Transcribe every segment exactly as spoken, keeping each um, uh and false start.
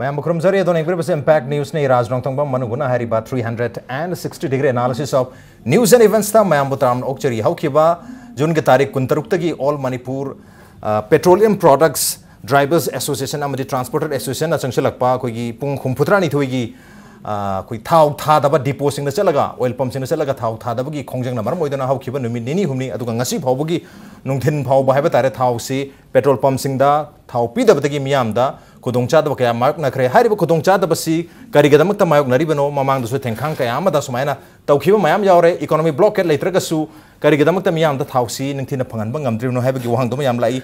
ꯃꯌꯥꯝꯕꯨ ꯈꯨꯔꯨꯝꯖꯔꯤ꯫ ꯑꯗꯣ ꯌꯦꯡꯕꯤꯔꯤꯕꯁꯤ Impact Newsꯅꯤ꯫ ꯔꯥꯖ ꯅꯣꯡꯊꯣꯡꯕꯝ ꯃꯅꯨꯡ ꯍꯨꯠꯅ ꯍꯥꯏꯔꯤꯕ three hundred and sixty degree analysis of news and eventsꯇ ꯃꯌꯥꯝꯕꯨ ꯇꯔꯥꯝꯅ ꯑꯣꯛꯆꯔꯤ꯫ ꯍꯧꯈꯤꯕ Juneꯒꯤ ꯇꯥꯔꯤꯛ ꯀꯨꯟꯇꯔꯨꯛꯇꯒꯤ All Manipur, ꯑ, Petroleum Products Drivers Association ꯑꯃꯗꯤ Transporter Associationꯅ ꯆꯪꯁꯤꯜꯂꯛꯄ ꯑꯩꯈꯣꯏꯒꯤ ꯄꯨꯡ ꯍꯨꯝꯐꯨꯇꯔꯥꯅꯤꯊꯣꯏꯒꯤ, ꯑ, ꯑꯩꯈꯣꯏ ꯊꯥꯎ ꯊꯥꯗꯕ depotꯁꯤꯡꯗ ꯆꯠꯂꯒ, oil pumpꯁꯤꯡꯗ ꯆꯠꯂꯒ ꯊꯥꯎ ꯊꯥꯗꯕꯒꯤ ꯈꯣꯡꯖꯪꯅ ꯃꯔꯝ ꯑꯣꯏꯗꯨꯅ ꯍꯧꯈꯤꯕ ꯅꯨꯃꯤꯠ ꯅꯤꯅꯤ ꯍꯨꯝꯅꯤ, ꯑꯗꯨꯒ ꯉꯁꯤ ꯐꯥꯎꯕꯒꯤ ꯅꯨꯡꯊꯤꯟ ꯐꯥꯎꯕ ꯍꯥꯏꯕ ꯇꯥꯔꯦ, ꯊꯥꯎꯁꯤ petrol pumpꯁꯤꯡꯗ ꯊꯥꯎ ꯄꯤꯗꯕꯗꯒꯤ ꯃꯤꯌꯥꯝꯗ ꯈꯨꯗꯣꯡꯆꯥꯗꯕ ꯀꯌꯥ ꯃꯥꯌꯣꯛꯅꯈ꯭ꯔꯦ꯫ ꯍꯥꯏꯔꯤꯕ ꯈꯨꯗꯣꯡꯆꯥꯗꯕꯁꯤ ꯀꯔꯤꯒꯤꯗꯃꯛꯇ ꯃꯥꯌꯣꯛꯅꯔꯤꯕꯅꯣ? ꯃꯃꯥꯡꯗꯁꯨ ꯊꯦꯡꯈꯥꯡ ꯀꯌꯥ ꯑꯃꯗ ꯁꯨꯃꯥꯏꯅ ꯇꯧꯈꯤꯕ ꯃꯌꯥꯝ ꯌꯥꯎꯔꯦ꯫ Economic blockade ꯂꯩꯇ꯭ꯔꯒꯁꯨ ꯀꯔꯤꯒꯤꯗꯃꯛꯇ ꯃꯤꯌꯥꯝꯗ ꯊꯥꯎꯁꯤ ꯅꯤꯡꯊꯤꯅ ꯐꯪꯍꯟꯕ ꯉꯝꯗ꯭ꯔꯤꯕꯅꯣ ꯍꯥꯏꯕꯒꯤ ꯋꯥꯍꯪꯗꯨ ꯃꯌꯥꯝ ꯂꯥꯛꯏ꯫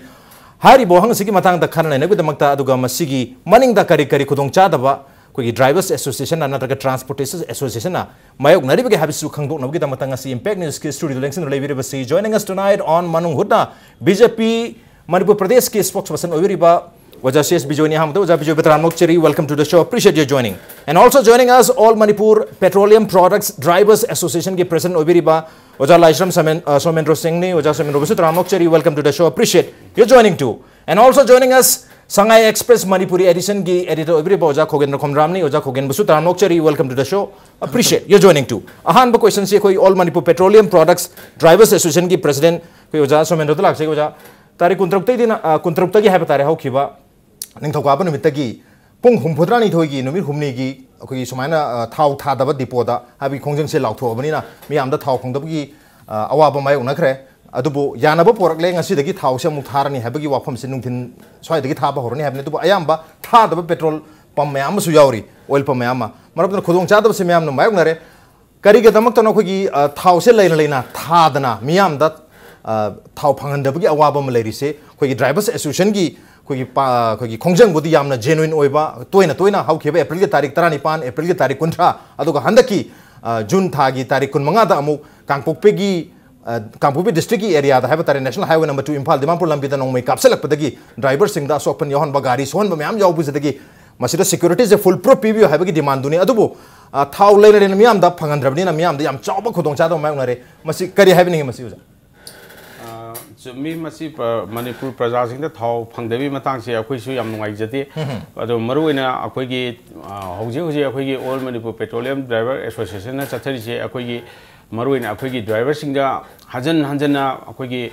ꯍꯥꯏꯔꯤꯕ ꯋꯥꯍꯪ ꯑꯁꯤꯒꯤ ꯃꯇꯥꯡꯗ ꯈꯟꯅ ꯅꯩꯅꯕꯒꯤꯗꯃꯛꯇ, ꯑꯗꯨꯒ ꯃꯁꯤꯒꯤ ꯃꯅꯤꯡꯗ ꯀꯔꯤ ꯀꯔꯤ ꯈꯨꯗꯣꯡꯆꯥꯗꯕ ꯑꯩꯈꯣꯏꯒꯤ Drivers Associationꯅ ꯅꯠꯇ꯭ꯔꯒ Transporters Associationꯅ ꯃꯥꯌꯣꯛꯅꯔꯤꯕꯒꯦ ꯍꯥꯏꯕꯁꯤꯁꯨ ꯈꯪꯗꯣꯛꯅꯕꯒꯤꯗꯃꯛꯇ ꯉꯁꯤ Impact Newsꯀꯤ studioꯗ ꯂꯦꯡꯁꯤꯟꯗꯨꯅ ꯂꯩꯕꯤꯔꯤꯕꯁꯤ, joining us tonight on ꯃꯅꯨꯡ ꯍꯨꯠꯅ, BJP ꯃꯅꯤꯄꯨꯔ ꯄ꯭ꯔꯗꯦꯁꯀꯤ spokesperson ꯑꯣꯏꯕꯤꯔꯤꯕ ꯑꯣꯖꯥ ꯁꯤ ꯑꯦꯁ ꯕꯤꯖꯣꯏꯅꯤ꯫ ꯑꯍꯥꯟꯕꯗ ꯑꯣꯖꯥ ꯕꯤꯖꯣꯏꯕꯨ ꯇꯔꯥꯝꯅ ꯑꯣꯛꯆꯔꯤ꯫ Welcome to the show. Appreciate your joining. And also joining us, All Manipur Petroleum Products Drivers Associationꯒꯤ president ꯑꯣꯏꯕꯤꯔꯤꯕ ꯑꯣꯖꯥ ꯂꯥꯏꯁ꯭ꯔꯝ ꯁꯣꯃꯦꯟ-, ꯑ, ꯁꯣꯃꯦꯟꯗ꯭ꯔꯣ ꯁꯤꯡꯅꯤ꯫ ꯑꯣꯖꯥ ꯁꯣꯃꯦꯟꯗ꯭ꯔꯣꯕꯨꯁꯨ ꯇꯔꯥꯝꯅ ꯑꯣꯛꯆꯔꯤ꯫ Welcome to the show. Appreciate your joining too. And also joining us, Sangai Express Manipuri editionꯒꯤ editor ꯑꯣꯏꯕꯤꯔꯤꯕ ꯑꯣꯖꯥ ꯈꯣꯒꯦꯟꯗ꯭ꯔ ꯈꯣꯝꯗ꯭ꯔꯥꯝꯅꯤ꯫ ꯑꯣꯖꯥ ꯈꯣꯒꯦꯟꯕꯨꯁꯨ ꯇꯔꯥꯝꯅ ꯑꯣꯛꯆꯔꯤ꯫ Welcome to the show. Appreciate your joining too. ꯑꯍꯥꯟꯕ questionꯁꯤ ꯑꯩꯈꯣꯏ All Manipur Petroleum Products Drivers Associationꯒꯤ president ꯑꯩꯈꯣꯏ ꯑꯣꯖꯥ ꯁꯣꯃꯦꯟꯗ꯭ꯔꯣꯗ ꯂꯥꯛꯆꯒꯦ꯫ ꯑꯣꯖꯥ, ꯇꯥꯔꯤꯛ ꯀꯨꯟꯇꯔꯨꯛꯇꯒꯤꯅ, ꯑ, ꯀꯨꯟꯇꯔꯨꯛꯇꯒꯤ ꯍꯥꯏꯕ ꯇꯥꯔꯦ, ꯍꯧꯈꯤꯕ ꯅꯤꯡꯊꯧꯀꯥꯕ ꯅꯨꯃꯤꯠꯇꯒꯤ ꯄꯨꯡ ꯍꯨꯝꯐꯨꯇꯔꯥꯅꯤꯊꯣꯏꯒꯤ ꯅꯨꯃꯤꯠ ꯍꯨꯝꯅꯤꯒꯤ ꯑꯩꯈꯣꯏꯒꯤ ꯁꯨꯃꯥꯏꯅ, ꯑ, ꯊꯥꯎ ꯊꯥꯗꯕ depotꯗ ꯍꯥꯏꯕꯒꯤ ꯈꯣꯡꯖꯪꯁꯦ ꯂꯥꯎꯊꯣꯛꯑꯕꯅꯤꯅ ꯃꯤꯌꯥꯝꯗ ꯊꯥꯎ ꯐꯪꯗꯕꯒꯤ, ꯑ, ꯑꯋꯥꯕ ꯃꯥꯌꯣꯛꯅꯈ꯭ꯔꯦ꯫ ꯑꯗꯨꯕꯨ ꯌꯥꯅꯕ ꯄꯣꯔꯛꯂꯦ꯫ ꯉꯁꯤꯗꯒꯤ ꯊꯥꯎꯁꯦ ꯑꯃꯨꯛ ꯊꯥꯔꯅꯤ ꯍꯥꯏꯕꯒꯤ ꯋꯥꯐꯝꯁꯦ ꯅꯨꯡꯊꯤꯟ ꯁ꯭ꯋꯥꯏꯗꯒꯤ ꯊꯥꯕ ꯍꯧꯔꯅꯤ ꯍꯥꯏꯕꯅꯤ꯫ ꯑꯗꯨꯕꯨ ꯑꯌꯥꯝꯕ ꯊꯥꯗꯕ petrol pump ꯃꯌꯥꯝ ꯑꯃꯁꯨ ꯌꯥꯎꯔꯤ, oil pump ꯃꯌꯥꯝ ꯑꯃ꯫ ꯃꯔꯝ ꯑꯗꯨꯅ ꯈꯨꯗꯣꯡꯆꯥꯗꯕꯁꯦ ꯃꯌꯥꯝꯅ ꯃꯥꯌꯣꯛꯅꯔꯦ꯫ ꯀꯔꯤꯒꯤꯗꯃꯛꯇꯅꯣ ꯑꯩꯈꯣꯏꯒꯤ, ꯑ, ꯊꯥꯎꯁꯦ ꯂꯩꯅ ꯂꯩꯅ ꯊꯥꯗꯅ ꯃꯤꯌꯥꯝꯗ, ꯑ, ꯊꯥꯎ ꯐꯪꯍꯟꯗꯕꯒꯤ ꯑꯋꯥꯕ ꯑꯃ ꯂꯩꯔꯤꯁꯦ? ꯑꯩꯈꯣꯏꯒꯤ Drivers Associationꯒꯤ ꯑꯩꯈꯣꯏꯒꯤ ꯄꯥ-, ꯑꯩꯈꯣꯏꯒꯤ ꯈꯣꯡꯖꯪꯕꯨꯗꯤ ꯌꯥꯝꯅ genuine ꯑꯣꯏꯕ, ꯇꯣꯏꯅ ꯇꯣꯏꯅ ꯍꯧꯈꯤꯕ Aprilꯒꯤ ꯇꯥꯔꯤꯛ ꯇꯔꯥꯅꯤꯄꯥꯟ, Aprilꯒꯤ ꯇꯥꯔꯤꯛ ꯀꯨꯟꯊ꯭ꯔꯥ, ꯑꯗꯨꯒ ꯍꯟꯗꯛꯀꯤ, ꯑ, June ꯊꯥꯒꯤ ꯇꯥꯔꯤꯛ ꯀꯨꯟꯃꯉꯥꯗ ꯑꯃꯨꯛ ꯀꯥꯡꯄꯣꯛꯄꯤꯒꯤ, ꯑ, ꯀꯥꯡꯄꯣꯛꯄꯤ districtꯀꯤ areaꯗ ꯍꯥꯏꯕ ꯇꯥꯔꯦ, National Highway number two Imphal Dimapur ꯂꯝꯕꯤꯗ ꯅꯣꯡꯃꯩ ꯀꯥꯞꯁꯤꯜꯂꯛꯄꯗꯒꯤ driverꯁꯤꯡꯗ ꯑꯁꯣꯛ ꯑꯄꯟ ꯌꯥꯎꯍꯟꯕ, ꯒꯥꯔꯤ ꯁꯣꯛꯍꯟꯕ ꯃꯌꯥꯝ ꯌꯥꯎꯕꯁꯤꯗꯒꯤ ꯃꯁꯤꯗ securityꯁꯦ full proof ꯄꯤꯕꯤꯌꯨ ꯍꯥꯏꯕꯒꯤ demandꯗꯨꯅꯤ꯫ ꯑꯗꯨꯕꯨ, ꯑ, ꯊꯥꯎ ꯂꯩꯅ ꯂꯩꯅ ꯃꯤꯌꯥꯝꯗ ꯐꯪꯍꯟꯗ꯭ꯔꯕꯅꯤꯅ ꯃꯤꯌꯥꯝꯗ ꯌꯥꯝ ꯆꯥꯎꯕ ꯈꯨꯗꯣꯡꯆꯥꯗꯕ ꯃꯥꯌꯣꯛꯅꯔꯦ꯫ ꯃꯁꯤ ꯀꯔꯤ ꯍꯥꯏꯕꯤꯅꯤꯡꯉꯤ ꯃꯁꯤ, ꯑꯣꯖꯥ? ꯑ, ꯆꯨꯝꯃꯤ꯫ ꯃꯁꯤ ꯄ-, ꯃꯅꯤꯄꯨꯔ ꯄ꯭ꯔꯖꯥꯁꯤꯡꯗ ꯊꯥꯎ ꯐꯪꯗꯕꯒꯤ ꯃꯇꯥꯡꯁꯦ ꯑꯩꯈꯣꯏꯁꯨ ꯌꯥꯝ ꯅꯨꯡꯉꯥꯏꯖꯗꯦ꯫ ꯑꯗꯣ ꯃꯔꯨꯑꯣꯏꯅ ꯑꯩꯈꯣꯏꯒꯤ, ꯑ, ꯍꯧꯖꯤꯛ ꯍꯧꯖꯤꯛ ꯑꯩꯈꯣꯏꯒꯤ All Manipur Petroleum Driver Associationꯅ ꯆꯠꯊꯔꯤꯁꯦ ꯑꯩꯈꯣꯏꯒꯤ, ꯃꯔꯨꯑꯣꯏꯅ ꯑꯩꯈꯣꯏꯒꯤ ꯗ꯭ꯔꯥꯏꯚꯔꯁꯤꯡꯗ ꯍꯟꯖꯟ ꯍꯟꯖꯟꯅ ꯑꯩꯈꯣꯏꯒꯤ,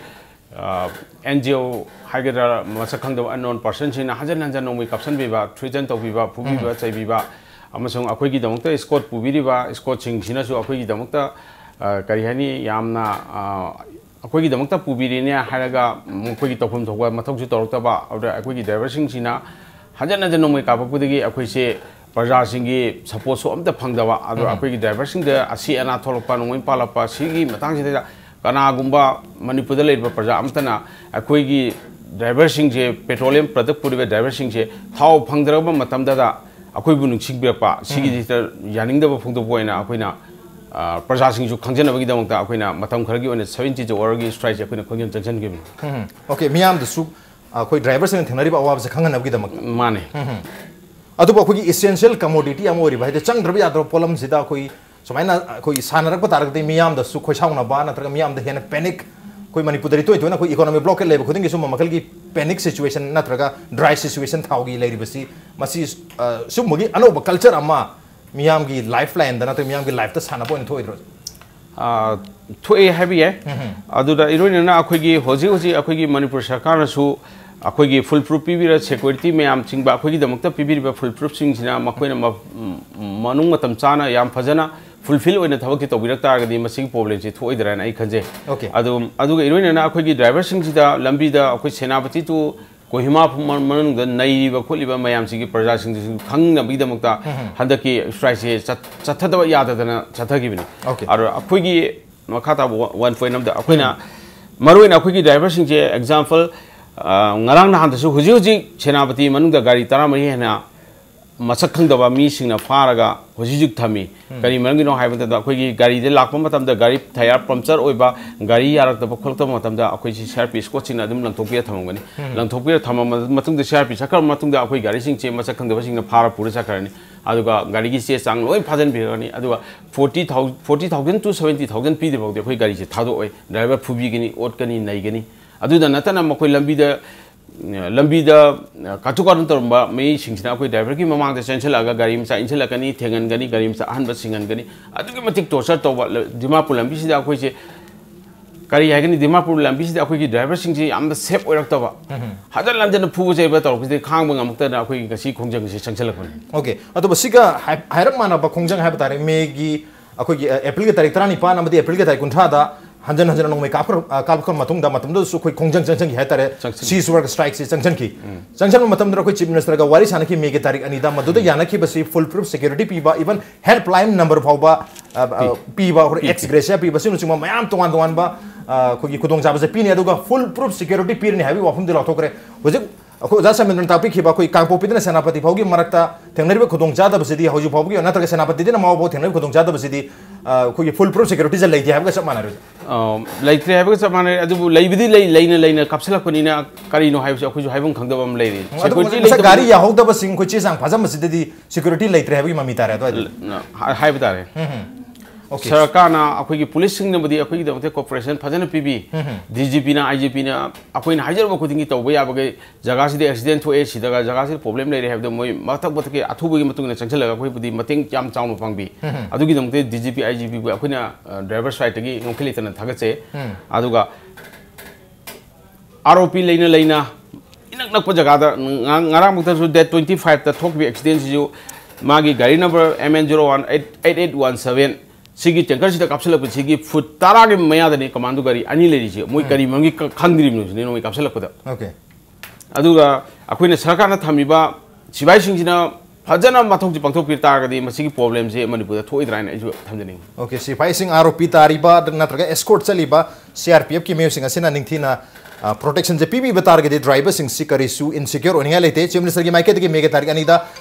ꯑ, NGO ꯍꯥꯏꯒꯗ꯭ꯔꯥ, ꯃꯁꯛ ꯈꯪꯗꯕ unknown personꯁꯤꯡꯅ ꯍꯟꯖꯟ ꯍꯟꯖꯟ ꯅꯣꯡꯃꯩ ꯀꯥꯞꯁꯟꯕꯤꯕ, threaten ꯇꯧꯕꯤꯕ, ꯐꯨꯕꯤꯕ, ꯆꯩꯕꯤꯕ, ꯑꯃꯁꯨꯡ ꯑꯩꯈꯣꯏꯒꯤꯗꯃꯛꯇ escort ꯄꯨꯕꯤꯔꯤꯕ escortꯁꯤꯡꯁꯤꯅꯁꯨ ꯑꯩꯈꯣꯏꯒꯤꯗꯃꯛꯇ, ꯑ, ꯀꯔꯤ ꯍꯥꯏꯅꯤ, ꯌꯥꯝꯅ, ꯑ, ꯑꯩꯈꯣꯏꯒꯤꯗꯃꯛꯇ ꯄꯨꯕꯤꯔꯤꯅꯦ ꯍꯥꯏꯔꯒ ꯃꯈꯣꯏꯒꯤ ꯇꯧꯐꯝ ꯊꯣꯛꯄ ꯃꯊꯧꯁꯨ ꯇꯧꯔꯛꯇꯕ, ꯑꯗꯨꯗ ꯑꯩꯈꯣꯏꯒꯤ ꯗ꯭ꯔꯥꯏꯚꯔꯁꯤꯡꯁꯤꯅ ꯍꯟꯖꯟ ꯍꯟꯖꯟ ꯅꯣꯡꯃꯩ ꯀꯥꯞꯄꯛꯄꯗꯒꯤ ꯑꯩꯈꯣꯏꯁꯦ ꯄ꯭ꯔꯖꯥꯁꯤꯡꯒꯤ supportꯁꯨ ꯑꯝꯇ ꯐꯪꯗꯕ, ꯑꯗꯣ ꯑꯩꯈꯣꯏꯒꯤ ꯗ꯭ꯔꯥꯏꯚꯔꯁꯤꯡꯗ ꯑꯁꯤ ꯑꯅꯥ ꯊꯣꯛꯂꯛꯄ, ꯅꯣꯡꯃꯩ ꯄꯥꯜꯂꯛꯄ, ꯁꯤꯒꯤ ꯃꯇꯥꯡꯁꯤꯗ ꯀꯅꯥꯒꯨꯝꯕ ꯃꯅꯤꯄꯨꯔꯗ ꯂꯩꯔꯤꯕ ꯄ꯭ꯔꯖꯥ ꯑꯝꯇꯅ ꯑꯩꯈꯣꯏꯒꯤ ꯗ꯭ꯔꯥꯏꯚꯔꯁꯤꯡꯁꯦ, petroleum product ꯄꯨꯔꯤꯕ ꯗ꯭ꯔꯥꯏꯚꯔꯁꯤꯡꯁꯦ ꯊꯥꯎ ꯐꯪꯗ꯭ꯔꯕ ꯃꯇꯝꯗꯗ ꯑꯩꯈꯣꯏꯕꯨ ꯅꯤꯡꯁꯤꯡꯕꯤꯔꯛꯄ, ꯁꯤꯒꯤꯁꯤꯗ ꯌꯥꯅꯤꯡꯗꯕ ꯐꯣꯡꯗꯣꯛꯄ ꯑꯣꯏꯅ ꯑꯩꯈꯣꯏꯅ, ꯑ, ꯄ꯭ꯔꯖꯥꯁꯤꯡꯁꯨ ꯈꯪꯖꯅꯕꯒꯤꯗꯃꯛꯇ ꯑꯩꯈꯣꯏꯅ ꯃꯇꯝ ꯈꯔꯒꯤ ꯑꯣꯏꯅ seventy hourꯒꯤ strikeꯁꯦ ꯑꯩꯈꯣꯏꯅ ꯈꯣꯡꯖꯪ ꯆꯪꯁꯤꯟꯈꯤꯕꯅꯤ꯫ ꯑꯣꯀꯦ, ꯃꯤꯌꯥꯝꯗꯁꯨ ꯑꯩꯈꯣꯏ ꯗ꯭ꯔꯥꯏꯚꯔꯁꯤꯡꯅ ꯊꯦꯡꯅꯔꯤꯕ ꯑꯋꯥꯕꯁꯦ ꯈꯪꯍꯟꯅꯕꯒꯤꯗꯃꯛꯇ꯫ ꯃꯥꯅꯦ꯫ ꯑꯗꯨꯕꯨ ꯑꯩꯈꯣꯏꯒꯤ essential commodity ꯑꯃ ꯑꯣꯏꯔꯤꯕ, ꯍꯥꯏꯗꯤ ꯆꯪꯗ꯭ꯔꯕ ꯌꯥꯗ꯭ꯔꯕ ꯄꯣꯠꯂꯝꯁꯤꯗ ꯑꯩꯈꯣꯏ ꯁꯨꯃꯥꯏꯅ ꯑꯩꯈꯣꯏꯒꯤ ꯁꯥꯟꯅꯔꯛꯄ ꯇꯥꯔꯒꯗꯤ ꯃꯤꯌꯥꯝꯗꯁꯨ ꯈꯣꯏꯁꯥꯎꯅꯕ ꯅꯠꯇ꯭ꯔꯒ ꯃꯤꯌꯥꯝꯗ ꯍꯦꯟꯅ panic, ꯑꯩꯈꯣꯏ ꯃꯅꯤꯄꯨꯔꯗꯗꯤ ꯇꯣꯏ ꯇꯣꯏꯅ ꯑꯩꯈꯣꯏ economic blockade ꯂꯩꯕ ꯈꯨꯗꯤꯡꯒꯤ ꯁꯨꯝꯕ ꯃꯈꯜꯒꯤ panic situation ꯅꯠꯇ꯭ꯔꯒ dry situation ꯊꯥꯎꯒꯤ ꯂꯩꯔꯤꯕꯁꯤ, ꯃꯁꯤ, ꯑ, ꯁꯨꯝꯕꯒꯤ ꯑꯅꯧꯕ culture ꯑꯃ ꯃꯤꯌꯥꯝꯒꯤ lifeline ꯗ ꯅꯠꯇ꯭ꯔꯒ ꯃꯤꯌꯥꯝꯒꯤ life ꯇ ꯁꯥꯟꯅꯕ ꯑꯣꯏꯅ ꯊꯣꯛꯑꯣꯏꯗ꯭ꯔꯣ? ꯑ, ꯊꯣꯛꯑꯦ ꯍꯥꯏꯕ ꯌꯥꯏ꯫ ꯑꯗꯨꯗ ꯏꯔꯣꯏꯅꯅ ꯑꯩꯈꯣꯏꯒꯤ ꯍꯧꯖꯤꯛ ꯍꯧꯖꯤꯛ ꯑꯩꯈꯣꯏꯒꯤ ꯃꯅꯤꯄꯨꯔ ꯁꯔꯀꯥꯔꯅꯁꯨ ꯑꯩꯈꯣꯏꯒꯤ full proof ꯄꯤꯕꯤꯔ, security ꯃꯌꯥꯝ ꯆꯤꯡꯕ ꯑꯩꯈꯣꯏꯒꯤꯗꯃꯛꯇ ꯄꯤꯕꯤꯔꯤꯕ full proof ꯁꯤꯡꯁꯤꯅ ꯃꯈꯣꯏꯅ ꯃ-, ꯃꯅꯨꯡ ꯃꯇꯝ ꯆꯥꯅ ꯌꯥꯝ ꯐꯖꯅ fulfill ꯑꯣꯏꯅ ꯊꯕꯛꯁꯤ ꯇꯧꯕꯤꯔꯛ ꯇꯥꯔꯒꯗꯤ ꯃꯁꯤꯒꯤ problem ꯁꯤ ꯊꯣꯛꯑꯣꯏꯗ꯭ꯔꯥꯅ ꯑꯩ ꯈꯟꯖꯩ꯫ Okay. ꯑꯗꯨ, ꯑꯗꯨꯒ ꯏꯔꯣꯏꯅꯅ ꯑꯩꯈꯣꯏꯒꯤ driver ꯁꯤꯡꯁꯤꯗ ꯂꯝꯕꯤꯗ ꯑꯩꯈꯣꯏ ꯁꯦꯅꯥꯄꯇꯤ to ꯀꯣꯍꯤꯃꯥ ꯐꯥꯎ ꯃ-, ꯃꯅꯨꯡꯗ ꯅꯩꯔꯤꯕ ꯈꯣꯠꯂꯤꯕ ꯃꯌꯥꯝꯁꯤꯒꯤ ꯄ꯭ꯔꯖꯥꯁꯤꯡꯗꯨꯁꯨ ꯈꯪꯅꯕꯒꯤꯗꯃꯛꯇ ꯍꯟꯗꯛꯀꯤ strike ꯁꯦ ꯆꯠ-, ꯆꯠꯊꯗꯕ ꯌꯥꯗꯗꯅ ꯆꯠꯊꯈꯤꯕꯅꯤ꯫ Okay. ꯑꯗꯣ ꯑꯩꯈꯣꯏꯒꯤ ꯃꯈꯥ ꯇꯥꯕ one point ꯑꯃꯗ ꯑꯩꯈꯣꯏꯅ ꯃꯔꯨꯑꯣꯏꯅ ꯑꯩꯈꯣꯏꯒꯤ driver ꯁꯤꯡꯁꯦ example, ꯑ, ꯉꯔꯥꯡ ꯅꯍꯥꯟꯗꯁꯨ ꯍꯧꯖꯤꯛ ꯍꯧꯖꯤꯛ ꯁꯦꯅꯥꯄꯇꯤ ꯃꯅꯨꯡꯗ ꯒꯥꯔꯤ ꯇꯔꯥꯃꯔꯤ ꯍꯦꯟꯅ ꯃꯁꯛ ꯈꯪꯗꯕ ꯃꯤꯁꯤꯡꯅ ꯐꯥꯔꯒ ꯍꯧꯖꯤꯛ ꯍꯧꯖꯤꯛ ꯊꯝꯃꯤ꯫ ꯀꯔꯤ ꯃꯔꯝꯒꯤꯅꯣ ꯍꯥꯏꯕ ꯃꯇꯝꯗ ꯑꯩꯈꯣꯏꯒꯤ ꯒꯥꯔꯤꯗ ꯂꯥꯛꯄ ꯃꯇꯝꯗ ꯒꯥꯔꯤ tyre puncture ꯑꯣꯏꯕ, ꯒꯥꯔꯤ ꯌꯥꯔꯛꯇꯕ ꯈꯣꯠꯂꯛꯇꯕ ꯃꯇꯝꯗ ꯑꯩꯈꯣꯏꯁꯤ C R P escort ꯁꯤꯡꯅ ꯑꯗꯨꯝ ꯂꯪꯊꯣꯛꯄꯤꯔ ꯊꯝꯃꯝꯒꯅꯤ꯫ ꯂꯪꯊꯣꯛꯄꯤꯔ ꯊꯝꯃꯕ ꯃꯇꯨꯡꯗ C R P ꯆꯠꯈ꯭ꯔꯕ ꯃꯇꯨꯡꯗ ꯑꯩꯈꯣꯏ ꯒꯥꯔꯤꯁꯤꯡꯁꯦ ꯃꯁꯛ ꯈꯪꯗꯕꯁꯤꯡꯅ ꯐꯥꯔ ꯄꯨꯔ ꯆꯠꯈ꯭ꯔꯅꯤ꯫ ꯑꯗꯨꯒ ꯒꯥꯔꯤꯒꯤ ꯆꯦ ꯆꯥꯡ ꯂꯣꯏ ꯐꯥꯖꯤꯟꯕꯤꯔꯅꯤ꯫ ꯑꯗꯨꯒ forty thousand, forty thousand to seventy thousand ꯄꯤꯗ꯭ꯔꯤꯐꯥꯎꯗꯤ ꯑꯩꯈꯣꯏ ꯒꯥꯔꯤꯁꯦ ꯊꯥꯗꯣꯛꯑꯣꯏ꯫ Driver ꯐꯨꯕꯤꯒꯅꯤ, ꯑꯣꯠꯀꯅꯤ, ꯅꯩꯒꯅꯤ꯫ ꯑꯗꯨꯗ ꯅꯠꯇꯅ ꯃꯈꯣꯏ ꯂꯝꯕꯤꯗ, ꯂꯝꯕꯤꯗ ꯀꯥꯇꯨ ꯀꯥꯔꯟ ꯇꯧꯔꯝꯕ ꯃꯤꯁꯤꯡꯁꯤꯅ ꯑꯩꯈꯣꯏ ꯗ꯭ꯔꯥꯏꯚꯔꯒꯤ ꯃꯃꯥꯡꯗ ꯆꯦꯟꯁꯤꯜꯂꯛꯑꯒ ꯒꯥꯔꯤ ꯃꯆꯥ ꯏꯟꯁꯤꯜꯂꯛꯀꯅꯤ, ꯊꯦꯡꯍꯟꯒꯅꯤ, ꯒꯥꯔꯤ ꯃꯆꯥ ꯑꯍꯟꯕ ꯁꯤꯡꯍꯟꯒꯅꯤ꯫ ꯑꯗꯨꯛꯀꯤ ꯃꯇꯤꯛ ꯇꯣꯔꯆꯔ ꯇꯧꯕ꯫ ꯗꯤꯃꯥꯄꯨꯔ ꯂꯝꯕꯤꯁꯤꯗ ꯑꯩꯈꯣꯏꯁꯦ ꯀꯔꯤ ꯍꯥꯏꯒꯅꯤ, ꯗꯤꯃꯥꯄꯨꯔ ꯂꯝꯕꯤꯁꯤꯗ ꯑꯩꯈꯣꯏꯒꯤ ꯗ꯭ꯔꯥꯏꯚꯔꯁꯤꯡꯁꯤ ꯌꯥꯝꯅ ꯁꯦꯐ ꯑꯣꯏꯔꯛꯇꯕ, ꯍꯟꯖꯟ ꯍꯟꯖꯟꯅ ꯐꯨꯕ ꯆꯩꯕ ꯇꯧꯔꯛꯄꯁꯤꯗꯒꯤ ꯈꯥꯡꯕ ꯉꯝꯃꯛꯇꯗꯅ ꯑꯩꯈꯣꯏꯒꯤ ꯉꯁꯤ ꯈꯣꯡꯖꯪꯁꯤ ꯆꯪꯁꯤꯜꯂꯛꯄꯅꯤ꯫ ꯑꯣꯀꯦ, ꯑꯗꯨꯕꯨ ꯁꯤꯒ ꯍꯥꯏ- ꯍꯥꯏꯔꯞ ꯃꯥꯟꯅꯕ ꯈꯣꯡꯖꯪ ꯍꯥꯏꯕ ꯇꯥꯔꯦ, ꯃꯦꯒꯤ ꯑꯩꯈꯣꯏꯒꯤ ꯑꯦꯄ꯭ꯔꯤꯜꯒꯤ ꯇꯥꯔꯤꯛ ꯇꯔꯥꯅꯤꯄꯥꯟ ꯑꯃꯗꯤ ꯑꯦꯄ꯭ꯔꯤꯜꯒꯤ ꯇꯥꯔꯤꯛ ꯀꯨꯟꯊ꯭ꯔꯥꯗ ꯍꯟꯖꯟ ꯍꯟꯖꯟꯅ ꯅꯣꯡꯃꯩ ꯀꯥꯞꯈ꯭ꯔ- ꯀꯥꯞꯈ꯭ꯔ ꯃꯇꯨꯡꯗ, ꯃꯇꯝꯗꯨꯗꯁꯨ ꯑꯩꯈꯣꯏ ꯈꯣꯡꯖꯪ ꯆꯪꯁꯤꯟꯈꯤ ꯍꯥꯏꯇꯥꯔꯦ꯫ ꯁꯤꯖ ꯋꯥꯔꯛ ꯁ꯭ꯇ꯭ꯔꯥꯏꯛꯁꯤ ꯆꯪꯁꯤꯟꯈꯤ꯫ ꯆꯪꯁꯤꯟꯕ ꯃꯇꯝꯗ ꯑꯩꯈꯣꯏ ꯆꯤꯐ ꯃꯤꯅꯤꯁꯇꯔꯒ ꯋꯥꯔꯤ ꯁꯥꯟꯅꯈꯤ ꯃꯦꯒꯤ ꯇꯥꯔꯤꯛ ꯑꯅꯤꯗ꯫ ꯃꯗꯨꯗ ꯌꯥꯅꯈꯤꯕꯁꯤ ꯐꯨꯜ ꯄ꯭ꯔꯨꯐ ꯁꯦꯀ꯭ꯌꯨꯔꯤꯇꯤ ꯄꯤꯕ, ꯏꯚꯟ ꯍꯦꯜꯞ ꯂꯥꯏꯟ ꯅꯝꯕꯔ ꯐꯥꯎꯕ ꯑ, ꯑ, ꯄꯤꯕ, ꯑꯦꯛꯁ ꯒ꯭ꯔꯦꯁꯤꯌꯥ ꯄꯤꯕ, ꯑꯁꯤꯅꯆꯤꯡꯕ ꯃꯌꯥꯝ ꯇꯣꯉꯥꯟ ꯇꯣꯉꯥꯟꯕ ꯑ, ꯑꯩꯈꯣꯏꯒꯤ ꯈꯨꯗꯣꯡꯆꯥꯕꯁꯦ ꯄꯤꯅꯤ꯫ ꯑꯗꯨꯒ ꯐꯨꯜ ꯄ꯭ꯔꯨꯐ ꯁꯦꯀ꯭ꯌꯨꯔꯤꯇꯤ ꯄꯤꯔꯅꯤ ꯍꯥꯏꯕꯒꯤ ꯋꯥꯐꯝꯗꯤ ꯂꯥꯎꯊꯣꯛꯈ꯭ꯔꯦ꯫ ꯍꯧꯖꯤꯛ ꯑꯩꯈꯣꯏ ꯑꯣꯖꯥ ꯁꯃꯤꯟꯗ꯭ꯔꯅ ꯇꯥꯛꯄꯤꯈꯤꯕ ꯑꯩꯈꯣꯏ ꯀꯥꯡꯄꯣꯛꯄꯤꯗꯅ ꯁꯦꯅꯥꯄꯇꯤ ꯐꯥꯎꯒꯤ ꯃꯔꯛꯇ ꯊꯦꯡꯅꯔꯤꯕ ꯈꯨꯗꯣꯡꯆꯥꯗꯕꯁꯤꯗꯤ, ꯍꯧꯖꯤꯛ ꯐꯥꯎꯕꯒꯤ ꯅꯠꯇ꯭ꯔꯒ ꯁꯦꯅꯥꯄꯇꯤꯗꯅ ꯃꯥꯎ ꯐꯥꯎ ꯊꯦꯡꯅꯔꯤꯕ ꯈꯨꯗꯣꯡꯆꯥꯗꯕꯁꯤꯗꯤ, ꯑ, ꯑꯩꯈꯣꯏꯒꯤ ꯐꯨꯜ ꯄ꯭ꯔꯨꯐ ꯁꯦꯀ꯭ꯌꯨꯔꯤꯇꯤꯁꯦ ꯂꯩꯇꯦ ꯍꯥꯏꯕꯒ ꯆꯞ ꯃꯥꯟꯅꯔꯦ꯫ ꯑ, ꯂꯩꯇ꯭ꯔꯦ ꯍꯥꯏꯕꯒ ꯆꯞ ꯃꯥꯟꯅꯔꯦ꯫ ꯑꯗꯨꯕꯨ ꯂꯩꯕꯗꯤ ꯂꯩ, ꯂꯩꯅ ꯂꯩꯅ ꯀꯥꯞꯁꯤꯜꯂꯛꯄꯅꯤꯅ ꯀꯔꯤꯅꯣ ꯍꯥꯏꯕꯁꯤ ꯑꯩꯈꯣꯏꯁꯨ ꯍꯥꯏꯐꯝ ꯈꯪꯗꯕ ꯑꯃ ꯂꯩꯔꯤ꯫ ꯑꯗꯨ ꯁꯦꯀ꯭ꯌꯨꯔꯤꯇꯤ ꯉꯁꯥꯏ ꯂꯩꯇꯕ ꯒꯥꯔꯤ ꯌꯥꯍꯧꯗꯕꯁꯤꯡ ꯑꯩꯈꯣꯏ ꯆꯦ ꯆꯥꯡ ꯐꯥꯖꯟꯕꯁꯤꯗꯗꯤ ꯁꯦꯀ꯭ꯌꯨꯔꯤꯇꯤ ꯂꯩꯇ꯭ꯔꯦ ꯍꯥꯏꯕꯒꯤ ꯃꯃꯤ ꯇꯥꯔꯦ ꯑꯗꯨꯋꯥꯏꯗ꯫ ꯍꯥꯏꯕ ꯇꯥꯔꯦ꯫ ꯑꯣꯀꯦ꯫ ꯁꯔꯀꯥꯔꯅ ꯑꯩꯈꯣꯏꯒꯤ ꯄꯨꯂꯤꯁꯁꯤꯡꯅꯕꯨꯗꯤ ꯑꯩꯈꯣꯏꯒꯤꯗꯃꯛꯇ ꯀꯣꯑꯣꯄꯔꯦꯁꯟ ꯐꯖꯅ ꯄꯤꯕꯤ꯫ ꯗꯤ ꯖꯤ ꯄꯤꯅ, ꯑꯥꯏ ꯖꯤ ꯄꯤꯅ ꯑꯩꯈꯣꯏꯅ ꯍꯥꯏꯖꯔꯨꯕ ꯈꯨꯗꯤꯡꯒꯤ ꯇꯧꯕ ꯌꯥꯕꯒꯤ, ꯖꯒꯥꯁꯤꯗ ꯑꯦꯛꯁꯤꯗꯦꯟ ꯊꯣꯛꯑꯦ, ꯁꯤꯗꯒ ꯖꯒꯥꯁꯤꯗ ꯄ꯭ꯔꯣꯕ꯭ꯂꯦꯝ ꯂꯩꯔꯦ ꯍꯥꯏꯕꯗꯣ ꯃꯣꯏ ꯃꯊꯛ ꯃꯊꯛꯀꯤ ꯑꯊꯨꯕꯒꯤ ꯃꯇꯨꯡ ꯏꯟꯅ ꯆꯪꯁꯤꯜꯂꯒ ꯑꯩꯈꯣꯏꯕꯨꯗꯤ ꯃꯇꯦꯡ ꯌꯥꯝ ꯆꯥꯎꯅ ꯄꯥꯡꯕꯤ꯫ ꯑꯗꯨꯒꯤꯗꯃꯛꯇ ꯗꯤ ꯖꯤ ꯄꯤ, ꯑꯥꯏ ꯖꯤ ꯄꯤꯕꯨ ꯑꯩꯈꯣꯏꯅ, ꯑ, ꯗ꯭ꯔꯥꯏꯚꯔ ꯁꯥꯏꯠꯇꯒꯤ ꯉꯝꯈꯩ ꯂꯩꯇꯅ ꯊꯥꯒꯠꯆꯩ꯫ ꯑꯗꯨꯒ ꯑꯥꯔ ꯑꯣ ꯄꯤ ꯂꯩꯅ ꯂꯩꯅ ꯏꯅꯛ ꯅꯛꯄ ꯖꯒꯥꯗ ꯉ-, ꯉꯔꯥꯡꯃꯛꯇꯁꯨ ꯗꯦꯠ ꯇ꯭ꯋꯦꯟꯇꯤ ꯐꯥꯏꯚꯇ ꯊꯣꯛꯈꯤꯕ ꯑꯦꯛꯁꯤꯗꯦꯟꯁꯤꯁꯨ ꯃꯥꯒꯤ ꯒꯥꯔꯤ number M N zero one eight eight one seven ꯁꯤꯒꯤ ꯇꯦꯡꯀꯔꯁꯤꯗ ꯀꯥꯞꯁꯤꯜꯂꯛꯄꯁꯤꯒꯤ ꯐꯨꯠ ꯇꯔꯥꯒꯤ ꯃꯌꯥꯗꯅꯤ ꯀꯃꯥꯟꯗꯣ ꯒꯥꯔꯤ ꯑꯅꯤ ꯂꯩꯔꯤꯁꯤ꯫ ꯃꯣꯏ ꯀꯔꯤ ꯃꯔꯝꯒꯤ ꯀ-, ꯈꯪꯗ꯭ꯔꯤꯕꯅꯣ ꯁꯤꯅꯤ ꯅꯣꯡꯃꯩ ꯀꯥꯞꯁꯤꯜꯂꯛꯄꯗ꯫ ꯑꯣꯀꯦ꯫ ꯑꯗꯨꯒ ꯑꯩꯈꯣꯏꯅ ꯁꯔꯀꯥꯔꯅ ꯊꯝꯃꯤꯕ ꯁꯤꯐꯥꯏꯁꯤꯡꯁꯤꯅ ꯐꯖꯅ ꯃꯊꯧꯁꯤ ꯄꯥꯡꯊꯣꯛꯄꯤ ꯇꯥꯔꯒꯗꯤ ꯃꯁꯤꯒꯤ ꯄ꯭ꯔꯣꯕ꯭ꯂꯦꯝꯁꯤ ꯃꯅꯤꯄꯨꯔꯗ ꯊꯣꯛꯑꯣꯏꯗ꯭ꯔꯥ ꯍꯥꯏꯅ ꯑꯩꯁꯨ ꯊꯝꯖꯅꯤꯡꯉꯤ꯫ ꯑꯣꯀꯦ, ꯁꯤꯐꯥꯏꯁꯤꯡ ꯑꯥꯔ ꯑꯣ ꯄꯤ ꯇꯥꯔꯤꯕ ꯅꯠꯇ꯭ꯔꯒ ꯑꯦꯁꯀꯣꯔꯠ ꯆꯠꯂꯤꯕ ꯁꯤ ꯑꯥꯔ ꯄꯤ ꯑꯦꯐꯀꯤ ꯃꯤꯑꯣꯏꯁꯤꯡ ꯑꯁꯤꯅ ꯅꯤꯡꯊꯤꯅ, ꯑ, ꯄ꯭ꯔꯣꯇꯦꯛꯁꯟꯁꯦ ꯄꯤꯕꯤꯕ ꯇꯥꯔꯒꯗꯤ ꯗ꯭ꯔꯥꯏꯚꯔꯁꯤꯡꯁꯤ ꯀꯔꯤꯁꯨ ꯏꯟꯁꯤꯀ꯭ꯌꯣꯔ ꯑꯣꯏꯅꯤꯡꯉꯥꯏ ꯂꯩꯇꯦ꯫ ꯆꯤꯐ ꯃꯤꯅꯤꯁꯇꯔꯒꯤ ꯃꯥꯏꯀꯩꯗꯒꯤ ꯃꯦꯒꯤ ꯇꯥꯔꯤꯛ ꯑꯅꯤꯗ,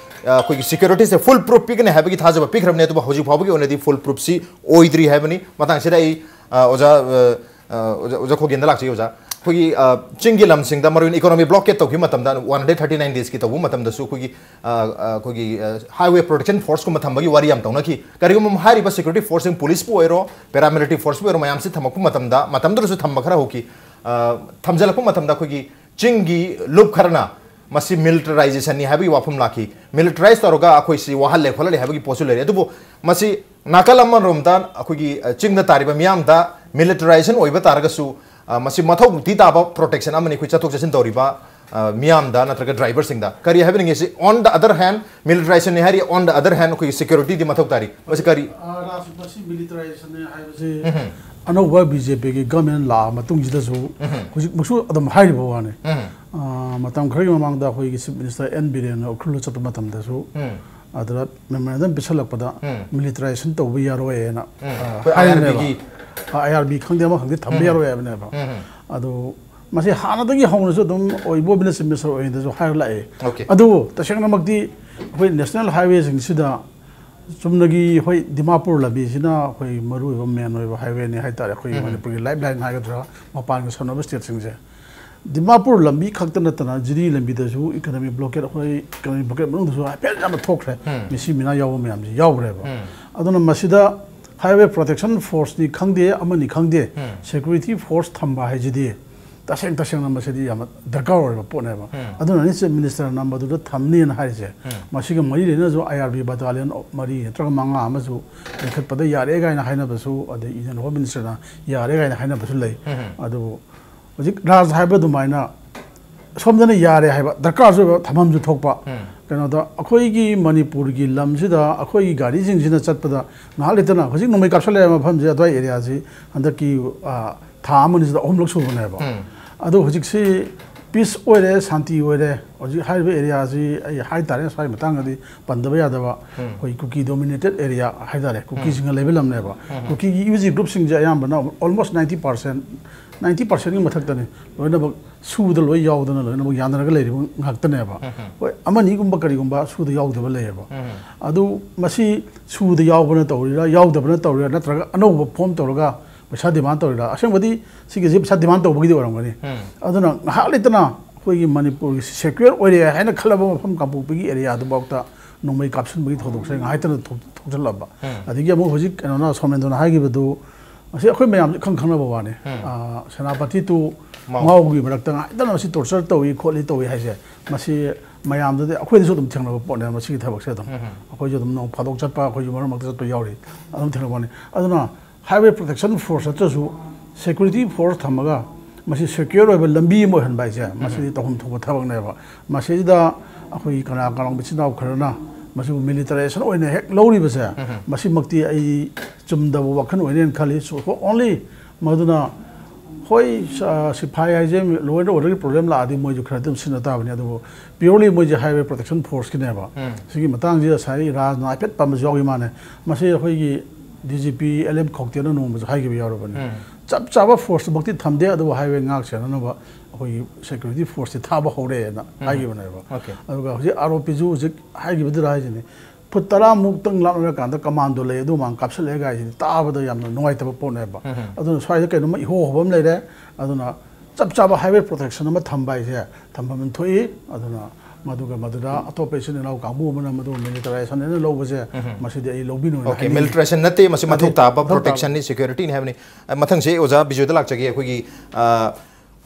ꯑ, ꯑꯩꯈꯣꯏꯒꯤ ꯁꯦꯀ꯭ꯌꯨꯔꯤꯇꯤꯁꯦ ꯐꯨꯜ ꯄ꯭ꯔꯨꯐ ꯄꯤꯒꯅꯤ ꯍꯥꯏꯕꯒꯤ ꯊꯥꯖꯕ ꯄꯤꯈ꯭ꯔꯕꯅꯤ, ꯑꯗꯨꯕꯨ ꯍꯧꯖꯤꯛ ꯐꯥꯎꯕꯒꯤ ꯑꯣꯏꯅꯗꯤ ꯐꯨꯜ ꯄ꯭ꯔꯨꯐꯁꯤ ꯑꯣꯏꯗ꯭ꯔꯤ ꯍꯥꯏꯕꯅꯤ꯫ ꯃꯇꯥꯡꯁꯤꯗ ꯑꯩ, ꯑ, ꯑꯣꯖꯥ, ꯑ, ꯑ, ꯑꯣꯖꯥ, ꯑꯣꯖꯥ ꯈꯣꯒꯦꯟꯗ ꯂꯥꯛꯆꯩ, ꯑꯣꯖꯥ꯫ ꯑꯩꯈꯣꯏꯒꯤ, ꯑ, ꯆꯤꯡꯒꯤ ꯂꯝꯁꯤꯡꯗ ꯃꯔꯨꯑꯣꯏꯅ ꯏꯀꯣꯅꯣꯃꯤ ꯕ꯭ꯂꯣꯀꯦꯠ ꯇꯧꯈꯤꯕ ꯃꯇꯝꯗ, ꯋꯥꯟ ꯍꯟꯗ꯭ꯔꯦꯠ ꯊꯥꯔꯇꯤ ꯅꯥꯏꯟ ꯗꯦꯖꯀꯤ ꯇꯧꯕ ꯃꯇꯝꯗꯁꯨ ꯑꯩꯈꯣꯏꯒꯤ, ꯑ, ꯑ, ꯑꯩꯈꯣꯏꯒꯤ, ꯑ, ꯍꯥꯏꯋꯦ ꯄ꯭ꯔꯣꯇꯦꯛꯁꯟ ꯐꯣꯔꯁꯀꯨꯝꯕ ꯊꯝꯕꯒꯤ ꯋꯥꯔꯤ ꯌꯥꯝ ꯇꯧꯅꯈꯤ꯫ ꯀꯔꯤꯒꯨꯝꯕ ꯍꯥꯏꯔꯤꯕ ꯁꯦꯀ꯭ꯌꯨꯔꯤꯇꯤ ꯐꯣꯔꯁꯁꯤꯡ, ꯄꯨꯂꯤꯁꯄꯨ ꯑꯣꯏꯔꯣ, ꯄꯦꯔꯥꯃꯤꯂꯤꯇꯔꯤ ꯐꯣꯔꯁꯄꯨ ꯑꯣꯏꯔꯣ, ꯃꯌꯥꯝꯁꯤ ꯊꯝꯃꯛꯄ ꯃꯇꯝꯗ, ꯃꯇꯝꯗꯨꯗꯁꯨ ꯊꯝꯕ ꯈꯔ ꯍꯧꯈꯤ꯫ ꯑ, ꯊꯝꯖꯤꯜꯂꯛꯄ ꯃꯇꯝꯗ ꯑꯩꯈꯣꯏꯒꯤ ꯆꯤꯡꯒꯤ ꯂꯨꯞ ꯈꯔꯅ ꯃꯁꯤ ꯃꯤꯂꯤꯇꯔꯥꯏꯖꯦꯁꯟꯅꯤ ꯍꯥꯏꯕꯒꯤ ꯋꯥꯐꯝ ꯂꯥꯛꯈꯤ꯫ ꯃꯤꯂꯤꯇꯔꯥꯏꯁ ꯇꯧꯔꯒ ꯑꯩꯈꯣꯏꯁꯤ ꯋꯥꯍꯜꯂꯦ ꯈꯣꯠꯍꯜꯂꯦ ꯍꯥꯏꯕꯒꯤ ꯄꯣꯠꯁꯨ ꯂꯩꯔꯦ꯫ ꯑꯗꯨꯕꯨ ꯃꯁꯤ ꯅꯥꯀꯜ ꯑꯃꯔꯣꯝꯗ ꯑꯩꯈꯣꯏꯒꯤ, ꯑ, ꯆꯤꯡꯗ ꯇꯥꯔꯤꯕ ꯃꯤꯌꯥꯝꯗ ꯃꯤꯂꯤꯇꯔꯥꯏꯖꯦꯁꯟ ꯑꯣꯏꯕ ꯇꯥꯔꯒꯁꯨ, ꯑ, ꯃꯁꯤ ꯃꯊꯧ ꯇꯤ ꯇꯥꯕ ꯄ꯭ꯔꯣꯇꯦꯛꯁꯟ ꯑꯃꯅꯤ ꯑꯩꯈꯣꯏ ꯆꯠꯊꯣꯛ ꯆꯠꯁꯤꯟ ꯇꯧꯔꯤꯕ, ꯑ, ꯃꯤꯌꯥꯝꯗ ꯅꯠꯇ꯭ꯔꯒ ꯗ꯭ꯔꯥꯏꯚꯔꯁꯤꯡꯗ꯫ ꯀꯔꯤ ꯍꯥꯏꯕꯤꯅꯤꯡꯉꯤ? ꯁꯤ on the other hand ꯃꯤꯂꯤꯇꯔꯥꯏꯖꯦꯁꯟꯅꯤ ꯍꯥꯏꯔꯤ, on the other hand ꯑꯩꯈꯣꯏꯒꯤ ꯁꯦꯀ꯭ꯌꯨꯔꯤꯇꯤꯗꯤ ꯃꯊꯧ ꯇꯥꯔꯤ꯫ ꯃꯁꯤ ꯀꯔꯤ? ꯑ, ꯔꯥꯖ, ꯃꯁꯤ ꯃꯤꯂꯤꯇꯔꯥꯏꯖꯦꯁꯟꯅꯤ ꯍꯥꯏꯕꯁꯤ ꯑꯅꯧꯕ ꯕꯤ ꯖꯦ ꯄꯤꯒꯤ ꯒꯚꯔꯟꯃꯦꯟ ꯂꯥꯛꯑ ꯃꯇꯨꯡꯁꯤꯗꯁꯨ ꯍꯧꯖꯤꯛꯃꯛꯁꯨ ꯑꯗꯨꯝ ꯍꯥꯏꯔꯤꯕ ꯋꯥꯅꯤ꯫ ꯑ, ꯃꯇꯝ ꯈꯔꯒꯤ ꯃꯃꯥꯡꯗ ꯑꯩꯈꯣꯏꯒꯤ ꯆꯤꯐ ꯃꯤꯅꯤꯁꯇꯔ ꯑꯦꯟ ꯕꯤꯔꯦꯟꯅ ꯎꯈ꯭ꯔꯨꯜꯗ ꯆꯠꯄ ꯃꯇꯝꯗꯁꯨ ꯑꯗꯨꯗ ꯃꯦꯃꯣꯔꯦꯟꯗꯝ ꯄꯤꯁꯜꯂꯛꯄꯗ ꯃꯤꯂꯤꯇꯔꯥꯏꯖꯦꯁꯟ ꯇꯧꯕ ꯌꯥꯔꯣꯏꯅ, ꯑ, ꯑꯩꯈꯣꯏ ꯍꯥꯏꯔꯤꯕꯅꯦꯕ꯫ ꯑꯥꯏ ꯑꯥꯔ ꯕꯤꯒꯤ ꯑꯥ, ꯑꯥꯏ ꯑꯥꯔ ꯕꯤ ꯈꯪꯗꯦ ꯑꯃ ꯈꯪꯗꯦ ꯊꯝꯕ ꯌꯥꯔꯣꯏ ꯍꯥꯏꯕꯅꯦꯕ꯫ ꯑꯗꯨ ꯃꯁꯤ ꯍꯥꯟꯅꯗꯒꯤ ꯍꯧꯅꯁꯨ ꯑꯗꯨꯝ ꯑꯣꯏꯕ ꯃꯤꯅꯤꯁꯇꯔ ꯑꯣꯏꯔꯤꯉꯩꯗꯁꯨ ꯍꯥꯏꯔ ꯂꯥꯛꯑꯦ꯫ ꯑꯣꯀꯦ꯫ ꯑꯗꯨꯕꯨ ꯇꯁꯦꯡꯅꯃꯛꯇꯤ ꯑꯩꯈꯣꯏ ꯅꯦꯁꯅꯦꯜ ꯍꯥꯏꯋꯦꯁꯤꯡꯁꯤꯗ ꯆꯨꯝꯅꯒꯤ ꯑꯩꯈꯣꯏ ꯗꯤꯃꯥꯄꯨꯔ ꯂꯝꯕꯤꯁꯤꯅ ꯑꯩꯈꯣꯏ ꯃꯔꯨꯑꯣꯏꯕ ꯃꯦꯟ ꯑꯣꯏꯕ ꯍꯥꯏꯋꯦꯅꯤ ꯍꯥꯏꯇꯥꯔꯦ, ꯑꯩꯈꯣꯏꯒꯤ ꯃꯅꯤꯄꯨꯔꯒꯤ ꯂꯥꯏꯐ ꯂꯥꯏꯟ ꯍꯥꯏꯒꯗ꯭ꯔꯥ, ꯃꯄꯥꯟꯒ ꯁꯝꯅꯕ ꯁ꯭ꯇꯦꯠꯁꯤꯡꯁꯦ꯫ ꯗꯤꯃꯥꯄꯨꯔ ꯂꯝꯕꯤ ꯈꯛꯇ ꯅꯠꯇꯅ ꯖꯤꯔꯤ ꯂꯝꯕꯤꯗꯁꯨ ꯏꯀꯣꯅꯣꯃꯤꯛ ꯕ꯭ꯂꯣꯀꯦꯠ, ꯑꯩꯈꯣꯏ ꯏꯀꯣꯅꯣꯃꯤꯛ ꯕ꯭ꯂꯣꯀꯦꯠ ꯃꯅꯨꯡꯗꯁꯨ ꯍꯥꯏꯐꯦꯠ ꯌꯥꯝꯅ ꯊꯣꯛꯈ꯭ꯔꯦ꯫ ꯃꯤꯁꯤ ꯃꯤꯅꯥ ꯌꯥꯎꯕ ꯃꯌꯥꯝꯁꯤ ꯌꯥꯎꯈ꯭ꯔꯦꯕ꯫ ꯑꯗꯨꯅ ꯃꯁꯤꯗ ꯍꯥꯏꯋꯦ ꯄ꯭ꯔꯣꯇꯦꯛꯁꯟ ꯐꯣꯔꯁꯅꯤ ꯈꯪꯗꯦ, ꯑꯃꯅꯤ ꯈꯪꯗꯦ, ꯁꯦꯀ꯭ꯌꯨꯔꯤꯇꯤ ꯐꯣꯔꯁ ꯊꯝꯕ ꯍꯥꯏꯁꯤꯗꯤ ꯇꯁꯦꯡ ꯇꯁꯦꯡꯅ ꯃꯁꯤꯗꯤ ꯌꯥꯝꯅ ꯗꯔꯀꯥꯔ ꯑꯣꯏꯔꯕ ꯄꯣꯠꯅꯦꯕ꯫ ꯑꯗꯨꯅꯅꯤ ꯆꯤꯐ ꯃꯤꯅꯤꯁꯇꯔꯅ ꯃꯗꯨꯗ ꯊꯝꯅꯤꯅ ꯍꯥꯏꯔꯤꯁꯦ꯫ ꯃꯁꯤꯒ ꯃꯔꯤ ꯂꯩꯅꯅꯁꯨ ꯑꯥꯏ ꯑꯥꯔ ꯕꯤ ꯕꯇꯥꯂꯤꯌꯟ ꯃꯔꯤ ꯅꯠꯇ꯭ꯔꯒ ꯃꯉꯥ ꯑꯃꯁꯨ ꯂꯤꯡꯈꯠꯄꯗ ꯌꯥꯔꯦ ꯀꯥꯏꯅ ꯍꯥꯏꯅꯕꯁꯨ, ꯑꯗꯩ ꯏꯟꯗꯤꯌꯟ ꯍꯣꯝ ꯃꯤꯅꯤꯁꯇꯔꯅ ꯌꯥꯔꯦ ꯀꯥꯏꯅ ꯍꯥꯏꯅꯕꯁꯨ ꯂꯩ꯫ ꯑꯗꯨꯕꯨ ꯍꯧꯖꯤꯛ ꯔꯥꯖ ꯍꯥꯏꯕ ꯑꯗꯨꯃꯥꯏꯅ ꯁꯣꯝꯗꯅ ꯌꯥꯔꯦ ꯍꯥꯏꯕ, ꯗꯔꯀꯥꯔꯁꯨ ꯑꯣꯏꯕ ꯊꯝꯐꯝꯁꯨ ꯊꯣꯛꯄ꯫ ꯀꯩꯅꯣꯗ ꯑꯩꯈꯣꯏꯒꯤ ꯃꯅꯤꯄꯨꯔꯒꯤ ꯂꯝꯁꯤꯗ ꯑꯩꯈꯣꯏꯒꯤ ꯒꯥꯔꯤꯁꯤꯡꯁꯤꯅ ꯆꯠꯄꯗ ꯉꯥꯏꯍꯥꯛ ꯂꯩꯇꯅ ꯍꯧꯖꯤꯛ ꯅꯣꯡꯃꯩ ꯀꯥꯞꯁꯤꯜꯂꯛꯑꯦ ꯃꯐꯝꯁꯦ, ꯑꯗꯨꯋꯥꯏ ꯑꯦꯔꯤꯌꯥꯁꯤ ꯍꯟꯗꯛꯀꯤ, ꯑ, ꯊꯥ ꯑꯃꯅꯤꯁꯤꯗ ꯑꯍꯨꯝꯂꯛ ꯁꯨꯕꯅꯦꯕ꯫ ꯑꯗꯣ ꯍꯧꯖꯤꯛꯁꯤ ꯄꯤꯁ ꯑꯣꯏꯔꯦ, ꯁꯥꯟꯇꯤ ꯑꯣꯏꯔꯦ꯫ ꯍꯧꯖꯤꯛ ꯍꯥꯏꯔꯤꯕ ꯑꯦꯔꯤꯌꯥꯁꯤ ꯑꯩ ꯍꯥꯏꯇꯥꯔꯦ, ꯁ꯭ꯋꯥꯏ ꯃꯇꯥꯡꯗꯗꯤ ꯄꯟꯗꯕ ꯌꯥꯗꯕ, ꯑꯩꯈꯣꯏ ꯀꯨꯀꯤ ꯗꯣꯃꯤꯅꯦꯇꯦꯠ ꯑꯦꯔꯤꯌꯥ ꯍꯥꯏꯇꯥꯔꯦ, ꯀꯨꯀꯤꯁꯤꯡꯅ ꯂꯩꯕ ꯂꯝꯅꯦꯕ꯫ ꯀꯨꯀꯤꯒꯤ ꯌꯨ ꯖꯤ ꯒ꯭ꯔꯨꯞꯁꯤꯡꯁꯦ ꯑꯌꯥꯝꯕꯅ almost ninety percent, ninety percentꯀꯤ ꯃꯊꯛꯇꯅꯤ, ꯂꯣꯏꯅꯃꯛ ꯁꯨꯗ ꯂꯣꯏ ꯌꯥꯎꯗꯅ ꯂꯣꯏꯅꯃꯛ ꯌꯥꯅꯔꯒ ꯂꯩꯔꯤꯕ ꯉꯥꯛꯇꯅꯦꯕ꯫ ꯍꯣꯏ, ꯑꯃꯅꯤꯒꯨꯝꯕ ꯀꯔꯤꯒꯨꯝꯕ ꯁꯨꯗ ꯌꯥꯎꯗꯕ ꯂꯩꯌꯦꯕ꯫ ꯑꯗꯨ ꯃꯁꯤ ꯁꯨꯗ ꯌꯥꯎꯕꯅ ꯇꯧꯔꯤꯔꯥ, ꯌꯥꯎꯗꯕꯅ ꯇꯧꯔꯤꯔꯥ, ꯅꯠꯇ꯭ꯔꯒ ꯑꯅꯧꯕ ꯐꯣꯝ ꯇꯧꯔꯒ ꯄꯩꯁꯥ ꯗꯤꯃꯥꯟ ꯇꯧꯔꯤꯔꯥ? ꯑꯁꯦꯡꯕꯗꯤ ꯁꯤꯒꯤꯁꯤ ꯄꯩꯁꯥ ꯗꯤꯃꯥꯟ ꯇꯧꯕꯒꯤꯗꯤ ꯑꯣꯏꯔꯝꯒꯅꯤ꯫ ꯑꯗꯨꯅ ꯉꯥꯏꯍꯥꯛ ꯂꯩꯇꯅ ꯑꯩꯈꯣꯏꯒꯤ ꯃꯅꯤꯄꯨꯔꯒꯤ ꯁꯦꯀ꯭ꯌꯨꯔ ꯑꯣꯏꯔꯦ ꯍꯥꯏꯅ ꯈꯜꯂꯕ ꯃꯐꯝ ꯀꯥꯡꯄꯣꯛꯄꯤꯒꯤ ꯑꯦꯔꯤꯌꯥꯗꯨꯐꯥꯎꯗ ꯅꯣꯡꯃꯩ ꯀꯥꯞꯁꯤꯟꯕꯒꯤ ꯊꯧꯗꯣꯛꯁꯦ ꯉꯥꯏꯍꯥꯛꯇꯅ ꯊꯣꯛ-, ꯊꯣꯛꯆꯜꯂꯛꯑꯕ꯫ ꯑꯗꯒꯤ ꯑꯃꯨꯛ ꯍꯧꯖꯤꯛ ꯀꯩꯅꯣꯅ, ꯁꯣꯃꯦꯟꯗꯨꯅ ꯍꯥꯏꯈꯤꯕꯗꯨ, ꯃꯁꯤ ꯑꯩꯈꯣꯏ ꯃꯌꯥꯝꯁꯦ ꯈꯪ ꯈꯪꯅꯕ ꯋꯥꯅꯤ꯫ ꯎꯝ꯫ ꯑ, ꯁꯦꯅꯥꯄꯇꯤ to ꯃꯥꯎ꯫ ꯃꯥꯎꯒꯤ ꯃꯔꯛꯇ ꯉꯥꯏꯗꯅ ꯃꯁꯤ torture ꯇꯧꯏ ꯈꯣꯠꯂꯤ ꯇꯧꯏ ꯍꯥꯏꯁꯦ, ꯃꯁꯤ ꯃꯌꯥꯝꯗꯗꯤ, ꯑꯩꯈꯣꯏꯗꯁꯨ ꯑꯗꯨꯝ ꯊꯦꯡꯅꯕ ꯄꯣꯠꯅꯦ ꯃꯁꯤꯒꯤ ꯊꯕꯛꯁꯦ꯫ ꯑꯗꯨꯝ ꯎꯝ꯫ ꯑꯩꯈꯣꯏꯁꯨ ꯑꯗꯨꯝ ꯅꯣꯡ ꯐꯥꯗꯣꯛ ꯆꯠꯄ, ꯑꯩꯈꯣꯏꯁꯨ ꯃꯔꯛ ꯃꯔꯛꯇ ꯆꯠꯄ ꯌꯥꯎꯔꯤ, ꯑꯗꯨꯝ ꯊꯦꯡꯅꯕ ꯋꯥꯅꯤ꯫ ꯑꯗꯨꯅ highway protection force ꯅꯠꯇ꯭ꯔꯁꯨ security force ꯊꯝꯃꯒ ꯃꯁꯤ secure ꯑꯣꯏꯕ ꯂꯝꯕꯤ ꯑꯃ ꯑꯣꯏꯍꯟꯕ ꯍꯥꯏꯁꯦ, ꯃꯁꯤꯗꯤ ꯎꯝ꯫ ꯇꯧꯐꯝ ꯊꯣꯛꯄ ꯊꯕꯛꯅꯦꯕ꯫ ꯃꯁꯤꯗ ꯑꯩꯈꯣꯏꯒꯤ ꯀꯅꯥ ꯀꯅꯥ ꯃꯆꯤꯟ ꯃꯅꯥꯎ ꯈꯔꯅ ꯃꯁꯤꯕꯨ militarization ꯑꯣꯏꯅ ꯍꯦꯛ ꯂꯧꯔꯤꯕꯁꯦ, ꯎꯝ꯫ ꯃꯁꯤꯃꯛꯇꯤ ꯑꯩ ꯆꯨꯝꯗꯕ ꯋꯥꯈꯜ ꯑꯣꯏꯅꯦꯅ ꯈꯜꯂꯤ꯫ So, only ꯃꯗꯨꯅ, ꯍꯣꯏ, ꯁ-, ꯁꯤꯐꯥꯏ ꯍꯥꯏꯁꯦ law and order ꯒꯤ problem ꯂꯥꯛꯑꯗꯤ ꯃꯣꯏꯁꯨ ꯈꯔ ꯑꯗꯨꯝ ꯁꯤꯖꯤꯟꯅ ꯇꯥꯕꯅꯤ, ꯑꯗꯨꯕꯨ purely ꯃꯣꯏꯁꯦ highway protection force ꯀꯤꯅꯦꯕ꯫ ꯎꯝ꯫ ꯁꯤꯒꯤ ꯃꯇꯥꯡꯁꯤꯗ ꯉꯁꯥꯏ ꯔꯥꯖꯅ ꯍꯥꯏꯐꯦꯠ ꯄꯟꯕꯁꯨ ꯌꯥꯎꯈꯤ ꯃꯥꯅꯦ꯫ ꯃꯁꯤ ꯑꯩꯈꯣꯏꯒꯤ D G P L M ꯈꯧꯇꯦꯅ ꯅꯣꯡꯃꯁꯨ ꯍꯥꯏꯈꯤꯕ ꯌꯥꯎꯔꯕꯅꯤ꯫ ꯎꯝ꯫ ꯆꯞ ꯆꯥꯕ force ꯃꯛꯇꯤ ꯊꯝꯗꯦ, ꯑꯗꯨꯕꯨ highway ꯉꯥꯛ ꯁꯦꯟꯅꯅꯕ ꯑꯩꯈꯣꯏꯒꯤ security force ꯁꯤ ꯊꯥꯕ ꯍꯧꯔꯦꯅ ꯎꯝ꯫ ꯍꯥꯏꯈꯤꯕꯅꯦꯕ꯫ Okay꯫ ꯑꯗꯨꯒ ꯍꯧꯖꯤꯛ ꯑꯥꯔꯣꯄꯤꯁꯨ ꯍꯧꯖꯤꯛ ꯍꯥꯏꯈꯤꯕꯗꯨꯗ ꯍꯥꯏꯁꯤꯅꯤ, ꯐꯨꯠ ꯇꯔꯥꯃꯨꯛꯇꯪ ꯂꯥꯞꯅꯔꯀꯥꯟꯗ commando ꯂꯩ, ꯑꯗꯨ ꯃꯥꯡ ꯀꯥꯞꯁꯤꯜꯂꯛꯑꯦ ꯀꯥꯏꯁꯤꯗꯤ ꯇꯥꯕꯗ ꯌꯥꯝꯅ ꯅꯨꯡꯉꯥꯏꯇꯕ ꯄꯣꯠꯅꯦꯕ꯫ ꯎꯝ꯫ ꯑꯗꯨꯅ ꯁ꯭ꯋꯥꯏꯗ ꯀꯩꯅꯣꯝꯃ ꯏꯍꯣ ꯍꯣꯕ ꯑꯃ ꯂꯩꯔꯦ꯫ ꯑꯗꯨꯅ ꯆꯞ ꯆꯥꯕ highway protection ꯑꯃ ꯊꯝꯕ ꯍꯥꯏꯁꯦ ꯊꯝꯐꯝ ꯑꯃ ꯊꯣꯛꯏ꯫ ꯑꯗꯨꯅ ꯃꯗꯨꯒ ꯃꯗꯨꯗ ꯑꯇꯣꯞꯄ ꯏꯆꯤꯟ ꯏꯅꯥꯎ ꯀꯥꯡꯕꯨ ꯑꯃꯅ ꯃꯗꯨ militarization ꯍꯥꯏꯅ ꯂꯧꯕꯁꯦ, ꯎꯝ꯫ ꯃꯁꯤꯗꯤ ꯑꯩ ꯂꯧꯕꯤꯅꯨ ꯍꯥꯏꯅ Okay, ꯍꯥꯏꯅꯤꯡꯉꯤ꯫ Militarization ꯅꯠꯇꯦ, ꯃꯁꯤ ꯃꯊꯧ ꯅꯠꯇꯦ, ꯇꯥꯕ ꯃꯊꯧ ꯇꯥꯕ꯫ Protection ꯅꯤ, security ꯅꯤ ꯍꯥꯏꯕꯅꯤ꯫ ꯑ, ꯃꯊꯪꯁꯦ ꯑꯣꯖꯥ ꯕꯤꯖꯣꯏꯗ ꯂꯥꯛꯆꯒꯦ꯫ ꯑꯩꯈꯣꯏꯒꯤ, ꯑ,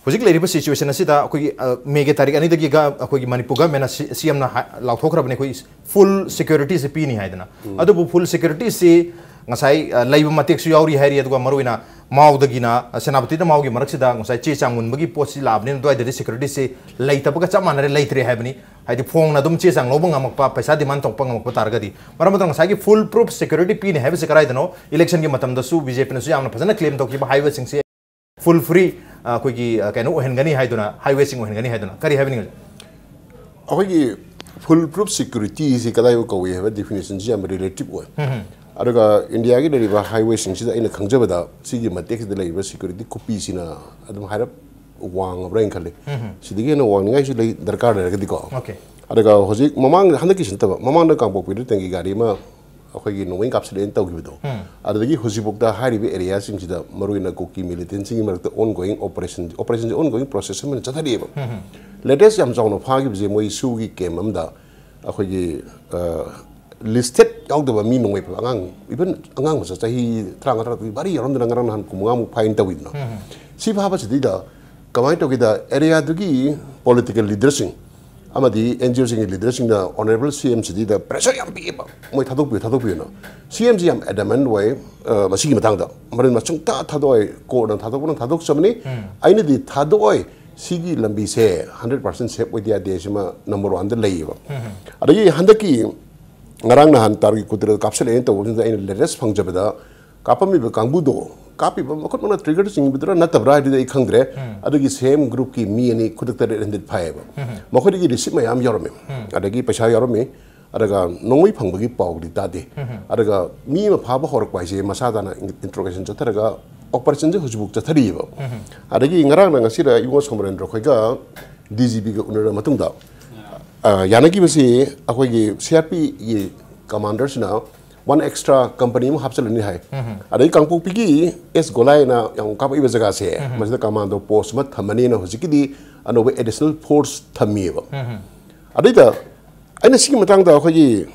ꯍꯧꯖꯤꯛ ꯂꯩꯔꯤꯕ situation ꯑꯁꯤꯗ ꯑꯩꯈꯣꯏꯒꯤ, ꯑ, ꯃꯦꯒꯤ ꯇꯥꯔꯤꯛ ꯑꯅꯤꯗꯒꯤ ꯒ-, ꯑꯩꯈꯣꯏꯒꯤ ꯃꯅꯤꯄꯨꯔ government ꯅ ꯁꯤ-, C M ꯅ ꯍꯥ-, ꯂꯥꯎꯊꯣꯛꯈ꯭ꯔꯕꯅꯤ, ꯑꯩꯈꯣꯏ full security ꯁꯤ ꯄꯤꯅꯤ ꯍꯥꯏꯗꯅ꯫ ꯎꯝ꯫ ꯑꯗꯨꯕꯨ full security ꯁꯤ ꯉꯁꯥꯏ, ꯑ, ꯂꯩꯕ ꯃꯇꯦꯛꯁꯨ ꯌꯥꯎꯔꯤ ꯍꯥꯏꯔꯤ, ꯑꯗꯨꯒ ꯃꯔꯨꯑꯣꯏꯅ ꯃꯥꯎꯗꯒꯤꯅ, ꯑ, ꯁꯦꯅꯥꯄꯇꯤꯗ ꯃꯥꯎꯒꯤ ꯃꯔꯛꯁꯤꯗ ꯉꯁꯥꯏ ꯆꯦ ꯆꯥꯡ ꯃꯨꯟꯕꯒꯤ ꯄꯣꯠꯁꯤ ꯂꯥꯛꯑꯕꯅꯤꯅ ꯑꯗꯨꯋꯥꯏꯗꯗꯤ security ꯁꯤ ꯂꯩꯇꯕꯒ ꯆꯞ ꯃꯥꯟꯅꯔꯦ, ꯂꯩꯇ꯭ꯔꯦ ꯍꯥꯏꯕꯅꯤ꯫ ꯍꯥꯏꯗꯤ ꯐꯣꯡꯅ ꯑꯗꯨꯝ ꯆꯦ ꯆꯥꯡ ꯂꯧꯕ ꯉꯝꯃꯛꯄ, ꯄꯩꯁꯥ demand ꯇꯧꯔꯛꯄ ꯉꯝꯃꯛꯄ ꯇꯥꯔꯒꯗꯤ꯫ ꯃꯔꯝ ꯑꯗꯨꯅ ꯉꯁꯥꯏꯒꯤ full proof security ꯄꯤꯅꯤ ꯍꯥꯏꯕꯁꯤ ꯀꯗꯥꯏꯗꯅꯣ? Election ꯒꯤ ꯃꯇꯝꯗꯁꯨ B J P ꯅꯁꯨ ꯌꯥꯝꯅ ꯐꯖꯅ claim ꯇꯧꯈꯤꯕ highway ꯁꯤꯡꯁꯦ full free, ꯑ, ꯑꯩꯈꯣꯏꯒꯤ, ꯑ, ꯀꯩꯅꯣ ꯑꯣꯏꯍꯟꯒꯅꯤ ꯍꯥꯏꯗꯨꯅ, highway ꯁꯤꯡ ꯑꯣꯏꯍꯟꯒꯅꯤ ꯍꯥꯏꯗꯨꯅ꯫ ꯀꯔꯤ ꯍꯥꯏꯕꯤꯅꯤꯡꯉꯤ? ꯑꯩꯈꯣꯏꯒꯤ full proof security ꯁꯤ ꯀꯗꯥꯏꯕꯨ ꯀꯧꯏ ꯍꯥꯏꯕ definition ꯁꯤ ꯌꯥꯝ relative ꯑꯣꯏ꯫ ꯎꯝ, ꯎꯝ꯫ ꯑꯗꯨꯒ India ꯒꯤ ꯂꯩꯔꯤꯕ highway ꯁꯤꯡꯁꯤꯗ ꯑꯩꯅ ꯈꯪꯖꯕꯗ ꯁꯤꯒꯤ ꯃꯇꯦꯛꯁꯤꯗ ꯂꯩꯔꯤꯕ security ꯈꯨꯄꯤꯁꯤꯅ ꯑꯗꯨꯝ ꯍꯥꯏꯔꯞ ꯋꯥꯡꯉꯕ꯭ꯔꯥ ꯍꯥꯏꯅ ꯈꯜꯂꯤ꯫ ꯎꯝ, ꯎꯝ꯫ ꯁꯤꯗꯒꯤ ꯍꯦꯟꯅ ꯋꯥꯡꯅꯤꯡꯉꯥꯏꯁꯨ ꯂꯩ, ꯗꯔꯀꯥꯔ ꯂꯩꯔꯒꯗꯤꯀꯣ꯫ Okay꯫ ꯑꯗꯨꯒ ꯍꯧꯖꯤꯛ ꯃꯃꯥꯡ, ꯍꯟꯗꯛꯀꯤꯁꯤ ꯅꯠꯇꯕ, ꯃꯃꯥꯡꯗ ꯀꯥꯡꯄꯣꯛꯄꯤꯗ ꯇꯦꯡꯀꯤ ꯒꯥꯔꯤ ꯑꯃ ꯑꯩꯈꯣꯏꯒꯤ ꯅꯣꯡꯃꯩ ꯀꯥꯞꯁꯤꯜꯂꯛꯑꯦꯅ ꯇꯧꯈꯤꯕꯗꯣ, ꯎꯝ꯫ ꯑꯗꯨꯗꯒꯤ ꯍꯧꯖꯤꯛꯐꯥꯎꯗ ꯍꯥꯏꯔꯤꯕ area ꯁꯤꯡꯁꯤꯗ ꯃꯔꯨꯑꯣꯏꯅ ꯀꯨꯀꯤ militant ꯁꯤꯡꯒꯤ ꯃꯔꯛꯇ ongoing operation, operation ꯁꯦ ongoing process ꯑꯃ ꯑꯣꯏꯅ ꯆꯠꯊꯔꯤꯑꯕ꯫ ꯎꯝ, ꯎꯝ꯫ Latest ꯌꯥꯝ ꯆꯥꯎꯅ ꯐꯥꯈꯤꯕꯁꯦ ꯃꯣꯏ ꯁꯨꯒꯤ camp ꯑꯃꯗ ꯑꯩꯈꯣꯏꯒꯤ, ꯑ, ꯂꯤꯁꯇꯦꯠ ꯌꯥꯎꯗꯕ ꯃꯤ ꯅꯣꯡꯃꯩ ꯄꯥꯏꯕ ꯑꯉꯥꯡ, ꯏꯚꯟ ꯑꯉꯥꯡ ꯃꯆꯥ ꯆꯍꯤ ꯇꯔꯥꯃꯉꯥ ꯇꯔꯥꯇꯔꯨꯛꯀꯤ ꯃꯔꯤ ꯌꯥꯎꯔꯝꯗꯅ ꯉꯔꯥꯡ ꯅꯍꯥꯟ ꯀꯨꯟ ꯃꯉꯥꯃꯨꯛ ꯐꯥꯏꯟ ꯇꯧꯋꯤꯗꯅ꯫ ꯁꯤ ꯐꯥꯕꯁꯤꯗꯩꯗ ꯀꯃꯥꯏꯅ ꯇꯧꯒꯦꯗ, ꯑꯦꯔꯤꯌꯥꯗꯨꯒꯤ ꯄꯣꯂꯤꯇꯤꯀꯦꯜ ꯂꯤꯗꯔꯁꯤꯡ ꯑꯃꯗꯤ ꯑꯦꯟ ꯖꯤ ꯑꯣꯁꯤꯡꯒꯤ ꯂꯤꯗꯔꯁꯤꯡꯅ ꯑꯣꯅꯔꯦꯕꯜ ꯁꯤ ꯑꯦꯝ ꯁꯤꯗꯩꯗ ꯄ꯭ꯔꯦꯁꯔ ꯌꯥꯝ ꯄꯤꯑꯦꯕ, ꯃꯣꯏ ꯊꯥꯗꯣꯛꯄꯤꯌꯨ, ꯊꯥꯗꯣꯛꯄꯤꯌꯨꯅ꯫ ꯁꯤ ꯑꯦꯝꯁꯤ ꯌꯥꯝ ꯑꯦꯗꯃꯦꯟ ꯑꯣꯏ꯫ ꯑ, ꯃꯁꯤꯒꯤ ꯃꯇꯥꯡꯗ ꯃꯔꯝꯗꯤ ꯃꯁꯨꯡꯇ ꯊꯥꯗꯣꯛꯑꯣꯏ, ꯀꯣꯔꯠꯅ ꯊꯥꯗꯣꯛꯄꯅ ꯊꯥꯗꯣꯛꯆꯕꯅꯤ꯫ ꯑꯩꯅꯗꯤ ꯊꯥꯗꯣꯛꯑꯣꯏ, ꯁꯤꯒꯤ ꯂꯝꯕꯤꯁꯦ ꯍꯟꯗ꯭ꯔꯦꯠ ꯄꯥꯔꯁꯦꯟ ꯁꯦꯐ ꯑꯣꯏꯗ ꯌꯥꯗꯦ, ꯁꯤꯃ ꯅꯝꯕꯔ ꯋꯥꯟꯗ ꯂꯩꯌꯦꯕ꯫ ꯑꯗꯒꯤ ꯍꯟꯗꯛꯀꯤ ꯉꯔꯥꯡ ꯅꯍꯥꯟ ꯇꯥꯔꯤꯛ ꯀꯨꯟꯇꯔꯦꯠ ꯀꯥꯞꯁꯤꯜꯂꯛꯑꯦꯅ ꯇꯧꯕꯁꯤꯗ ꯑꯩꯅ ꯂꯦꯇꯦꯁ ꯐꯪꯖꯕꯗ ꯀꯥꯞꯄꯝꯃꯤꯕ ꯀꯥꯡꯕꯨꯗꯣ, ꯀꯥꯞꯄꯤꯕ ꯃꯈꯨꯠꯃꯛꯅ ꯇ꯭ꯔꯤꯒꯔ ꯆꯤꯡꯕꯗꯨꯔ ꯅꯠꯇꯕ꯭ꯔꯥ ꯍꯥꯏꯗꯨꯗꯤ ꯑꯩ ꯈꯪꯗ꯭ꯔꯦ꯫ ꯑꯗꯨꯒꯤ ꯁꯦꯝ ꯒ꯭ꯔꯨꯞꯀꯤ ꯃꯤ ꯑꯅꯤ ꯈꯨꯗꯛꯇ ꯔꯦꯠ ꯍꯦꯟꯗꯦꯠ ꯐꯥꯏꯌꯦꯕ꯫ ꯃꯈꯣꯏꯗꯒꯤ ꯔꯤꯁꯤꯞ ꯃꯌꯥꯝ ꯌꯥꯎꯔꯝꯃꯤ, ꯑꯗꯒꯤ ꯄꯩꯁꯥ ꯌꯥꯎꯔꯝꯃꯤ꯫ ꯑꯗꯨꯒ ꯅꯣꯡꯃꯩ ꯐꯪꯕꯒꯤ ꯄꯥꯎꯗꯤ ꯇꯥꯗꯦ꯫ ꯑꯗꯨꯒ ꯃꯤ ꯑꯃ ꯐꯥꯕ ꯍꯧꯔꯛꯄ ꯍꯥꯏꯁꯦ ꯃꯁꯥ ꯇꯥꯅ ꯏꯟꯇ꯭ꯔꯣꯒꯦꯁꯟ ꯆꯠꯊꯔꯒ ꯑꯣꯄꯔꯦꯁꯟꯁꯦ ꯍꯧꯖꯤꯛꯐꯥꯎ ꯆꯠꯊꯔꯤꯑꯕ꯫ ꯑꯗꯒꯤ ꯉꯔꯥꯡꯅ ꯉꯁꯤꯗ ꯏꯕꯣ ꯁꯣꯃꯣꯔꯦꯟꯗ꯭ꯔ ꯑꯩꯈꯣꯏꯒ ꯗꯤ ꯖꯤ ꯄꯤꯒ ꯎꯅꯔ ꯃꯇꯨꯡꯗ, ꯑ, ꯌꯥꯅꯈꯤꯕꯁꯤ ꯑꯩꯈꯣꯏꯒꯤ ꯁꯤ ꯑꯥꯔ ꯄꯤꯒꯤ ꯀꯃꯥꯟꯗꯔꯁꯤꯅ ꯋꯥꯟ ꯑꯦꯛꯁꯇ꯭ꯔꯥ ꯀꯝꯄꯅꯤ ꯑꯃ ꯍꯥꯞꯆꯤꯜꯂꯅꯤ ꯍꯥꯏ꯫ ꯑꯗꯩ ꯀꯥꯡꯄꯣꯛꯄꯤꯒꯤ ꯑꯦꯁ ꯒꯣꯂꯥꯏꯅ ꯌꯥꯝ ꯀꯥꯞꯄꯛꯏꯕ ꯖꯒꯥꯁꯦ, ꯃꯁꯤꯗ ꯀꯃꯥꯟꯗꯣ ꯄꯣꯁ ꯑꯃ ꯊꯝꯃꯅꯤꯅ ꯍꯧꯖꯤꯛꯀꯤꯗꯤ ꯑꯅꯧꯕ ꯑꯦꯗꯤꯁꯅꯦꯜ ꯐꯣꯔꯁ ꯊꯝꯃꯤꯑꯕ꯫ ꯑꯗꯩꯗ ꯑꯩꯅ ꯁꯤꯒꯤ ꯃꯇꯥꯡꯗ ꯑꯩꯈꯣꯏꯒꯤ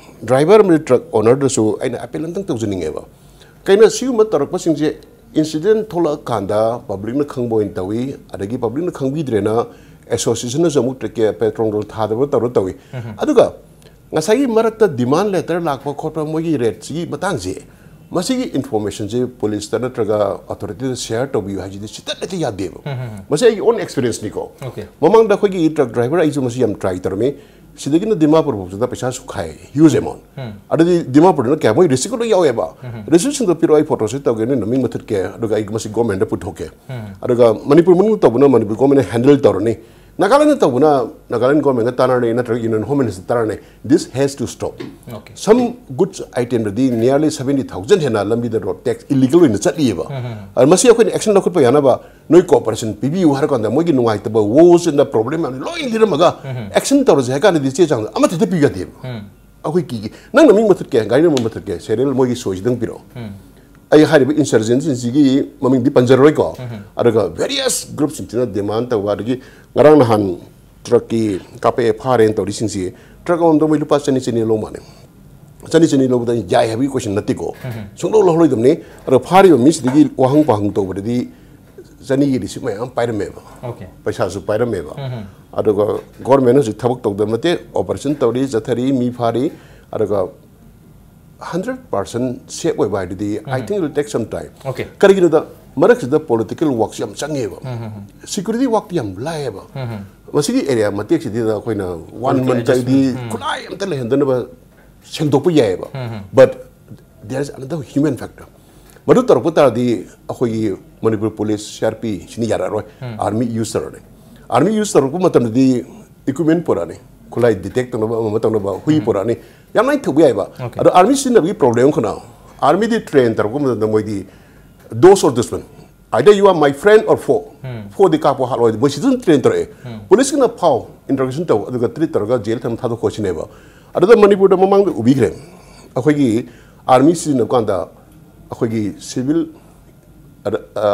ꯗ꯭ꯔꯥꯏꯚꯔ ꯑꯃꯗꯤ ꯇ꯭ꯔꯛ ꯑꯣꯅꯔꯗꯁꯨ ꯑꯩꯅ ꯑꯄꯤꯜ ꯑꯝꯇꯪ ꯇꯧꯖꯅꯤꯡꯉꯦꯕ꯫ ꯀꯩꯅꯣ, ꯁꯤꯒꯨꯝꯕ ꯇꯧꯔꯛꯄꯁꯤꯡꯁꯦ ꯏꯟꯁꯤꯗꯦꯟ ꯊꯣꯛꯂꯛꯑꯀꯥꯟꯗ ꯄꯕ꯭ꯂꯤꯛꯅ ꯈꯪꯕ ꯑꯣꯏꯅ ꯇꯧꯏ, ꯑꯗꯒꯤ ꯄꯕ꯭ꯂꯤꯛꯅ ꯈꯪꯕꯤꯗ꯭ꯔꯦꯅ ꯑꯦꯁꯣꯁꯤꯌꯦꯁꯟꯅꯁꯨ ꯑꯃꯨꯛ ꯇ꯭ꯔꯦ-, ꯄꯦꯇ꯭ꯔꯣꯜ ꯊꯥꯗꯕ ꯇꯧꯔ ꯇꯧꯏ꯫ ꯑꯗꯨꯒ ꯉꯁꯥꯏꯒꯤ ꯃꯔꯛꯇ ꯗꯤꯃꯥꯟ ꯂꯦꯇꯔ ꯂꯥꯛꯄ ꯈꯣꯠꯄ, ꯃꯣꯏꯒꯤ ꯔꯦꯠꯁꯤꯒꯤ ꯃꯇꯥꯡꯁꯦ, ꯃꯁꯤꯒꯤ ꯏꯟꯐꯣꯔꯃꯦꯁꯟꯁꯦ ꯄꯨꯂꯤꯁꯇ ꯅꯠꯇ꯭ꯔꯒ ꯑꯣꯊꯣꯔꯤꯇꯤꯗ ꯁꯤꯌꯔ ꯇꯧꯕꯤꯌꯨ ꯍꯥꯏꯁꯤꯗꯤ ꯁꯤꯇ ꯅꯠꯇ ꯌꯥꯗꯦꯕ꯫ ꯃꯁꯤ ꯑꯩꯒꯤ ꯑꯣꯟ ꯑꯦꯛꯁꯄꯤꯔꯤꯌꯦꯟꯁꯅꯤꯀꯣ꯫ Okay. ꯃꯃꯥꯡꯗ ꯑꯩꯈꯣꯏꯒꯤ ꯇ꯭ꯔꯛ ꯗ꯭ꯔꯥꯏꯚꯔ ꯑꯩꯁꯨ ꯃꯁꯤ ꯌꯥꯝ ꯇ꯭ꯔꯥꯏ ꯇꯧꯔꯝꯃꯤ꯫ ꯁꯤꯗꯒꯤꯅ ꯗꯤꯃꯥꯄꯨꯔ ꯐꯥꯎꯁꯤꯗ ꯄꯩꯁꯥ ꯁꯨꯈꯥꯏ, ꯍ꯭ꯌꯨꯖ ꯑꯦꯃꯥꯎꯟ꯫ ꯑꯗꯨꯗꯤ ꯗꯤꯃꯥꯄꯨꯔꯗꯅ ꯀꯌꯥ? ꯃꯣꯏ ꯔꯤꯁꯤꯠ ꯂꯣꯏ ꯌꯥꯎꯋꯦꯕ꯫ ꯔꯤꯁꯤꯠꯁꯤꯡꯗꯣ ꯄꯤꯔꯛꯑꯣ, ꯑꯩ ꯐꯣꯇꯣꯁꯦ ꯇꯧꯒꯦ, ꯅꯣꯏ ꯅꯃꯤꯡ ꯃꯊꯠꯀꯦ, ꯑꯗꯨꯒ ꯑꯩ ꯃꯁꯤ ꯒꯣꯔꯃꯦꯟꯗ ꯄꯨꯊꯣꯛꯀꯦ꯫ ꯑꯗꯨꯒ ꯃꯅꯤꯄꯨꯔ ꯃꯅꯨꯡꯗ ꯇꯧꯕꯅ ꯃꯅꯤꯄꯨꯔ ꯒꯣꯔꯃꯦꯟꯅ ꯍꯦꯟꯗꯜ ꯇꯧꯔꯅꯤ, ꯅꯥꯒꯥꯂꯦꯟꯗ ꯇꯧꯕꯅ ꯅꯥꯒꯥꯂꯦꯟ ꯒꯣꯔꯃꯦꯟꯒ ꯇꯥꯟꯅꯔꯅꯤ, ꯅꯠꯇ꯭ꯔꯒ ꯌꯨꯅꯤꯌꯟ ꯍꯣꯝ ꯃꯤꯅꯤꯁꯇꯔ ꯇꯥꯟꯅꯔꯅꯤ꯫ This has to stop. Okay. Some goods itemꯗꯗꯤ nearly seventy thousand ꯍꯦꯟꯅ ꯂꯝꯕꯤꯗ ꯔꯣꯗ ꯇꯦꯛꯁ ꯏꯂꯤꯒꯦꯜ ꯑꯣꯏꯅ ꯆꯠꯂꯤꯑꯕ꯫ ꯑꯗ ꯃꯁꯤ ꯑꯩꯈꯣꯏꯅ ꯑꯦꯛꯁꯟ ꯂꯧꯈꯠꯄ ꯌꯥꯅꯕ ꯅꯣꯏ ꯀꯣꯑꯣꯄꯔꯦꯁꯟ ꯄꯤꯕꯤꯌꯨ ꯍꯥꯏꯔ ꯀꯥꯟꯗ ꯃꯣꯏꯒꯤ ꯅꯨꯡꯉꯥꯏꯇꯕ, ꯋꯣꯁ ꯑꯦꯟꯗ ꯄ꯭ꯔꯣꯕ꯭ꯂꯦꯝ ꯃꯌꯥꯝ ꯂꯣꯏ ꯂꯤꯔꯝꯃꯒ ꯑꯦꯛꯁꯟ ꯇꯧꯔꯁꯦ ꯍꯥꯏ ꯀꯥꯟꯗꯗꯤ ꯆꯦ ꯆꯥꯡ ꯑꯃꯠꯇ ꯍꯦꯛꯇ ꯄꯤꯕ ꯌꯥꯗꯦꯕ꯫ ꯑꯩꯈꯣꯏ ꯀꯤꯒꯤ, ꯅꯪ ꯅꯃꯤꯡ ꯃꯊꯠꯀꯦ, ꯒꯥꯔꯤ ꯅꯝꯕꯔ ꯃꯊꯠꯀꯦ, ꯁꯦꯔꯤꯌꯦꯜ ꯃꯣꯏꯒꯤ ꯁꯣꯏꯁꯤꯗꯪ ꯄꯤꯔꯛꯑꯣ꯫ ꯑꯩ ꯍꯥꯏꯔꯤꯕ ꯏꯟꯁꯔꯖꯦꯟꯁꯤꯡꯁꯤꯒꯤ ꯃꯃꯤꯡꯗꯤ ꯄꯟꯖꯔꯔꯣꯏꯀꯣ꯫ ꯑꯗꯨꯒ ꯚꯦꯔꯤꯌꯁ ꯒ꯭ꯔꯨꯞꯁꯤꯡꯁꯤꯅ ꯗꯤꯃꯥꯟ ꯇꯧꯕ, ꯑꯗꯒꯤ ꯉꯔꯥꯡ ꯅꯍꯥꯟ ꯇ꯭ꯔꯛꯀꯤ ꯀꯥꯞꯄꯛꯑꯦ ꯐꯥꯔꯦꯅ ꯇꯧꯔꯤꯁꯤꯡꯁꯤ, ꯇ꯭ꯔꯛ ꯑꯃꯃꯝꯗ ꯃꯣꯏ ꯂꯨꯄꯥ ꯆꯅꯤ ꯆꯅꯤ ꯂꯧ ꯃꯥꯜꯂꯦ꯫ ꯆꯅꯤ ꯆꯅꯤ ꯂꯧꯕꯗ ꯌꯥꯏ ꯍꯥꯏꯕꯒꯤ ꯀꯣꯏꯁꯟ ꯅꯠꯇꯦꯀꯣ꯫ ꯁꯨꯡꯂꯧ ꯂꯧꯍꯜꯂꯣꯏꯗꯕꯅꯤ꯫ ꯑꯗꯣ ꯐꯥꯔꯤꯕ ꯃꯤꯁꯤꯗꯒꯤ ꯋꯥꯍꯪ ꯄꯥꯎꯍꯪ ꯇꯧꯕꯗꯗꯤ ꯆꯅꯤꯒꯤ ꯔꯤꯁꯤꯞ ꯃꯌꯥꯝ ꯄꯥꯏꯔꯝꯃꯦꯕ, Okay. ꯄꯩꯁꯥꯁꯨ ꯄꯥꯏꯔꯝꯃꯦꯕ꯫ ꯑꯗꯨꯒ ꯒꯣꯔꯃꯦꯟ ꯍꯧꯖꯤꯛ ꯊꯕꯛ ꯇꯧꯗꯕ ꯅꯠꯇꯦ, ꯑꯣꯄꯔꯦꯁꯟ ꯇꯧꯔꯤ, ꯆꯠꯊꯔꯤ, ꯃꯤ ꯐꯥꯔꯤ꯫ ꯑꯗꯨꯒ hundred percent safe ꯑꯣꯏꯕ ꯍꯥꯏꯗꯨꯗꯤ I think it will take some time. Okay. ꯀꯔꯤꯒꯤꯅꯣꯗ ꯃꯔꯛꯁꯤꯗ ꯄꯣꯂꯤꯇꯤꯀꯦꯜ ꯋꯥꯛꯁꯤ ꯌꯥꯝ ꯆꯪꯉꯦꯕ꯫ ꯁꯦꯀ꯭ꯌꯨꯔꯤꯇꯤ ꯋꯥꯛꯇꯤ ꯌꯥꯝ ꯂꯥꯏꯌꯦꯕ꯫ ꯃꯁꯤꯒꯤ ꯑꯦꯔꯤꯌꯥ ꯃꯇꯦꯛꯁꯤꯗ ꯑꯩꯈꯣꯏꯅ ꯋꯥꯟ ꯃꯟ ꯆꯥꯏꯗꯤ ꯈꯨꯠꯂꯥꯏ ꯑꯝꯇ ꯂꯩꯍꯟꯗꯅꯕ ꯁꯦꯡꯗꯣꯛꯄ ꯌꯥꯏꯑꯕ꯫ But there is another human factor. ꯃꯗꯨ ꯇꯧꯔꯛꯄ ꯇꯥꯔꯗꯤ ꯑꯩꯈꯣꯏꯒꯤ Manipur police, C R P ꯁꯤꯅ ꯌꯥꯔꯛꯑꯔꯣꯏ, ꯑꯥꯔꯃꯤ ꯌꯨꯁ ꯇꯧꯔꯅꯤ꯫ ꯑꯥꯔꯃꯤ ꯌꯨꯁ ꯇꯧꯔꯛꯄ ꯃꯇꯝꯗꯗꯤ ꯏꯀ꯭ꯋꯤꯞꯃꯦꯟ ꯄꯨꯔꯛꯑꯅꯤ, ꯈꯨꯠꯂꯥꯏ ꯗꯤꯇꯦꯛ ꯇꯧꯅꯕ ꯑꯃ ꯑꯃ ꯇꯧꯅꯕ ꯍꯨꯏ ꯄꯨꯔꯛꯑꯅꯤ, ꯌꯥꯝ ꯂꯥꯏꯅ ꯊꯧꯕ ꯌꯥꯏꯕ꯫ Okay. ꯑꯗꯣ ꯑꯥꯔꯃꯤ ꯁꯤꯖꯤꯟꯅꯕꯒꯤ ꯄ꯭ꯔꯣꯕ꯭ꯂꯦꯝ ꯈꯅ, ꯑꯥꯔꯃꯤꯗꯤ ꯇ꯭ꯔꯦꯟ ꯇꯧꯔꯛꯄ ꯃꯇꯝꯗ ꯃꯣꯏꯗꯤ ꯗꯣꯁ ꯑꯣꯔ ꯗꯤꯁꯃꯟ, either you are my friend or foe, ꯐꯣꯗꯤ ꯀꯥꯞꯄꯣ ꯍꯥꯠꯂꯣ, ꯃꯣꯏ ꯁꯤꯗ ꯑꯗꯨꯝ ꯇ꯭ꯔꯦꯟ ꯇꯧꯔꯛꯑꯦ꯫ ꯄꯨꯂꯤꯁꯀꯤꯅ ꯐꯥꯎ, ꯏꯟꯇꯔꯣꯒꯦꯁꯟ ꯇꯧ, ꯑꯗꯨꯒ ꯇ꯭ꯔꯤꯠ ꯇꯧꯔꯒ ꯖꯦꯜ ꯊꯝ ꯊꯥꯗꯣꯛꯈꯣ ꯁꯤꯅꯦꯕ꯫ ꯑꯗꯨꯗ ꯃꯅꯤꯄꯨꯔꯗ ꯃꯃꯥꯡꯗ ꯎꯕꯤꯈ꯭ꯔꯦ, ꯑꯩꯈꯣꯏꯒꯤ ꯑꯥꯔꯃꯤ ꯁꯤꯖꯤꯟꯅꯕ ꯀꯥꯟꯗ ꯑꯩꯈꯣꯏꯒꯤ ꯁꯤꯚꯤꯜ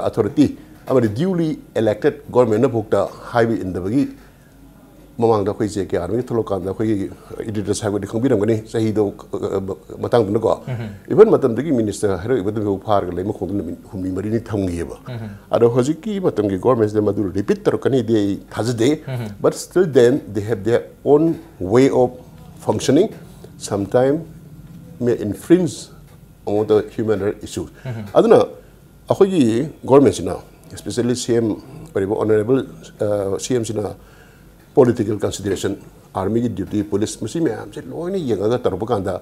ꯑꯊꯣꯔꯤꯇꯤ ꯑꯃꯗꯤ ꯗ꯭ꯌꯨꯂꯤ ꯏꯂꯦꯛꯇꯦꯠ ꯒꯣꯔꯃꯦꯟꯅ ꯐꯥꯎꯗ ꯍꯥꯏꯕ ꯏꯟꯗꯕꯒꯤ ꯃꯃꯥꯡꯗ ꯑꯩꯈꯣꯏ ꯖꯦ ꯀꯦ ꯑꯥꯔꯃꯤꯒꯤ ꯊꯣꯛꯂꯛꯀꯥꯟꯗ ꯑꯩꯈꯣꯏꯒꯤ ꯏꯗꯤꯇꯔ ꯁꯥꯍꯦꯕꯗꯤ ꯈꯪꯕꯤꯔꯝꯒꯅꯤ, ꯆꯍꯤꯗꯣ, ꯑ, ꯃꯇꯥꯡꯗꯨꯅꯀꯣ꯫ ꯏꯚꯟ ꯃꯇꯝꯗꯨꯒꯤ ꯃꯤꯅꯤꯁꯇꯔ ꯍꯥꯏꯔꯛꯏꯕꯗꯨ ꯐꯥꯔꯒ ꯂꯩꯃꯈꯣꯡꯗ ꯅꯨꯃꯤꯠ ꯍꯨꯝꯅꯤ ꯃꯔꯤꯅꯤ ꯊꯝꯈꯤꯑꯕ꯫ ꯑꯗꯣ ꯍꯧꯖꯤꯛꯀꯤ ꯃꯇꯝꯒꯤ ꯒꯣꯔꯃꯦꯟꯁꯤꯗ ꯃꯗꯨ ꯔꯤꯄꯤꯠ ꯇꯧꯔꯛꯀꯅꯤꯗꯤ ꯑꯩ ꯊꯥꯖꯗꯦ꯫ But still then they have their own way of functioning, sometime may infringe on the human right issues. ꯑꯗꯨꯅ ꯑꯩꯈꯣꯏꯒꯤ ꯒꯣꯔꯃꯦꯟꯁꯤꯅ, especially ꯁꯤ ꯑꯦꯝ ꯑꯣꯏꯔꯤꯕ ꯑꯣꯅꯔꯦꯕꯜ ꯁꯤ ꯑꯦꯝꯁꯤꯅ ꯄꯣꯂꯤꯇꯤꯀꯦꯜ ꯀꯟꯁꯤꯗꯔꯦꯁꯟ, ꯑꯥꯔꯃꯤꯒꯤ ꯗ꯭ꯌꯨꯇꯤ, ꯄꯨꯂꯤꯁ, ꯃꯁꯤ ꯃꯌꯥꯝꯁꯦ ꯂꯣꯏꯅ ꯌꯦꯡꯉꯒ ꯇꯧꯔꯛꯄ ꯀꯥꯟꯗ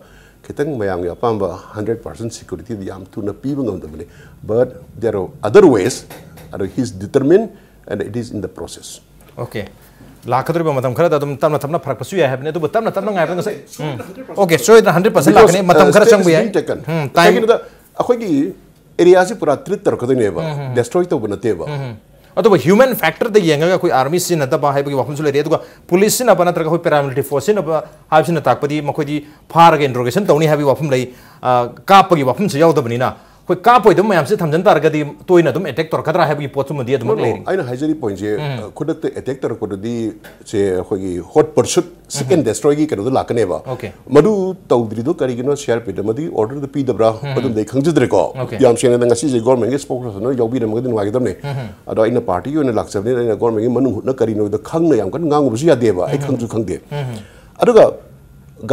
ꯈꯤꯇꯪ ꯃꯌꯥꯝꯒꯤ ꯑꯄꯥꯝꯕ ꯍꯟꯗ꯭ꯔꯦꯠ ꯄꯥꯔꯁꯦꯟ ꯁꯦꯀ꯭ꯌꯨꯔꯤꯇꯤꯗꯤ ꯌꯥꯝ ꯊꯨꯅ ꯄꯤꯕ ꯉꯝꯗꯕꯅꯤ꯫ But there are other ways, ꯑꯗꯣ he is determined and it is in the process. Okay. ꯂꯥꯛꯀꯗꯧꯔꯤꯕ ꯃꯇꯝ ꯈꯔꯗ ꯑꯗꯨꯝ ꯇꯞꯅ ꯇꯞꯅ ꯐꯔꯛꯄꯁꯨ ꯌꯥꯏ ꯍꯥꯏꯕꯅꯤ, ꯑꯗꯨꯕꯨ ꯇꯞꯅ ꯇꯞꯅ ꯉꯥꯏꯕꯗ ꯉꯁꯥꯏ, ꯎꯝ꯫ Okay, ꯁꯣꯏꯗꯅ ꯍꯟꯗ꯭ꯔꯦꯠ ꯄꯥꯔꯁꯦꯟ ꯂꯥꯛꯀꯅꯤ, ꯃꯇꯝ ꯈꯔ ꯆꯪꯕ ꯌꯥꯏ꯫ ꯎꯝ, time. ꯀꯩꯒꯤꯅꯣꯗ ꯑꯩꯈꯣꯏꯒꯤ ꯑꯦꯔꯤꯌꯥꯁꯤ ꯄꯨꯔꯥ ꯇ꯭ꯔꯤꯠ ꯇꯧꯔꯛꯀꯗꯣꯏꯅꯦꯕ, ꯗꯦꯁꯇ꯭ꯔꯣꯏ ꯇꯧꯕ ꯅꯠꯇꯦꯕ꯫ ꯑꯗꯨꯕꯨ ꯍ꯭ꯌꯨꯃꯦꯟ ꯐꯦꯛꯇꯔꯗ ꯌꯦꯡꯉꯒ ꯑꯩꯈꯣꯏ ꯑꯥꯔꯃꯤ ꯁꯤꯖꯤꯟꯅꯗꯕ ꯍꯥꯏꯕꯒꯤ ꯋꯥꯐꯝꯁꯨ ꯂꯩꯔꯦ, ꯑꯗꯨꯒ ꯄꯨꯂꯤꯁ ꯁꯤꯖꯤꯟꯅꯕ ꯅꯠꯇ꯭ꯔꯒ ꯑꯩꯈꯣꯏ ꯄꯦꯔꯥꯃꯤꯂꯤꯇꯔꯤ ꯐꯣꯔꯁ ꯁꯤꯖꯤꯟꯅꯕ ꯍꯥꯏꯕꯁꯤꯅ ꯇꯥꯛꯄꯗꯤ ꯃꯈꯣꯏꯗꯤ ꯐꯥꯔꯒ ꯏꯟꯇ꯭ꯔꯣꯒꯦꯁꯟ ꯇꯧꯅꯤ ꯍꯥꯏꯕꯒꯤ ꯋꯥꯐꯝ ꯂꯩ, ꯑ, ꯀꯥꯞꯄꯒꯤ ꯋꯥꯐꯝꯁꯨ ꯌꯥꯎꯗꯕꯅꯤꯅ꯫ ꯑꯩꯈꯣꯏ ꯀꯥꯞꯄꯣꯏꯗꯕ ꯃꯌꯥꯝꯁꯦ ꯊꯝꯖꯤꯟ ꯇꯥꯔꯒꯗꯤ ꯇꯣꯏꯅ ꯑꯗꯨꯝ ꯑꯦꯇꯦꯛ ꯇꯧꯔꯛꯀꯗ꯭ꯔꯥ ꯍꯥꯏꯕꯒꯤ ꯄꯣꯠꯇꯨꯃꯗꯤ ꯑꯗꯨꯃꯛ ꯂꯩꯔꯤ꯫ ꯑꯩꯅ ꯍꯥꯏꯖꯔꯤ ꯄꯣꯏꯟꯁꯦ ꯈꯨꯗꯛꯇ ꯑꯦꯇꯦꯛ ꯇꯧꯔꯛꯄꯗꯗꯤ ꯁꯦ ꯑꯩꯈꯣꯏꯒꯤ ꯍꯣꯠ ꯄꯔꯁꯨꯠ ꯁꯤꯛ ꯑꯦꯟ ꯗꯦꯁꯇ꯭ꯔꯣꯏꯒꯤ ꯀꯩꯅꯣꯗꯣ ꯂꯥꯛꯀꯅꯦꯕ꯫ Okay. ꯃꯗꯨ ꯇꯧꯗ꯭ꯔꯤꯗꯣ ꯀꯔꯤꯒꯤꯅꯣ? ꯁꯤ ꯑꯥꯔ ꯄꯤꯗ ꯃꯗꯨꯒꯤ ꯑꯣꯔꯗꯔꯗꯨ ꯄꯤꯗꯕ꯭ꯔꯥ? ꯑꯗꯨꯝꯗꯤ ꯑꯩ ꯈꯪꯖꯗ꯭ꯔꯦꯀꯣ꯫ Okay. ꯌꯥꯝ ꯁꯦꯡꯅ ꯉꯁꯤꯁꯦ ꯒꯣꯔꯃꯦꯟꯒꯤ ꯁ꯭ꯄꯣꯛꯁ ꯄꯔꯁꯟ ꯌꯥꯎꯕꯤꯔꯝꯃꯒꯗꯤ ꯅꯨꯡꯉꯥꯏꯒꯗꯕꯅꯦ꯫ ꯑꯗꯣ ꯑꯩꯅ ꯄꯥꯔꯇꯤꯒꯤ ꯑꯣꯏꯅ ꯂꯥꯛꯆꯕꯅꯤꯅ ꯑꯩꯅ ꯒꯣꯔꯃꯦꯟꯒꯤ ꯃꯅꯨꯡ ꯍꯨꯠꯅ ꯀꯔꯤꯅꯣꯗꯣ ꯈꯪꯅ ꯌꯥꯝ ꯀꯟꯅ ꯉꯥꯡꯉꯨꯕꯁꯨ ꯌꯥꯗꯦꯕ꯫ ꯑꯩ ꯈꯪꯁꯨ ꯈꯪꯗꯦ꯫ ꯑꯗꯨꯒ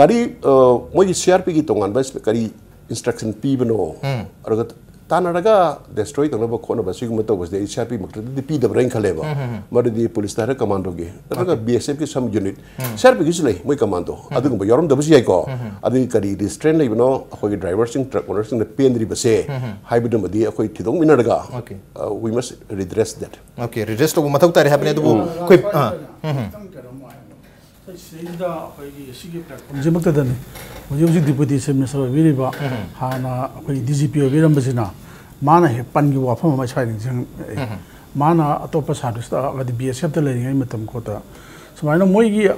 ꯒꯥꯔꯤ ꯑ, ꯃꯣꯏꯒꯤ ꯁꯤ ꯑꯥꯔ ꯄꯤꯒꯤ ꯇꯣꯉꯥꯟꯕ ꯀꯔꯤ ꯏꯟꯁꯇ꯭ꯔꯛꯁꯟ ꯄꯤꯕꯅꯣ? ꯑꯗꯨꯒ ꯇꯥꯟꯅꯔꯒ ꯗꯦꯁꯇ꯭ꯔꯣꯏ ꯇꯧꯅꯕ ꯈꯣꯠꯅꯕ ꯁꯤꯒꯨꯝꯕ ꯇꯧꯕꯁꯤꯗꯤ ꯑꯩ ꯁꯤ ꯑꯥꯔ ꯄꯤ ꯃꯛꯇꯗꯤ ꯄꯤꯗꯕ꯭ꯔꯥ ꯍꯥꯏꯅ ꯈꯜꯂꯦꯕ꯫ ꯃꯗꯨꯗꯤ ꯄꯨꯂꯤꯁꯇ ꯍꯥꯏꯔ ꯀꯃꯥꯟꯗꯣꯒꯤ, ꯅꯠꯇ꯭ꯔꯒ ꯕꯤ ꯑꯦꯁ ꯑꯦꯐꯀꯤ ꯁꯝ ꯌꯨꯅꯤꯠ, ꯁꯤ ꯑꯥꯔ ꯄꯤꯒꯤꯁꯨ ꯂꯩ ꯃꯣꯏ ꯀꯃꯥꯟꯗꯣ꯫ ꯑꯗꯨꯒꯨꯝꯕ ꯌꯥꯎꯔꯝꯗꯕꯁꯨ ꯌꯥꯏꯀꯣ꯫ ꯑꯗꯨꯒꯤ ꯀꯔꯤ ꯔꯤꯁꯇ꯭ꯔꯦꯟ ꯂꯩꯕꯅꯣ ꯑꯩꯈꯣꯏꯒꯤ ꯗ꯭ꯔꯥꯏꯚꯔꯁꯤꯡ, ꯇ꯭ꯔꯛ ꯑꯣꯅꯔꯁꯤꯡꯅ ꯄꯦꯟꯗ꯭ꯔꯤꯕꯁꯦ ꯍꯥꯏꯕꯗꯨꯃꯗꯤ ꯑꯩꯈꯣꯏ ꯊꯤꯗꯣꯛꯃꯤꯟꯅꯔꯒ, Okay. We must redress that. Okay, redress ꯇꯧꯕ ꯃꯊꯧ ꯇꯥꯔꯦ ꯍꯥꯏꯕꯅꯤ꯫ ꯑꯗꯨꯕꯨ ꯑꯩꯈꯣꯏ ꯑꯥ, ꯁꯤꯗꯩꯁꯤꯗ ꯑꯩꯈꯣꯏꯒꯤ ꯁꯤꯒꯤ ꯄ꯭ꯂꯦꯠꯐꯣꯝꯁꯤꯃꯛꯇꯗꯅꯤ ꯍꯧꯖꯤꯛ ꯍꯧꯖꯤꯛ ꯗꯤꯄꯨꯇꯤ ꯆꯤꯐ ꯃꯤꯅꯤꯁꯇꯔ ꯑꯣꯏꯕꯤꯔꯤꯕ, ꯍꯥꯟꯅ ꯑꯩꯈꯣꯏ ꯗꯤ ꯖꯤ ꯄꯤ ꯑꯣꯏꯕꯤꯔꯝꯕꯁꯤꯅ ꯃꯥꯅ ꯍꯦꯛ ꯄꯟꯈꯤꯕ ꯋꯥꯐꯝ ꯑꯃ ꯁ꯭ꯋꯥꯏ ꯅꯤꯡꯁꯤꯡꯉꯛꯑꯦ꯫ ꯃꯥꯅ ꯑꯇꯣꯞꯄ ꯁꯥꯔꯚꯤꯁꯇ, ꯍꯥꯏꯗꯤ ꯕꯤ ꯑꯦꯁ ꯑꯦꯐꯇ ꯂꯩꯔꯤꯉꯩ ꯃꯇꯝ ꯈꯣꯠꯇ ꯁꯨꯃꯥꯏꯅ ꯃꯣꯏꯒꯤ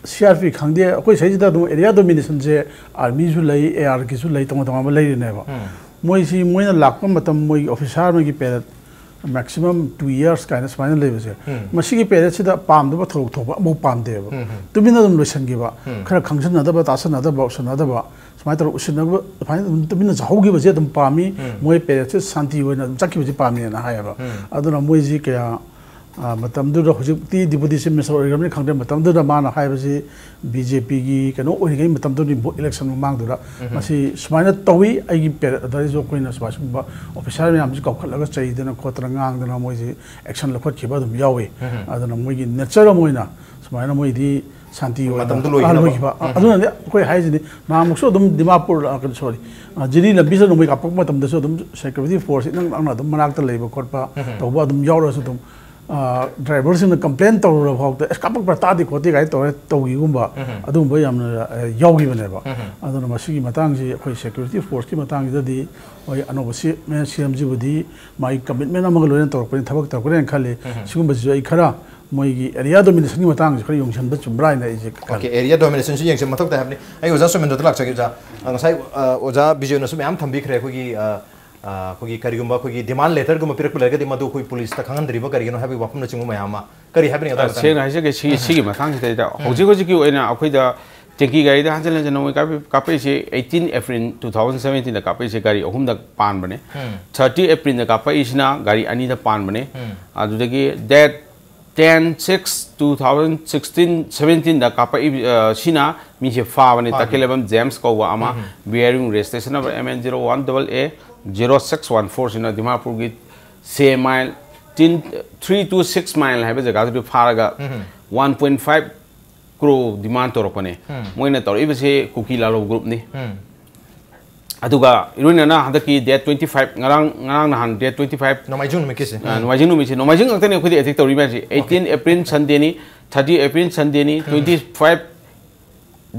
ꯁꯤ ꯑꯥꯔ ꯄꯤ ꯈꯪꯗꯦ, ꯑꯩꯈꯣꯏ ꯁꯤꯗꯩꯁꯤꯗ ꯑꯗꯨꯝ ꯑꯦꯔꯤꯌꯥ ꯗꯣꯃꯤꯅꯦꯁꯟꯁꯦ ꯑꯥꯔꯃꯤꯁꯨ ꯂꯩ, ꯑꯦ ꯑꯥꯔꯒꯤꯁꯨ ꯂꯩ, ꯇꯣꯉꯥꯟ ꯇꯣꯉꯥꯟꯕ ꯂꯩꯔꯤꯅꯦꯕ꯫ ꯃꯣꯏꯁꯤ ꯃꯣꯏꯅ ꯂꯥꯛꯄ ꯃꯇꯝ ꯃꯣꯏꯒꯤ ꯑꯣꯐꯤꯁꯥꯔ ꯑꯃꯒꯤ ꯄꯦꯔꯦꯠ ꯃꯦꯛꯁꯤꯃꯝ ꯇꯨ ꯏꯌꯔꯁ ꯀꯥꯏꯅ ꯁꯨꯃꯥꯏꯅ ꯂꯩꯕꯁꯦ, ꯃꯁꯤꯒꯤ ꯄꯦꯔꯦꯠꯁꯤꯗ ꯄꯥꯝꯗꯕ ꯊꯧꯗꯣꯛ ꯊꯣꯛꯄ ꯑꯃꯐꯥꯎ ꯄꯥꯝꯗꯦꯕ꯫ ꯇꯨꯃꯤꯟꯅ ꯑꯗꯨꯝ ꯂꯣꯏꯁꯤꯟꯈꯤꯕ, ꯈꯔ ꯈꯪꯁꯤꯟꯅꯗꯕ, ꯇꯥꯁꯤꯟꯅꯗꯕ, ꯎꯁꯤꯟꯅꯗꯕ, ꯁꯨꯃꯥꯏꯅ ꯇꯧꯔꯒ ꯎꯁꯤꯟꯅꯕ, ꯁꯨꯃꯥꯏꯅ ꯑꯗꯨꯝ ꯇꯨꯃꯤꯟꯅ ꯆꯥꯍꯧꯈꯤꯕꯁꯦ ꯑꯗꯨꯝ ꯄꯥꯝꯃꯤ꯫ ꯃꯣꯏ ꯄꯦꯔꯦꯠꯁꯦ ꯁꯥꯟꯇꯤ ꯑꯣꯏꯅ ꯑꯗꯨꯝ ꯆꯠꯈꯤꯕꯁꯤ ꯄꯥꯝꯃꯦꯅ ꯍꯥꯏꯌꯦꯕ꯫ ꯑꯗꯨꯅ ꯃꯣꯏꯁꯤ ꯀꯌꯥ, ꯑ, ꯃꯇꯝꯗꯨꯗ, ꯍꯧꯖꯤꯛꯇꯤ ꯗꯤꯄꯨꯇꯤ ꯆꯤꯐ ꯃꯤꯅꯤꯁꯇꯔ ꯑꯣꯏꯈ꯭ꯔꯕꯅꯤ ꯈꯪꯗꯦ, ꯃꯇꯝꯗꯨꯗ ꯃꯥꯅ ꯍꯥꯏꯕꯁꯤ ꯕꯤ ꯖꯦ ꯄꯤꯒꯤ ꯀꯩꯅꯣ ꯑꯣꯏꯔꯤꯉꯩ ꯃꯇꯝꯗꯨꯅꯤ, ꯏꯂꯦꯛꯁꯟ ꯃꯃꯥꯡꯗꯨꯗ꯫ ꯃꯁꯤ ꯁꯨꯃꯥꯏꯅ ꯇꯧꯏ, ꯑꯩꯒꯤ ꯄꯦꯔꯦꯠ ꯑꯗꯨꯗꯩꯁꯨ ꯑꯩꯈꯣꯏꯅ ꯁꯨꯃꯥꯏ ꯁꯨꯝꯕ ꯑꯣꯐꯤꯁꯥꯔ ꯃꯌꯥꯝꯁꯤ ꯀꯧꯈꯠꯂꯒ ꯆꯩꯗꯅ ꯈꯣꯠꯇꯅ ꯉꯥꯡꯗꯅ ꯃꯣꯏꯁꯤ ꯑꯦꯛꯁꯟ ꯂꯧꯈꯠꯈꯤꯕ ꯑꯗꯨꯝ ꯌꯥꯎꯏ꯫ ꯑꯗꯨꯅ ꯃꯣꯏꯒꯤ ꯅꯦꯆꯔ ꯑꯃ ꯑꯣꯏꯅ ꯁꯨꯃꯥꯏꯅ ꯃꯣꯏꯗꯤ ꯁꯥꯟꯇꯤ ꯑꯣꯏꯅ ꯃꯇꯝꯗꯨ ꯂꯣꯏꯈꯤꯅꯕ꯫ ꯂꯣꯏꯈꯤꯕ꯫ ꯑꯗꯨꯅꯗꯤ ꯑꯩꯈꯣꯏ ꯍꯥꯏꯁꯤꯅꯤ, ꯅꯍꯥꯟꯃꯨꯛꯁꯨ ꯑꯗꯨꯝ ꯗꯤꯃꯥꯄꯨꯔ, ꯑ, ꯀꯩꯅꯣ, ꯁꯣꯔꯤ, ꯑ, ꯖꯤꯔꯤ ꯂꯝꯕꯤꯁꯤꯗ ꯅꯣꯡꯃꯩ ꯀꯥꯞꯄꯛꯄ ꯃꯇꯝꯗꯁꯨ ꯑꯗꯨꯝ ꯁꯦꯀ꯭ꯌꯨꯔꯤꯇꯤ ꯐꯣꯔꯁ ꯏꯅꯛ ꯅꯛꯅ ꯑꯗꯨꯝ ꯃꯅꯥꯛꯇ ꯂꯩꯕ ꯈꯣꯠꯄ ꯇꯧꯕ ꯑꯗꯨꯝ ꯌꯥꯎꯔꯁꯨ ꯑꯗꯨꯝ, ꯑ, ꯗ꯭ꯔꯥꯏꯚꯔꯁꯤꯡꯅ ꯀꯝꯄ꯭ꯂꯦꯟ ꯇꯧꯔꯨꯔ ꯐꯥꯎꯗ, "ꯑꯦꯁ, ꯀꯥꯞꯄꯛꯄ꯭ꯔꯥ ꯇꯥꯗꯦ ꯈꯣꯠꯇꯦ" ꯀꯥꯏꯅ ꯇꯧꯔ ꯇꯧꯈꯤꯒꯨꯝꯕ ꯑꯗꯨꯒꯨꯝꯕ ꯌꯥꯝꯅ, ꯑ, ꯌꯥꯎꯈꯤꯕꯅꯦꯕ꯫ ꯑꯗꯨꯅ ꯃꯁꯤꯒꯤ ꯃꯇꯥꯡꯁꯤ ꯑꯩꯈꯣꯏ ꯁꯦꯀ꯭ꯌꯨꯔꯤꯇꯤ ꯐꯣꯔꯁꯀꯤ ꯃꯇꯥꯡꯁꯤꯗꯗꯤ ꯍꯣꯏ, ꯑꯅꯧꯕ ꯁꯤ, ꯃꯦ ꯁꯤ ꯑꯦꯝꯁꯤꯕꯨꯗꯤ ꯃꯥꯒꯤ ꯀꯃꯤꯠꯃꯦꯟ ꯑꯃꯒ ꯂꯣꯏꯅꯅ ꯇꯧꯔꯛꯄꯅꯤ, ꯊꯕꯛ ꯇꯧꯔꯛꯀꯅꯦꯅ ꯈꯜꯂꯤ꯫ ꯁꯤꯒꯨꯝꯕꯁꯤꯁꯨ ꯑꯩ ꯈꯔ ꯃꯣꯏꯒꯤ ꯑꯦꯔꯤꯌꯥ ꯗꯣꯃꯤꯅꯦꯁꯟꯒꯤ ꯃꯇꯥꯡꯁꯤ ꯈꯔ ꯌꯦꯡꯁꯤꯟꯕ ꯆꯨꯝꯕ꯭ꯔꯥ ꯍꯥꯏꯅ ꯑꯩꯁꯦ ꯈꯜꯂꯤ꯫ ꯑꯣꯀꯦ, ꯑꯦꯔꯤꯌꯥ ꯗꯣꯃꯤꯅꯦꯁꯟꯁꯨ ꯌꯦꯡꯁꯤꯟꯕ ꯃꯊꯧ ꯇꯥꯏ ꯍꯥꯏꯕꯅꯤ꯫ ꯑꯩ ꯑꯣꯖꯥ ꯁꯨꯃꯦꯟꯗ꯭ꯔꯗ ꯂꯥꯛꯆꯒꯦ, ꯑꯣꯖꯥ꯫ ꯑ, ꯉꯁꯥꯏ, ꯑ, ꯑꯣꯖꯥ ꯕꯤꯖꯣꯏꯅꯁꯨ ꯃꯌꯥꯝ ꯊꯝꯕꯤꯈ꯭ꯔꯦ ꯑꯩꯈꯣꯏꯒꯤ, ꯑ, ꯑ, ꯑꯩꯈꯣꯏꯒꯤ ꯀꯔꯤꯒꯨꯝꯕ ꯑꯩꯈꯣꯏꯒꯤ demand letterꯒꯨꯝꯕ ꯄꯤꯔꯛꯄ ꯂꯩꯔꯒꯗꯤ ꯃꯗꯨ ꯑꯩꯈꯣꯏ ꯄꯨꯂꯤꯁꯇ ꯈꯪꯍꯟꯗ꯭ꯔꯤꯕ ꯀꯔꯤꯒꯤꯅꯣ ꯍꯥꯏꯕꯒꯤ ꯋꯥꯐꯝꯅꯆꯤꯡꯕ ꯃꯌꯥꯝ ꯑꯃ꯫ ꯀꯔꯤ ꯍꯥꯏꯕꯤꯅꯤꯡꯉꯤ ꯑ, ꯑꯗꯨꯒꯤ ꯃꯇꯥꯡꯗ? ꯁꯦꯡꯅ ꯍꯥꯏꯖꯒꯦ, ꯁꯤ, ꯎꯝ꯫ ꯁꯤꯒꯤ ꯃꯇꯥꯡꯁꯤꯗꯩꯗ ꯎꯝ꯫ ꯍꯧꯖꯤꯛ ꯍꯧꯖꯤꯛꯀꯤ ꯑꯣꯏꯅ ꯑꯩꯈꯣꯏꯗ ꯇꯦꯡꯀꯤ ꯒꯥꯔꯤꯗ ꯍꯟꯖꯤꯟ ꯍꯟꯖꯤꯟ ꯅꯣꯡꯃꯩ ꯀꯥꯞꯄꯤ-, ꯀꯥꯞꯄꯛꯏꯁꯦ eighteen April two thousand seventeenꯗ ꯀꯥꯞꯄꯛꯏꯁꯦ ꯒꯥꯔꯤ ꯑꯍꯨꯝꯗ ꯄꯥꯟꯕꯅꯦ꯫ ꯎꯝ꯫ Thirty Aprilꯗ ꯀꯥꯞꯄꯛꯏꯁꯤꯅ ꯒꯥꯔꯤ ꯑꯅꯤꯗ ꯄꯥꯟꯕꯅꯦ꯫ ꯎꯝ꯫ ꯑꯗꯨꯗꯒꯤ date ten six two thousand sixteen seventeenꯗ ꯀꯥꯞꯄꯛꯏ, ꯑ, ꯁꯤꯅ ꯃꯤꯁꯦ ꯐꯥꯕꯅꯦ꯫ ꯐꯥꯕꯅꯦ꯫ ꯇꯈꯦꯂꯕꯝ ꯖꯦꯝꯁ ꯀꯧꯕ ꯑꯃ, ꯎꯝ꯫ Bearing registration number M N zero one double A zero six one four ꯁꯤꯅ ꯗꯤꯃꯥꯄꯨꯔꯒꯤ ꯁꯦ ꯃꯥꯏꯜ ꯇꯤꯟ, three to six mile ꯍꯥꯏꯕ ꯖꯒꯥꯗꯨꯗ ꯐꯥꯔꯒ ꯎꯝ꯫ One point five crore demand ꯇꯧꯔꯛꯄꯅꯦ꯫ ꯎꯝ꯫ ꯃꯣꯏꯅ ꯇꯧꯔꯛꯏꯕꯁꯦ ꯀꯨꯀꯤ ꯂꯥꯂꯣ groupꯅꯤ꯫ ꯎꯝ꯫ ꯑꯗꯨꯒ ꯏꯔꯣꯏꯅꯅ ꯍꯟꯗꯛꯀꯤ date twenty five, ꯉꯔꯥꯡ, ꯉꯔꯥꯡ ꯅꯍꯥꯟ date twenty five, ꯅꯣꯡꯃꯥꯏꯖꯤꯡ ꯅꯨꯃꯤꯠꯀꯤꯁꯦ꯫ ꯑ, ꯎꯝ꯫ ꯅꯣꯡꯃꯥꯏꯖꯤꯡ ꯅꯨꯃꯤꯠꯁꯦ, ꯅꯣꯡꯃꯥꯏꯖꯤꯡ ꯉꯥꯛꯇꯅꯦ ꯑꯩꯈꯣꯏꯗꯤ attack ꯇꯧꯔꯤ ꯃꯌꯥꯝꯁꯦ꯫ Okay꯫ Eighteen April Sundayꯅꯤ, thirty April Sundayꯅꯤ, ꯎꯝ꯫ Twenty five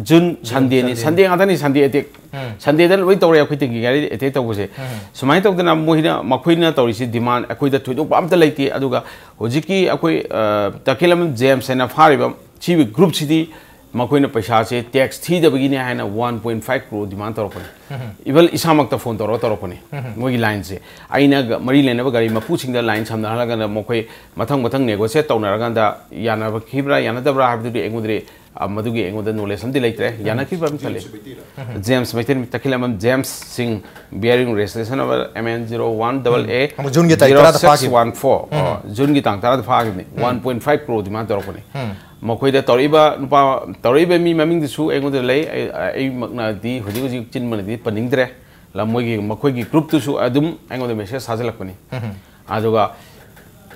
June Sundayꯅꯤ꯫ Sunday꯫ Sunday ꯉꯥꯛꯇꯅꯤ Sunday attack꯫ ꯎꯝ꯫ Sundayꯗ ꯂꯣꯏ ꯇꯧꯔꯦ ꯑꯩꯈꯣꯏ ꯇꯦꯡꯀꯤ ꯒꯥꯔꯤ attack ꯇꯧꯕꯁꯦ꯫ ꯎꯝ꯫ ꯁꯨꯃꯥꯏꯅ ꯇꯧꯗꯅ ꯃꯣꯏꯅ, ꯃꯈꯣꯏꯅ ꯇꯧꯔꯤꯁꯤ demand ꯑꯩꯈꯣꯏꯗ ꯊꯣꯏꯗꯣꯛꯄ ꯑꯝꯇ ꯂꯩꯇꯦ꯫ ꯑꯗꯨꯒ ꯍꯧꯖꯤꯛꯀꯤ ꯑꯩꯈꯣꯏ, ꯑ, ꯇꯈꯦꯂꯝ ꯖꯦꯝꯁ ꯍꯥꯏꯅ ꯐꯥꯔꯤꯕ ꯁꯤꯒꯤ groupꯁꯤꯗꯤ ꯃꯈꯣꯏꯅ ꯄꯩꯁꯥꯁꯦ tax ꯊꯤꯗꯕꯒꯤꯅꯦ ꯍꯥꯏꯅ one point five crore demand ꯇꯧꯔꯛꯄꯅꯤ꯫ ꯎꯝ꯫ Even ꯏꯁꯥꯃꯛꯇ phone ꯇꯧꯔꯒ ꯇꯧꯔꯛꯄꯅꯤ꯫ ꯎꯝ꯫ ꯃꯣꯏꯒꯤ lineꯁꯦ꯫ ꯑꯩꯅ ꯒ-, ꯃꯔꯤ ꯂꯩꯅꯕ ꯒꯥꯔꯤ ꯃꯄꯨꯁꯤꯡꯗ line ꯁꯝꯅꯍꯜꯂꯒ ꯃꯈꯣꯏ ꯃꯊꯪ ꯃꯊꯪ negotiate ꯇꯧꯅꯔꯀꯥꯟꯗ ꯌꯥꯅꯈꯤꯕ꯭ꯔꯥ ꯌꯥꯅꯗꯕ꯭ꯔꯥ ꯍꯥꯏꯕꯗꯨꯗꯤ ꯑꯩꯉꯣꯟꯗꯗꯤ, ꯑ, ꯃꯗꯨꯒꯤ ꯑꯩꯉꯣꯟꯗ knowledge ꯑꯃꯗꯤ ꯂꯩꯇ꯭ꯔꯦ꯫ ꯎꯝ꯫ ꯌꯥꯅꯈꯤꯕ ꯑꯃ ꯈꯜꯂꯤ꯫ ꯖꯦꯝꯁ ꯃꯩꯇꯩ꯫ ꯖꯦꯝꯁ ꯃꯩꯇꯩ, ꯇꯈꯦꯂꯝꯕꯝ James Singh, bearing registration number M N zero one double A ꯎꯝ꯫ ꯑꯃꯨꯛ Juneꯒꯤ ꯇꯥꯔꯤꯛ ꯇꯔꯥꯗ ꯐꯥꯈꯤꯕ꯫ Zero six one four꯫ ꯎꯝ꯫ ꯑꯣ, Juneꯒꯤ ꯇꯥꯡ ꯇꯔꯥꯗ ꯐꯥꯈꯤꯕꯅꯤ꯫ ꯎꯝ꯫ One point five crore demand ꯇꯧꯔꯛꯄꯅꯤ꯫ ꯎꯝ꯫ ꯃꯈꯣꯏꯗ ꯇꯧꯔꯛꯏꯕ ꯅꯨꯄꯥ, ꯇꯧꯔꯛꯏꯕ ꯃꯤ ꯃꯃꯤꯡꯗꯨꯁꯨ ꯑꯩꯉꯣꯟꯗ ꯂꯩ꯫ ꯑꯩ, ꯑꯩꯃꯛꯅꯗꯤ ꯍꯧꯖꯤꯛ ꯍꯧꯖꯤꯛ ꯆꯤꯟꯕꯅꯗꯤ ꯄꯟꯅꯤꯡꯗ꯭ꯔꯦ꯫ ꯂ-, ꯃꯣꯏꯒꯤ, ꯃꯈꯣꯏꯒꯤ groupꯇꯨꯁꯨ ꯑꯗꯨꯝ ꯑꯩꯉꯣꯟꯗ message ꯊꯥꯖꯤꯜꯂꯛꯄꯅꯤ꯫ ꯎꯝ꯫ ꯑꯗꯨꯒ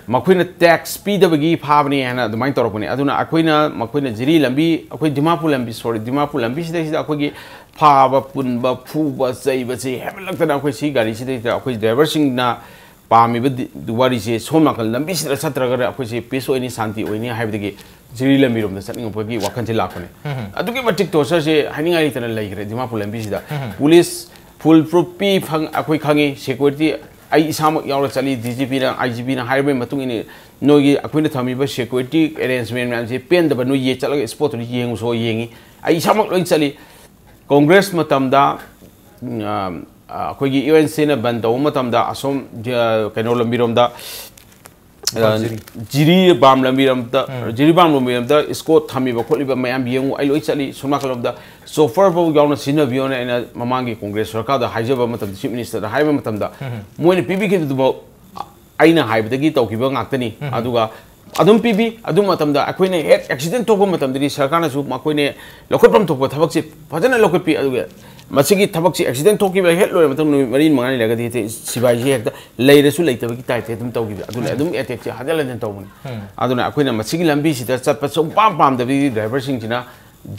ꯃꯈꯣꯏꯅ tax ꯄꯤꯗꯕꯒꯤ ꯐꯥꯕꯅꯤ ꯍꯥꯏꯅ ꯑꯗꯨꯃꯥꯏꯅ ꯇꯧꯔꯛꯄꯅꯤ꯫ ꯑꯗꯨꯅ ꯑꯩꯈꯣꯏꯅ, ꯃꯈꯣꯏꯅ ꯖꯤꯔꯤ ꯂꯝꯕꯤ, ꯑꯩꯈꯣꯏ ꯗꯤꯃꯥꯄꯨꯔ ꯂꯝꯕꯤ, sorry, ꯗꯤꯃꯥꯄꯨꯔ ꯂꯝꯕꯤꯁꯤꯗꯩꯁꯤꯗ ꯑꯩꯈꯣꯏꯒꯤ ꯐꯥꯕ, ꯄꯨꯟꯕ, ꯐꯨꯕ, ꯆꯩꯕꯁꯤ ꯍꯦꯟꯃꯟꯂꯛꯇꯅ ꯑꯩꯈꯣꯏ ꯁꯤ ꯒꯥꯔꯤꯁꯤꯗꯩꯁꯤꯗ ꯑꯩꯈꯣꯏ driverꯁꯤꯡꯅ ꯄꯥꯝꯃꯤꯕ ꯗꯤ-, ꯋꯥꯔꯤꯁꯦ ꯁꯣꯝ ꯅꯥꯀꯟ ꯂꯝꯕꯤꯁꯤꯗ ꯆꯠꯇ꯭ꯔꯒꯅ ꯑꯩꯈꯣꯏꯁꯦ peace ꯑꯣꯏꯅꯤ, ꯁꯥꯟꯇꯤ ꯑꯣꯏꯅꯤ ꯍꯥꯏꯕꯗꯒꯤ ꯖꯤꯔꯤ ꯂꯝꯕꯤꯔꯣꯝꯗ ꯆꯠꯅꯤꯡꯉꯛꯄꯒꯤ ꯋꯥꯈꯜꯁꯦ ꯂꯥꯛꯄꯅꯦ꯫ ꯎꯝ꯫ ꯑꯗꯨꯛꯀꯤ ꯃꯇꯤꯛ tortureꯁꯦ ꯍꯥꯏꯅꯤꯡꯉꯥꯏ ꯂꯩꯇꯅ ꯂꯩꯈ꯭ꯔꯦ ꯗꯤꯃꯥꯄꯨꯔ ꯂꯝꯕꯤꯁꯤꯗ꯫ ꯎꯝ꯫ Police full proof ꯄꯤ ꯐꯪ-, ꯑꯩꯈꯣꯏ ꯈꯪꯉꯤ, security ꯑꯩ ꯏꯁꯥꯃꯛ ꯌꯥꯎꯔ ꯆꯠꯂꯤ, DGPꯅ, IGPꯅ ꯍꯥꯏꯔꯕꯒꯤ ꯃꯇꯨꯡ ꯏꯟꯅ ꯅꯣꯏꯒꯤ ꯑꯩꯈꯣꯏꯅ ꯊꯝꯃꯤꯕ security arrangement ꯃꯌꯥꯝꯁꯦ ꯄꯦꯟꯗꯕ ꯅꯣꯏ ꯌꯦ-, ꯆꯠꯂꯒ spotꯇꯨꯗ ꯌꯦꯡꯉꯨꯁꯣ ꯌꯦꯡꯉꯤ꯫ ꯑꯩ ꯏꯁꯥꯃꯛ ꯂꯣꯏ ꯆꯠꯂꯤ꯫ Congress ꯃꯇꯝꯗ, ꯎꯝ, ꯑ, ꯑ, ꯑꯩꯈꯣꯏꯒꯤ ꯌꯨ ꯑꯦꯟ ꯁꯤꯅ ꯕꯟ ꯇꯧꯕ ꯃꯇꯝꯗ ꯑꯁꯣꯝ ꯖ-, ꯀꯩꯅꯣ ꯂꯝꯕꯤꯔꯣꯝꯗ, ꯑ, ꯖꯤꯔꯤ꯫ ꯖꯤꯔꯤꯕꯥꯝ ꯂꯝꯕꯤꯔꯣꯝꯗ, ꯎꯝ꯫ ꯖꯤꯔꯤꯕꯥꯝ ꯂꯝꯕꯤꯔꯣꯝꯗ ꯏꯁꯀꯣꯠ ꯊꯝꯃꯤꯕ ꯈꯣꯠꯂꯤꯕ ꯃꯌꯥꯝ ꯌꯦꯡꯉꯨ, ꯑꯩ ꯂꯣꯏ ꯆꯠꯂꯤ, ꯁꯣꯝ ꯅꯥꯀꯜꯂꯣꯝꯗ ꯆꯣꯐꯔ ꯐꯥꯎ ꯌꯥꯎꯅ ꯁꯤꯖꯤꯟꯅꯕꯤꯌꯣꯅ ꯑꯩꯅ ꯃꯃꯥꯡꯒꯤ ꯀꯣꯡꯒ꯭ꯔꯦꯁ ꯁꯔꯀꯥꯔꯗ ꯍꯥꯏꯖꯕ ꯃꯇꯝꯗ, ꯆꯤꯐ ꯃꯤꯅꯤꯁꯇꯔꯗ ꯍꯥꯏꯕ ꯃꯇꯝꯗ, ꯎꯝ꯫ ꯃꯣꯏꯅ ꯄꯤꯕꯤꯈꯤꯕꯗꯨꯐꯥꯎ ꯑꯩꯅ ꯍꯥꯏꯕꯗꯒꯤ ꯇꯧꯈꯤꯕ ꯉꯥꯛꯇꯅꯤ꯫ ꯎꯝ꯫ ꯑꯗꯨꯒ ꯑꯗꯨꯝ ꯄꯤꯕꯤ꯫ ꯑꯗꯨ ꯃꯇꯝꯗ ꯑꯩꯈꯣꯏꯅ ꯍꯦꯛ ꯑꯦꯛꯁꯤꯗꯦꯟ ꯊꯣꯛꯄ ꯃꯇꯝꯗꯗꯤ ꯁꯔꯀꯥꯔꯅꯁꯨ ꯃꯈꯣꯏꯅ ꯂꯧꯈꯠꯐꯝ ꯊꯣꯛꯄ ꯊꯕꯛꯁꯤ ꯐꯖꯅ ꯂꯧꯈꯠꯄꯤ꯫ ꯑꯗꯨꯒ ꯃꯁꯤꯒꯤ ꯊꯕꯛꯁꯤ ꯑꯦꯛꯁꯤꯗꯦꯟ ꯊꯣꯛꯈꯤꯕ ꯍꯦꯛ ꯂꯣꯏꯔ ꯃꯇꯨꯡ ꯅꯨꯃꯤꯠ ꯃꯔꯤ ꯃꯉꯥꯅꯤ ꯂꯩꯔꯒꯗꯤ ꯍꯦꯛꯇ ꯁꯤꯕꯥꯏꯁꯤ ꯍꯦꯛꯇ ꯂꯩꯔꯁꯨ ꯂꯩꯇꯕꯒꯤ ꯇꯥꯏꯞꯇ ꯑꯗꯨꯝ ꯇꯧꯈꯤꯕ꯫ ꯑꯗꯨꯅ ꯎꯝ꯫ ꯑꯗꯨꯝ ꯑꯦꯇꯦꯛꯁꯦ ꯍꯟꯖꯤꯟ ꯍꯟꯖꯤꯟ ꯇꯧꯕꯅꯤ꯫ ꯎꯝ꯫ ꯑꯗꯨꯅ ꯑꯩꯈꯣꯏꯅ ꯃꯁꯤꯒꯤ ꯂꯝꯕꯤꯁꯤꯗ ꯆꯠꯄ ꯁꯨꯡꯄꯥꯝ ꯄꯥꯝꯗꯕꯒꯤ ꯗ꯭ꯔꯥꯏꯚꯔꯁꯤꯡꯁꯤꯅ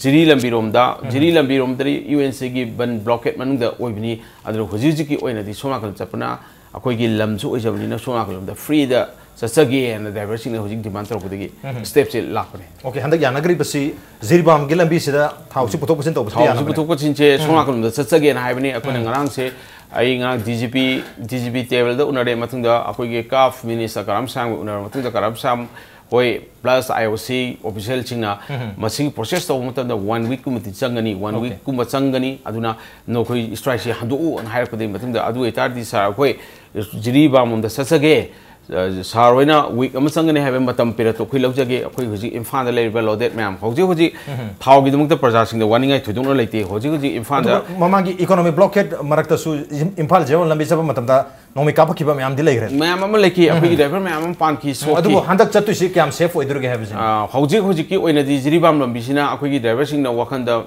ꯖꯤꯔꯤ ꯂꯝꯕꯤꯔꯣꯝꯗ, ꯎꯝ꯫ ꯖꯤꯔꯤ ꯂꯝꯕꯤꯔꯣꯝꯗꯗꯤ ꯌꯨ ꯑꯦꯟ ꯁꯤꯒꯤ ꯕꯟ ꯕ꯭ꯂꯣꯀꯦꯠ ꯃꯅꯨꯡꯗ ꯑꯣꯏꯕꯅꯤ꯫ ꯑꯗꯨꯅ ꯍꯧꯖꯤꯛ ꯍꯧꯖꯤꯛꯀꯤ ꯑꯣꯏꯅꯗꯤ ꯁꯣꯝ ꯅꯥꯀꯟ ꯆꯠꯄꯅ ꯑꯩꯈꯣꯏꯒꯤ ꯂꯝꯁꯨ ꯑꯣꯏꯖꯕꯅꯤꯅ ꯁꯣꯝ ꯅꯥꯀꯜꯂꯣꯝꯗ ꯐ꯭ꯔꯤꯗ ꯆꯠꯆꯒꯦꯅ ꯗ꯭ꯔꯥꯏꯚꯔꯁꯤꯡꯅ ꯍꯧꯖꯤꯛ ꯗꯤꯃꯥꯟ ꯇꯧꯔꯛꯄꯗꯒꯤ ꯎꯝ꯫ ꯁ꯭ꯇꯦꯞꯁꯦ ꯂꯥꯛꯄꯅꯦ꯫ ꯑꯣꯀꯦ, ꯍꯟꯗꯛ ꯌꯥꯅꯈ꯭ꯔꯤꯕꯁꯤ ꯖꯤꯔꯤꯕꯥꯝꯒꯤ ꯂꯝꯕꯤꯁꯤꯗ ꯊꯥꯎꯁꯤ ꯄꯨꯊꯣꯛ ꯄꯨꯁꯤꯟ ꯇꯧꯕꯁꯤꯗ ꯊꯥꯎꯁꯤ ꯌꯥꯅꯕꯅꯦ꯫ ꯄꯨꯊꯣꯛ ꯄꯨꯁꯤꯟꯁꯦ ꯁꯣꯝ ꯎꯝ꯫ ꯅꯥꯀꯜꯂꯣꯝꯗ ꯆꯠꯆꯒꯦꯅ ꯍꯥꯏꯕꯅꯤ꯫ ꯑꯩꯈꯣꯏꯅ ꯎꯝ꯫ ꯉꯔꯥꯡꯁꯦ, ꯑꯩ ꯉꯔꯥꯡ D G P, D G P ꯇꯦꯕꯜꯗ ꯎꯅꯔꯦ, ꯃꯇꯨꯡꯗ ꯑꯩꯈꯣꯏꯒꯤ ꯀꯥꯐ ꯃꯤꯅꯤꯁꯇꯔ ꯀꯔꯝ ꯁꯥꯡꯕ ꯎꯅꯔꯕ ꯃꯇꯨꯡꯗ ꯀꯔꯝ ꯁꯥꯡ ꯍꯣꯏ, ꯄ꯭ꯂꯁ ꯑꯥꯏ ꯑꯣ ꯁꯤ ꯑꯣꯐꯤꯁꯤꯌꯦꯜꯁꯤꯡꯅ ꯎꯝ꯫ ꯃꯁꯤꯒꯤ ꯄ꯭ꯔꯣꯁꯦꯁ ꯇꯧꯕ ꯃꯇꯝꯗ ꯋꯥꯟ ꯋꯤꯛꯀꯨꯝꯕꯗꯤ ꯆꯪꯒꯅꯤ, ꯋꯥꯟ ꯑꯣꯀꯦ꯫ ꯋꯤꯛꯀꯨꯝꯕ ꯆꯪꯒꯅꯤ꯫ ꯑꯗꯨꯅ ꯅꯈꯣꯏ ꯁ꯭ꯇ꯭ꯔꯥꯏꯛꯁꯤ ꯍꯟꯗꯣꯛꯎꯅ ꯍꯥꯏꯔꯛꯄꯗꯒꯤ ꯃꯇꯨꯡꯗ, ꯑꯗꯨ ꯑꯣꯏꯇꯥꯔꯗꯤ ꯁꯥꯔ, ꯑꯩꯈꯣꯏ ꯖꯤꯔꯤꯕꯥꯝ ꯂꯣꯝꯗ ꯆꯠꯆꯒꯦ, ꯑ, ꯁꯥꯔ ꯍꯣꯏꯅ ꯋꯤꯛ ꯑꯃ ꯆꯪꯒꯅꯤ ꯍꯥꯏꯕ ꯃꯇꯝ ꯄꯤꯔꯛꯇꯣ ꯑꯩꯈꯣꯏ ꯂꯧꯖꯒꯦ꯫ ꯑꯩꯈꯣꯏ ꯍꯧꯖꯤꯛ ꯏꯝꯐꯥꯜꯗ ꯂꯩꯔꯤꯕ ꯂꯣꯗꯦꯠ ꯃꯌꯥꯝ ꯍꯧꯖꯤꯛ ꯍꯧꯖꯤꯛ ꯎꯝ꯫ ꯊꯥꯎꯒꯤꯗꯃꯛꯇ ꯄ꯭ꯔꯖꯥꯁꯤꯡꯗ ꯋꯥꯅꯤꯡꯉꯥꯏ ꯊꯣꯏꯗꯣꯛꯅ ꯂꯩꯇꯦ꯫ ꯍꯧꯖꯤꯛ ꯍꯧꯖꯤꯛ ꯏꯝꯐꯥꯜꯗ ꯑꯗꯨꯒ ꯃꯃꯥꯡꯒꯤ ꯏꯀꯣꯅꯣꯃꯤꯛ ꯕ꯭ꯂꯣꯀꯦꯠ ꯃꯔꯛꯇꯁꯨ ꯏꯝ-, ꯏꯝꯐꯥꯜ ꯖꯦꯔꯣ ꯂꯝꯕꯤ ꯆꯠꯄ ꯃꯇꯝꯗ ꯅꯣꯡꯃꯩ ꯀꯥꯞꯄꯛꯈꯤꯕ ꯃꯌꯥꯝꯗꯤ ꯂꯩꯈ꯭ꯔꯦ꯫ ꯃꯌꯥꯝ ꯑꯃ ꯂꯩꯈꯤ, ꯑꯩꯈꯣꯏꯒꯤ ꯎꯝ꯫ ꯗ꯭ꯔꯥꯏꯚꯔ ꯃꯌꯥꯝ ꯑꯃ ꯄꯥꯟꯈꯤ, ꯁꯣꯛꯈꯤ꯫ ꯑꯗꯨꯕꯨ ꯍꯟꯗꯛ ꯆꯠꯇꯣꯏꯁꯤ ꯀꯌꯥꯝ ꯁꯦꯐ ꯑꯣꯏꯗꯣꯔꯤꯒꯦ ꯍꯥꯏꯕꯁꯤꯅꯤ꯫ ꯑ, ꯍꯧꯖꯤꯛ ꯍꯧꯖꯤꯛꯀꯤ ꯑꯣꯏꯅꯗꯤ ꯖꯤꯔꯤꯕꯥꯝ ꯂꯝꯕꯤꯁꯤꯅ ꯑꯩꯈꯣꯏꯒꯤ ꯗ꯭ꯔꯥꯏꯚꯔꯁꯤꯡꯅ ꯋꯥꯈꯜꯗ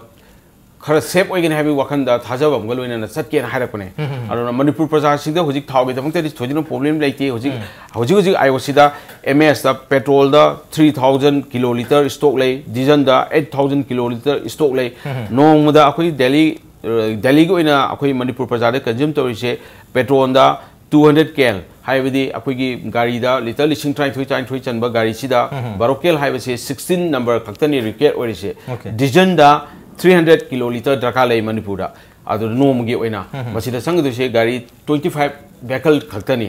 ꯈꯔ ꯁꯦꯐ ꯑꯣꯏꯒꯅꯤ ꯍꯥꯏꯕꯒꯤ ꯋꯥꯈꯜꯗ ꯊꯥꯖꯕ ꯑꯃꯒ ꯂꯣꯏꯅꯅ ꯆꯠꯀꯦꯅ ꯍꯥꯏꯔꯛꯄꯅꯦ꯫ ꯎꯝ, ꯎꯝ, ꯎꯝ꯫ ꯑꯗꯨꯅ ꯃꯅꯤꯄꯨꯔ ꯄ꯭ꯔꯖꯥꯁꯤꯡꯗ ꯍꯧꯖꯤꯛ ꯊꯥꯎꯒꯤꯗꯃꯛꯇꯗꯤ ꯊꯣꯏꯗꯣꯛꯅ ꯄ꯭ꯔꯣꯕ꯭ꯂꯦꯝ ꯂꯩꯇꯦ꯫ ꯍꯧꯖꯤꯛ, ꯎꯝ꯫ ꯍꯧꯖꯤꯛ ꯍꯧꯖꯤꯛ ꯑꯥꯏ ꯑꯣ ꯁꯤꯗ, ꯑꯦꯝ ꯑꯦꯁꯇ, ꯄꯦꯇ꯭ꯔꯣꯜꯗ three thousand kilo litre stock ꯂꯩ, ꯗꯤꯖꯜꯗ eight thousand kilo litre stock ꯂꯩ꯫ ꯎꯝ, ꯎꯝ꯫ ꯅꯣꯡꯃꯗ ꯑꯩꯈꯣꯏ ꯗꯦꯜꯂꯤ, ꯑ, ꯗꯦꯜꯂꯤꯒꯤ ꯑꯣꯏꯅ ꯑꯩꯈꯣꯏ ꯃꯅꯤꯄꯨꯔ ꯄ꯭ꯔꯖꯥꯗ ꯀꯟꯖ꯭ꯌꯨꯝ ꯇꯧꯔꯤꯁꯦ ꯄꯦꯇ꯭ꯔꯣꯜꯗ ꯇꯨ ꯍꯟꯗ꯭ꯔꯦꯠ ꯀꯦꯜ, ꯍꯥꯏꯕꯗꯤ ꯑꯩꯈꯣꯏꯒꯤ ꯒꯥꯔꯤꯗ ꯂꯤꯇꯔ ꯂꯤꯁꯤꯡ ꯇꯔꯥꯅꯤꯊꯣꯏ, ꯇꯔꯥꯅꯤꯊꯣꯏ ꯆꯟꯕ ꯒꯥꯔꯤꯁꯤꯗ ꯎꯝ, ꯎꯝ꯫ ꯕꯥꯔꯣ ꯀꯦꯜ ꯍꯥꯏꯕꯁꯦ ꯁꯤꯛꯁꯇꯤꯟ ꯅꯝꯕꯔ ꯈꯛꯇꯅꯤ ꯔꯤꯀ꯭ꯋꯦꯔ ꯑꯣꯏꯔꯤꯁꯦ꯫ ꯑꯣꯀꯦ꯫ ꯗꯤꯖꯜꯗ ꯊ꯭ꯔꯤ ꯍꯟꯗ꯭ꯔꯦꯠ ꯀꯤꯂꯣ ꯂꯤꯇꯔ ꯗꯔꯀꯥꯔ ꯂꯩ ꯃꯅꯤꯄꯨꯔꯗ꯫ ꯑꯗꯨ ꯅꯣꯡꯃꯒꯤ ꯑꯣꯏꯅ ꯎꯝ, ꯎꯝ꯫ ꯃꯁꯤꯗ ꯆꯪꯒꯗꯣꯏꯁꯦ ꯒꯥꯔꯤ ꯇ꯭ꯋꯦꯟꯇꯤ ꯐꯥꯏꯚ ꯚꯦꯍꯤꯀꯜ ꯈꯛꯇꯅꯤ꯫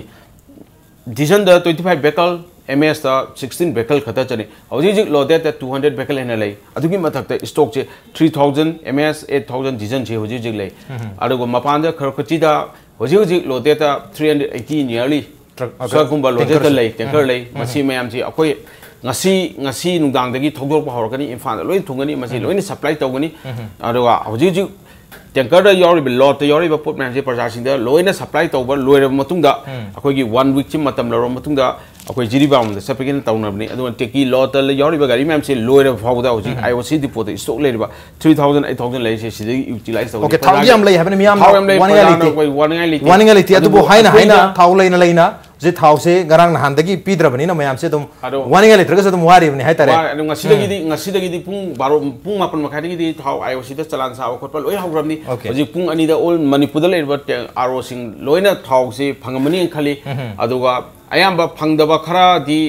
ꯗꯤꯖꯜꯗ ꯇ꯭ꯋꯦꯟꯇꯤ ꯐꯥꯏꯚ ꯚꯦꯍꯤꯀꯜ, ꯑꯦꯝ ꯑꯦꯁꯇ ꯁꯤꯛꯁꯇꯤꯟ ꯚꯦꯀꯜ ꯈꯛꯇ ꯆꯠꯅꯤ꯫ ꯍꯧꯖꯤꯛ ꯍꯧꯖꯤꯛ ꯂꯣꯗꯦꯗꯇ ꯇꯨ ꯍꯟꯗ꯭ꯔꯦꯠ ꯚꯦꯀꯜ ꯍꯦꯟꯅ ꯂꯩ꯫ ꯑꯗꯨꯒꯤ ꯃꯊꯛꯇ ꯁ꯭ꯇꯣꯛꯁꯦ three thousand, M S eight thousand ꯗꯤꯖꯟꯁꯦ ꯍꯧꯖꯤꯛ ꯍꯧꯖꯤꯛ ꯂꯩ꯫ ꯑꯗꯨꯒ ꯃꯄꯥꯟꯗ ꯈꯔ ꯈꯆꯤꯗ ꯍꯧꯖꯤꯛ ꯍꯧꯖꯤꯛ ꯂꯣꯗꯦꯗꯇ three hundred eighty nearly truck, okay. ꯁ꯭ꯋꯥꯏꯒꯨꯝꯕ ꯂꯣꯗꯦꯗꯇ ꯇꯦꯡꯀꯔꯁꯦ꯫ ꯂꯩ, ꯇꯦꯡꯀꯔ ꯎꯝ꯫ ꯂꯩ꯫ ꯎꯝ꯫ ꯃꯁꯤ ꯃꯌꯥꯝꯁꯤ ꯑꯩꯈꯣꯏ ꯉꯁꯤ, ꯉꯁꯤ ꯅꯨꯡꯗꯥꯡꯗꯒꯤ ꯊꯧꯗꯣꯔꯛꯄ ꯍꯧꯔꯛꯀꯅꯤ, ꯏꯝꯐꯥꯜꯗ ꯂꯣꯏꯅ ꯊꯨꯡꯒꯅꯤ, ꯃꯁꯤ ꯎꯝ꯫ ꯂꯣꯏꯅ ꯁꯄ꯭ꯂꯥꯏ ꯇꯧꯒꯅꯤ꯫ ꯎꯝ꯫ ꯑꯗꯨꯒ ꯍꯧꯖꯤꯛ ꯍꯧꯖꯤꯛ ꯇꯦꯡꯀꯔꯗ ꯌꯥꯎꯔꯤꯕ, ꯂꯣꯗꯇ ꯌꯥꯎꯔꯤꯕ ꯄꯣꯠ ꯃꯌꯥꯝꯁꯦ ꯄ꯭ꯔꯖꯥꯁꯤꯡꯗ ꯂꯣꯏꯅ ꯁꯄ꯭ꯂꯥꯏ ꯇꯧꯕ ꯂꯣꯏꯔꯕ ꯃꯇꯨꯡꯗ, ꯎꯝ꯫ ꯑꯩꯈꯣꯏꯒꯤ ꯋꯥꯟ ꯋꯤꯛꯁꯤ ꯃꯇꯝ ꯂꯧꯔꯕ ꯃꯇꯨꯡꯗ, ꯑꯩꯈꯣꯏ ꯖꯤꯔꯤꯕꯥꯝꯗ ꯆꯠꯄꯒꯤꯅ ꯇꯧꯅꯕꯅꯤ꯫ ꯑꯗꯨꯒ ꯇꯦꯀꯤ ꯂꯣꯗꯇ ꯌꯥꯎꯔꯤꯕ ꯒꯥꯔꯤ ꯃꯌꯥꯝꯁꯦ ꯂꯣꯏꯔꯕ ꯐꯥꯎꯕꯗ ꯍꯧꯖꯤꯛ ꯎꯝ꯫ ꯑꯥꯏ ꯑꯣ ꯁꯤ ꯗꯤꯄꯣꯗ ꯁ꯭ꯇꯣꯛ ꯂꯩꯔꯤꯕ ꯊ꯭ꯔꯤ ꯊꯥꯎꯖꯟ, ꯑꯩꯠ ꯊꯥꯎꯖꯟ ꯂꯩꯔꯤꯁꯦ ꯁꯤꯗꯒꯤ ꯌꯨꯇꯤꯂꯥꯏꯁ ꯇꯧꯒꯅꯤ꯫ ꯑꯣꯀꯦ, ꯊꯥꯎꯗꯤ ꯄ꯭ꯔꯖꯥꯒꯤ ꯌꯥꯝ ꯂꯩ ꯍꯥꯏꯕꯅꯤ, ꯃꯤꯌꯥꯝ ꯊꯥꯎ ꯌꯥꯝ ꯂꯩ, ꯋꯥꯅꯤꯡꯉꯥꯏ ꯄ꯭ꯔꯖꯥꯅ ꯂꯩꯇꯦ꯫ ꯑꯩꯈꯣꯏ ꯋꯥꯅꯤꯡꯉꯥꯏ ꯂꯩꯇꯦ꯫ ꯋꯥꯅꯤꯡꯉꯥꯏ ꯂꯩꯇꯦ꯫ ꯑꯗꯨꯕꯨ ꯑꯗꯨꯕꯨ ꯍꯥꯏꯅ ꯍꯥꯏꯅ ꯑꯩꯈꯣꯏꯅ ꯊꯥꯎ ꯂꯩꯅ ꯂꯩꯅ ꯍꯧꯖꯤꯛ ꯊꯥꯎꯁꯦ ꯉꯔꯥꯡ ꯅꯍꯥꯟꯗꯒꯤ ꯄꯤꯗ꯭ꯔꯕꯅꯤꯅ ꯃꯌꯥꯝꯁꯦ ꯑꯗꯨꯝ ꯑꯗꯣ ꯋꯥꯅꯤꯡꯉꯥꯏ ꯂꯩꯇ꯭ꯔꯒꯁꯨ ꯑꯗꯨꯝ ꯋꯥꯔꯤꯕꯅꯤ ꯍꯥꯏꯇꯥꯔꯦ꯫ ꯋꯥ-, ꯑꯗꯣ ꯉꯁꯤꯗꯒꯤꯗꯤ, ꯎꯝ꯫ ꯉꯁꯤꯗꯒꯤꯗꯤ ꯄꯨꯡ ꯕꯥꯔꯣ, ꯄꯨꯡ ꯃꯥꯄꯟ ꯃꯈꯥꯏꯗꯒꯤꯗꯤ ꯊꯥꯎ ꯑꯥꯏ ꯑꯣ ꯁꯤꯗ ꯆꯂꯥꯟ ꯁꯥꯕ ꯈꯣꯠꯄ ꯂꯣꯏ ꯍꯧꯔꯕꯅꯤ꯫ ꯑꯣꯀꯦ꯫ ꯍꯧꯖꯤꯛ ꯄꯨꯡ ꯑꯅꯤꯗ ꯑꯣꯜ ꯃꯅꯤꯄꯨꯔꯗ ꯂꯩꯔꯤꯕ ꯇꯦ-, ꯑꯥꯔ ꯑꯣꯁꯤꯡ ꯂꯣꯏꯅ ꯊꯥꯎꯁꯤ ꯐꯪꯉꯝꯃꯅꯤꯅ ꯈꯜꯂꯤ꯫ ꯎꯝ꯫ ꯑꯗꯨꯒ ꯑꯌꯥꯝꯕ ꯐꯪꯗꯕ ꯈꯔꯗꯤ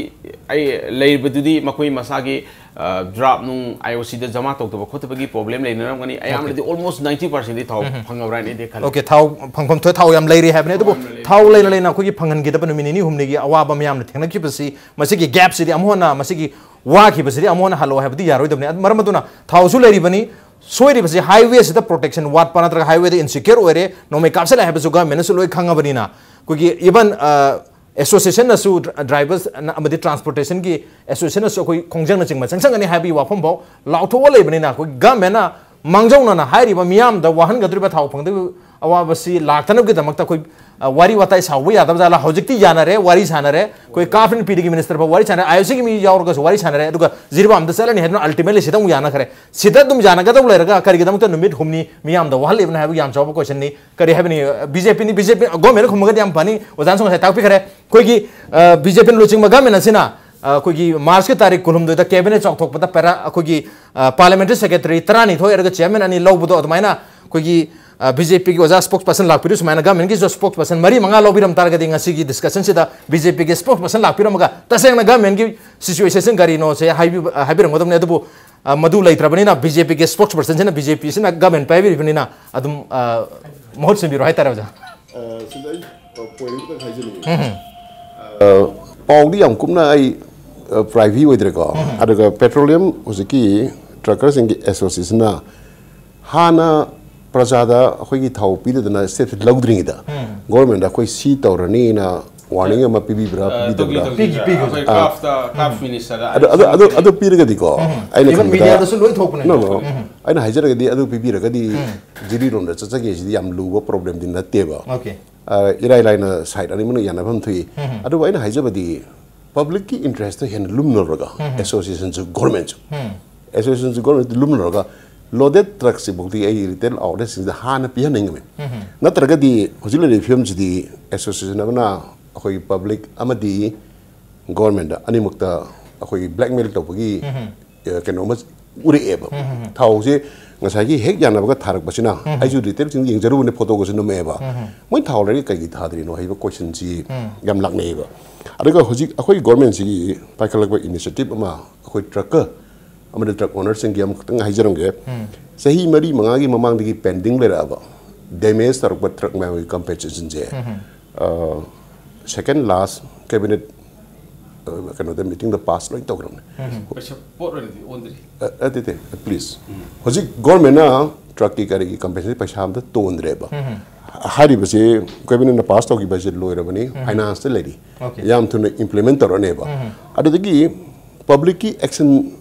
ꯑꯩ ꯂꯩꯔꯤꯕꯗꯨꯗꯤ ꯃꯈꯣꯏ ꯃꯁꯥꯒꯤ, ꯑ, ꯗ꯭ꯔꯥꯐ ꯅꯨꯡ ꯑꯥꯏ ꯑꯣ ꯁꯤꯗ ꯖꯃꯥ ꯇꯧꯗꯕ ꯈꯣꯠꯇꯕꯒꯤ ꯄ꯭ꯔꯣꯕ꯭ꯂꯦꯝ ꯂꯩꯅꯔꯝꯒꯅꯤ꯫ ꯑꯌꯥꯝꯕꯗꯤ ꯑꯣꯀꯦ꯫ ꯑꯣꯜꯃꯣꯁ ꯅꯥꯏꯟꯇꯤ ꯄꯥꯔꯁꯦꯟꯗꯤ ꯊꯥꯎ ꯎꯝ꯫ ꯐꯪꯉꯕ꯭ꯔꯥ ꯍꯥꯏꯅ ꯑꯩꯗꯤ ꯈꯜꯂꯤ꯫ ꯑꯣꯀꯦ, ꯊꯥꯎ ꯐꯪꯐꯝ ꯊꯣꯛꯑꯦ, ꯊꯥꯎ ꯌꯥꯝ ꯂꯩꯔꯤ ꯍꯥꯏꯕꯅꯤ꯫ ꯑꯗꯨꯕꯨ ꯊꯥꯎ ꯌꯥꯝ ꯂꯩꯔꯤ꯫ ꯊꯥꯎ ꯂꯩꯅ ꯂꯩꯅ ꯑꯩꯈꯣꯏꯒꯤ ꯐꯪꯍꯟꯈꯤꯗꯕ ꯅꯨꯃꯤꯠ ꯅꯤꯅꯤ ꯍꯨꯝꯅꯤꯒꯤ ꯑꯋꯥꯕ ꯃꯌꯥꯝꯅ ꯊꯦꯡꯅꯈꯤꯕꯁꯤ, ꯃꯁꯤꯒꯤ ꯒꯦꯞꯁꯤꯗꯤ ꯑꯃꯨꯛ ꯍꯟꯅ, ꯃꯁꯤꯒꯤ ꯋꯥꯈꯤꯕꯁꯤꯗꯤ ꯑꯃꯨꯛ ꯍꯟꯅ ꯍꯜꯂꯛꯑꯣ ꯍꯥꯏꯕꯗꯤ ꯌꯥꯔꯣꯏꯗꯕꯅꯤ꯫ ꯑꯗꯨ ꯃꯔꯝ ꯑꯗꯨꯅ ꯊꯥꯎꯁꯨ ꯂꯩꯔꯤꯕꯅꯤ, ꯁꯣꯏꯔꯤꯕꯁꯤ ꯍꯥꯏꯋꯦꯁꯤꯗ ꯄ꯭ꯔꯣꯇꯦꯛꯁꯟ ꯋꯥꯠꯄ ꯅꯠꯇ꯭ꯔꯒ ꯍꯥꯏꯋꯦꯗ ꯏꯟꯁꯤꯀ꯭ꯌꯣꯔ ꯑꯣꯏꯔꯦ, ꯅꯣꯡꯃꯩ ꯀꯥꯞꯁꯤꯜꯂꯦ ꯍꯥꯏꯕꯁꯨ ꯒꯚꯔꯟꯃꯦꯟꯅꯁꯨ ꯂꯣꯏ ꯈꯪꯉꯕꯅꯤꯅ, ꯑꯩꯈꯣꯏꯒꯤ ꯏꯚꯟ, ꯑ, ꯑꯦꯁꯣꯁꯤꯌꯦꯁꯟꯅꯁꯨ, ꯗ꯭ꯔ-, ꯗ꯭ꯔꯥꯏꯚꯔꯁ ꯑꯃꯗꯤ ꯇ꯭ꯔꯥꯟꯁꯄꯣꯔꯇꯦꯁꯟꯒꯤ ꯑꯦꯁꯣꯁꯤꯌꯦꯁꯟꯅꯁꯨ ꯑꯩꯈꯣꯏ ꯈꯣꯡꯖꯪꯅꯆꯤꯡꯕ ꯆꯪꯁꯟꯒꯅꯤ ꯍꯥꯏꯕꯒꯤ ꯋꯥꯐꯝꯐꯥꯎ ꯂꯥꯎꯊꯣꯛꯑ ꯂꯩꯕꯅꯤꯅ, ꯑꯩꯈꯣꯏ ꯒꯚꯔꯟꯃꯦꯟꯅ ꯃꯥꯡꯖꯧꯅꯅ ꯍꯥꯏꯔꯤꯕ ꯃꯤꯌꯥꯝꯗ ꯋꯥꯍꯟꯒꯗꯧꯔꯤꯕ ꯊꯥꯎ ꯐꯪꯗꯕꯒꯤ ꯑꯋꯥꯕꯁꯤ ꯂꯥꯛꯇꯅꯕꯒꯤꯗꯃꯛꯇ ꯑꯩꯈꯣꯏ, ꯑ, ꯋꯥꯔꯤ ꯋꯥꯇꯥꯏ ꯁꯥꯎꯕ ꯌꯥꯗꯕ ꯖꯥꯠꯂꯥ? ꯍꯧꯖꯤꯛꯇꯤ ꯌꯥꯅꯔꯦ, ꯋꯥꯔꯤ ꯁꯥꯅꯔꯦ꯫ ꯑꯩꯈꯣꯏ ꯀꯥꯐꯤꯟ ꯄꯤꯗꯒꯤ ꯃꯤꯅꯤꯁꯇꯔ ꯐꯥꯎ ꯋꯥꯔꯤ ꯁꯥꯅꯔꯦ, ꯑꯥꯏ ꯑꯣ ꯁꯤꯒꯤ ꯃꯤ ꯌꯥꯎꯔꯒꯁꯨ ꯋꯥꯔꯤ ꯁꯥꯅꯔꯦ, ꯑꯗꯨꯒ ꯖꯤꯔꯤꯕꯥꯝꯗ ꯆꯠꯂꯅꯤ ꯍꯥꯏꯗꯨꯅ ꯑꯜꯇꯤꯃꯦꯠꯂꯤ ꯁꯤꯗ ꯑꯃꯨꯛ ꯌꯥꯅꯈ꯭ꯔꯦ꯫ ꯁꯤꯗ ꯑꯗꯨꯝ ꯌꯥꯅꯒꯗꯧ ꯂꯩꯔꯒ ꯀꯔꯤꯒꯤꯗꯃꯛꯇ ꯅꯨꯃꯤꯠ ꯍꯨꯝꯅꯤ ꯃꯤꯌꯥꯝꯗ ꯋꯥꯍꯜꯂꯤꯕꯅ ꯍꯥꯏꯕ ꯌꯥꯝ ꯆꯥꯎꯕ ꯀꯣꯏꯁꯟꯅꯤ꯫ ꯀꯔꯤ ꯍꯥꯏꯕꯅꯤ? ꯕꯤ ꯖꯦ ꯄꯤꯅꯤ, ꯕꯤ ꯖꯦ ꯄꯤ ꯒꯣꯔꯃꯦꯟꯅ ꯈꯨꯝꯃꯒꯗꯤ ꯌꯥꯝ ꯐꯅꯤ꯫ ꯑꯣꯖꯥꯅꯁꯨ ꯉꯁꯥꯏ ꯇꯥꯛꯄꯤꯈ꯭ꯔꯦ꯫ ꯑꯩꯈꯣꯏꯒꯤ, ꯑ, ꯕꯤ ꯖꯦ ꯄꯤꯅ ꯂꯨꯆꯤꯡꯕ ꯒꯣꯔꯃꯦꯟ ꯑꯁꯤꯅ, ꯑ, ꯑꯩꯈꯣꯏꯒꯤ ꯃꯥꯔꯆꯀꯤ ꯇꯥꯔꯤꯛ ꯀꯨꯟꯍꯨꯝꯗꯣꯏꯗ ꯀꯦꯕꯤꯅꯦꯠ ꯆꯥꯎꯊꯣꯛꯄꯗ ꯄꯦꯔꯥ, ꯑꯩꯈꯣꯏꯒꯤ, ꯑ, ꯄꯥꯔꯂꯤꯌꯥꯃꯦꯟꯇꯔꯤ ꯁꯦꯀ꯭ꯔꯦꯇꯔꯤ ꯇꯔꯥꯅꯤꯊꯣꯏ ꯑꯣꯏꯔꯒ ꯆꯤꯌꯔꯃꯦꯟ ꯑꯅꯤ ꯂꯧꯕꯗꯣ, ꯑꯗꯨꯃꯥꯏꯅ ꯑꯩꯈꯣꯏꯒꯤ, ꯑ, ꯕꯤ ꯖꯦ ꯄꯤꯒꯤ ꯑꯣꯖꯥ ꯁ꯭ꯄꯣꯛꯁ ꯄꯔꯁꯟ ꯂꯥꯛꯄꯤꯔꯤꯕ ꯁꯨꯃꯥꯏꯅ ꯒꯣꯔꯃꯦꯟꯒꯤ ꯁ꯭ꯄꯣꯛꯁ ꯄꯔꯁꯟ ꯃꯔꯤ ꯃꯉꯥ ꯂꯧꯕꯤꯔꯝ ꯇꯥꯔꯒꯗꯤ ꯉꯁꯤꯒꯤ ꯗꯤꯁꯀꯁꯟꯁꯤꯗ ꯕꯤ ꯖꯦ ꯄꯤꯒꯤ ꯁ꯭ꯄꯣꯛꯁ ꯄꯔꯁꯟ ꯂꯥꯛꯄꯤꯔꯝꯃꯒ ꯇꯁꯦꯡꯅ ꯒꯣꯔꯃꯦꯟꯒꯤ ꯁꯤꯆꯨꯋꯦꯁꯟ ꯀꯔꯤꯅꯣꯁꯦ ꯍꯥꯏꯕꯤ-, ꯑ, ꯍꯥꯏꯕꯤꯔꯝꯒꯗꯕꯅꯤ꯫ ꯑꯗꯨꯕꯨ, ꯑ, ꯃꯗꯨ ꯂꯩꯇ꯭ꯔꯕꯅꯤꯅ ꯕꯤ ꯖꯦ ꯄꯤꯒꯤ ꯁ꯭ꯄꯣꯛꯁ ꯄꯔꯁꯟꯁꯤꯅ ꯕꯤ ꯖꯦ ꯄꯤꯁꯤꯅ ꯒꯣꯔꯃꯦꯟ ꯄꯥꯏꯕꯤꯔꯤꯕꯅꯤꯅ ꯑꯗꯨꯝ, ꯑ, ꯃꯍꯨꯠ ꯁꯤꯟꯕꯤꯔꯣ ꯍꯥꯏꯇꯥꯔꯦ, ꯑꯣꯖꯥ꯫ ꯑ, ꯁꯤꯗ ꯑꯩ, ꯑ, ꯄꯣꯏꯟꯠ ꯑꯃꯇꯪ ꯍꯥꯏꯖꯅꯤꯡꯉꯤ꯫ ꯎꯝ꯫ ꯑ, ꯄꯥꯎꯗꯤ ꯌꯥꯝ ꯀꯨꯞꯅ ꯑꯩ ꯄ꯭ꯔꯥꯏꯚꯤ ꯑꯣꯏꯗ꯭ꯔꯦꯀꯣ꯫ ꯑꯗꯨꯒ ꯄꯦꯇ꯭ꯔꯣꯂꯤꯌꯝ ꯍꯧꯖꯤꯛꯀꯤ ꯇ꯭ꯔꯛꯀꯔꯁꯤꯡꯒꯤ ꯑꯦꯁꯣꯁꯤꯌꯦꯁꯟꯅ ꯍꯥꯟꯅ ꯄ꯭ꯔꯖꯥꯗ ꯑꯩꯈꯣꯏꯒꯤ ꯊꯥꯎ ꯄꯤꯗꯗꯅ ꯁ꯭ꯇꯦꯞꯁꯦ ꯂꯧꯗ꯭ꯔꯤꯉꯩꯗ ꯒꯣꯔꯃꯦꯟꯗ ꯑꯩꯈꯣꯏ ꯁꯤ ꯇꯧꯔꯅꯤꯅ ꯋꯥꯔꯅꯤꯡ ꯑꯃ ꯄꯤꯕꯤꯕ꯭ꯔꯥ, ꯄꯤꯕꯤꯗꯕ꯭ꯔꯥ? ꯄꯤꯈꯤ, ꯄꯤꯈꯤ, ꯍꯧꯖꯤꯛ꯫ ꯑꯩꯈꯣꯏ ꯀ꯭ꯔꯥꯐꯇ ꯀ꯭ꯔꯥꯐ ꯃꯤꯅꯤꯁꯇꯔꯗ ꯑꯗꯨ ꯑꯗꯨ ꯑꯗꯨ ꯑꯗꯨ ꯄꯤꯔꯒꯗꯤꯀꯣ, ꯑꯩꯅ Even ꯈꯟꯕꯗ mediaꯗꯁꯨ ꯂꯣꯏ ꯊꯣꯛꯄꯅꯦ꯫ No, no. ꯑꯩꯅ ꯍꯥꯏꯖꯔꯒꯗꯤ ꯑꯗꯨ ꯄꯤꯕꯤꯔꯒꯗꯤ ꯖꯤꯔꯤꯔꯣꯝꯗ ꯆꯠꯆꯒꯦ ꯁꯤꯗꯤ ꯌꯥꯝ ꯂꯨꯕ ꯄ꯭ꯔꯣꯕ꯭ꯂꯦꯝꯗꯤ ꯅꯠꯇꯦꯕ꯫ Okay. ꯑ, ꯏꯔꯥꯏ ꯂꯥꯏꯅ ꯁꯥꯏꯠ ꯑꯅꯤꯃꯛꯅ ꯌꯥꯅꯐꯝ ꯊꯣꯛꯏ꯫ ꯑꯗꯨꯕꯨ ꯑꯩꯅ ꯍꯥꯏꯖꯕꯗꯤ ꯄꯕ꯭ꯂꯤꯛꯀꯤ ꯏꯟꯇꯔꯦꯁꯇ ꯍꯦꯟꯅ ꯂꯨꯝꯅꯔꯒ ꯑꯦꯁꯣꯁꯤꯌꯦꯁꯟꯁꯨ ꯒꯣꯔꯃꯦꯟꯁꯨ ꯑꯦꯁꯣꯁꯤꯌꯦꯁꯟꯁꯨ ꯒꯣꯔꯃꯦꯟ ꯂꯨꯝꯅꯔꯒ ꯂꯣꯗꯦꯠ ꯇ꯭ꯔꯛꯁꯤꯐꯥꯎꯗꯤ ꯑꯩ ꯔꯤꯇꯦꯜ ꯑꯥꯎꯠꯂꯦꯠꯁꯤꯡꯁꯤꯗ ꯍꯥꯟꯅ ꯄꯤꯍꯟꯅꯤꯡꯉꯝꯃꯤ꯫ ꯅꯠꯇ꯭ꯔꯒꯗꯤ ꯍꯧꯖꯤꯛ ꯂꯩꯔꯤꯕ ꯐꯤꯕꯝꯁꯤꯗꯤ ꯑꯦꯁꯣꯁꯤꯌꯦꯁꯟ ꯑꯃꯅ ꯑꯩꯈꯣꯏꯒꯤ ꯄꯕ꯭ꯂꯤꯛ ꯑꯃꯗꯤ ꯒꯣꯔꯃꯦꯟꯗ ꯑꯅꯤꯃꯛꯇ ꯑꯩꯈꯣꯏꯒꯤ ꯕ꯭ꯂꯦꯛꯃꯦꯜ ꯇꯧꯕꯒꯤ ꯑ, ꯀꯩꯅꯣ ꯑꯃ ꯎꯔꯛꯑꯦꯕ꯫ ꯊꯥꯎꯁꯦ ꯉꯁꯥꯏꯒꯤ ꯍꯦꯛ ꯌꯥꯅꯕꯒ ꯊꯥꯔꯛꯄꯁꯤꯅ ꯑꯩꯁꯨ ꯔꯤꯇꯦꯜꯁꯤꯡ ꯌꯦꯡꯖꯔꯨꯕꯅꯦ, ꯐꯣꯇꯣꯒꯁꯨ ꯅꯝꯃꯛꯑꯦꯕ꯫ ꯃꯣꯏ ꯊꯥꯎ ꯂꯩꯔꯒ ꯀꯩꯒꯤ ꯊꯥꯗ꯭ꯔꯤꯅꯣ ꯍꯥꯏꯕ ꯀꯣꯏꯁꯟꯁꯤ ꯌꯥꯝ ꯂꯥꯛꯅꯩꯑꯕ꯫ ꯑꯗꯨꯒ ꯍꯧꯖꯤꯛ ꯑꯩꯈꯣꯏ ꯒꯣꯔꯃꯦꯟꯁꯤꯒꯤ ꯄꯥꯏꯈꯠꯂꯛꯄ ꯏꯅꯤꯁꯤꯌꯦꯇꯤꯞ ꯑꯃ ꯑꯩꯈꯣꯏ ꯇ꯭ꯔꯛꯀ ꯑꯃꯗꯤ ꯇ꯭ꯔꯛ ꯑꯣꯅꯔꯁꯤꯡꯒꯤ ꯑꯃꯈꯛꯇꯪ ꯍꯥꯏꯖꯔꯝꯒꯦ꯫ ꯆꯍꯤ ꯃꯔꯤ ꯃꯉꯥꯒꯤ ꯃꯃꯥꯡꯗꯒꯤ ꯄꯦꯟꯗꯤꯡ ꯂꯩꯔꯛꯑꯕ ꯗꯦꯃꯦꯖ ꯇꯧꯔꯛꯄ ꯇ꯭ꯔꯛ ꯃꯌꯥꯝꯒꯤ ꯀꯝꯄꯦꯟꯁꯦꯁꯟꯁꯦ ꯁꯦꯀꯦꯟ ꯂꯥꯁ ꯀꯦꯕꯤꯅꯦꯠ ꯀꯩꯅꯣꯗ ꯃꯤꯇꯤꯡꯗ ꯄꯥꯁ ꯂꯣꯏ ꯇꯧꯈ꯭ꯔꯕꯅꯦ꯫ ꯄꯩꯁꯥ ꯄꯣꯠ ꯑꯣꯏꯅꯗꯤ ꯑꯣꯟꯗ꯭ꯔꯤ꯫ ꯑ, ꯑ, ꯅꯠꯇꯦ, ꯄ꯭ꯂꯤꯖ꯫ ꯍꯧꯖꯤꯛ ꯒꯣꯔꯃꯦꯟꯅ ꯇ꯭ꯔꯛꯀꯤ ꯀꯔꯤꯒꯤ ꯀꯝꯄꯦꯟꯁꯦꯁꯟ ꯄꯩꯁꯥ ꯑꯝꯇ ꯇꯣꯟꯗ꯭ꯔꯦꯕ꯫ ꯍꯥꯏꯔꯤꯕꯁꯦ ꯀꯦꯕꯤꯅꯦꯠꯅ ꯄꯥꯁ ꯇꯧꯈꯤꯕꯁꯦ ꯂꯣꯏꯔꯕꯅꯤ, ꯐꯥꯏꯅꯥꯟꯁꯇ ꯂꯩꯔꯤ꯫ Okay. ꯌꯥꯝ ꯊꯨꯅ ꯏꯝꯄ꯭ꯂꯤꯃꯦꯟ ꯇꯧꯔꯅꯦꯕ꯫ ꯑꯗꯨꯗꯒꯤ ꯄꯕ꯭ꯂꯤꯛꯀꯤ ꯑꯦꯛꯁꯟ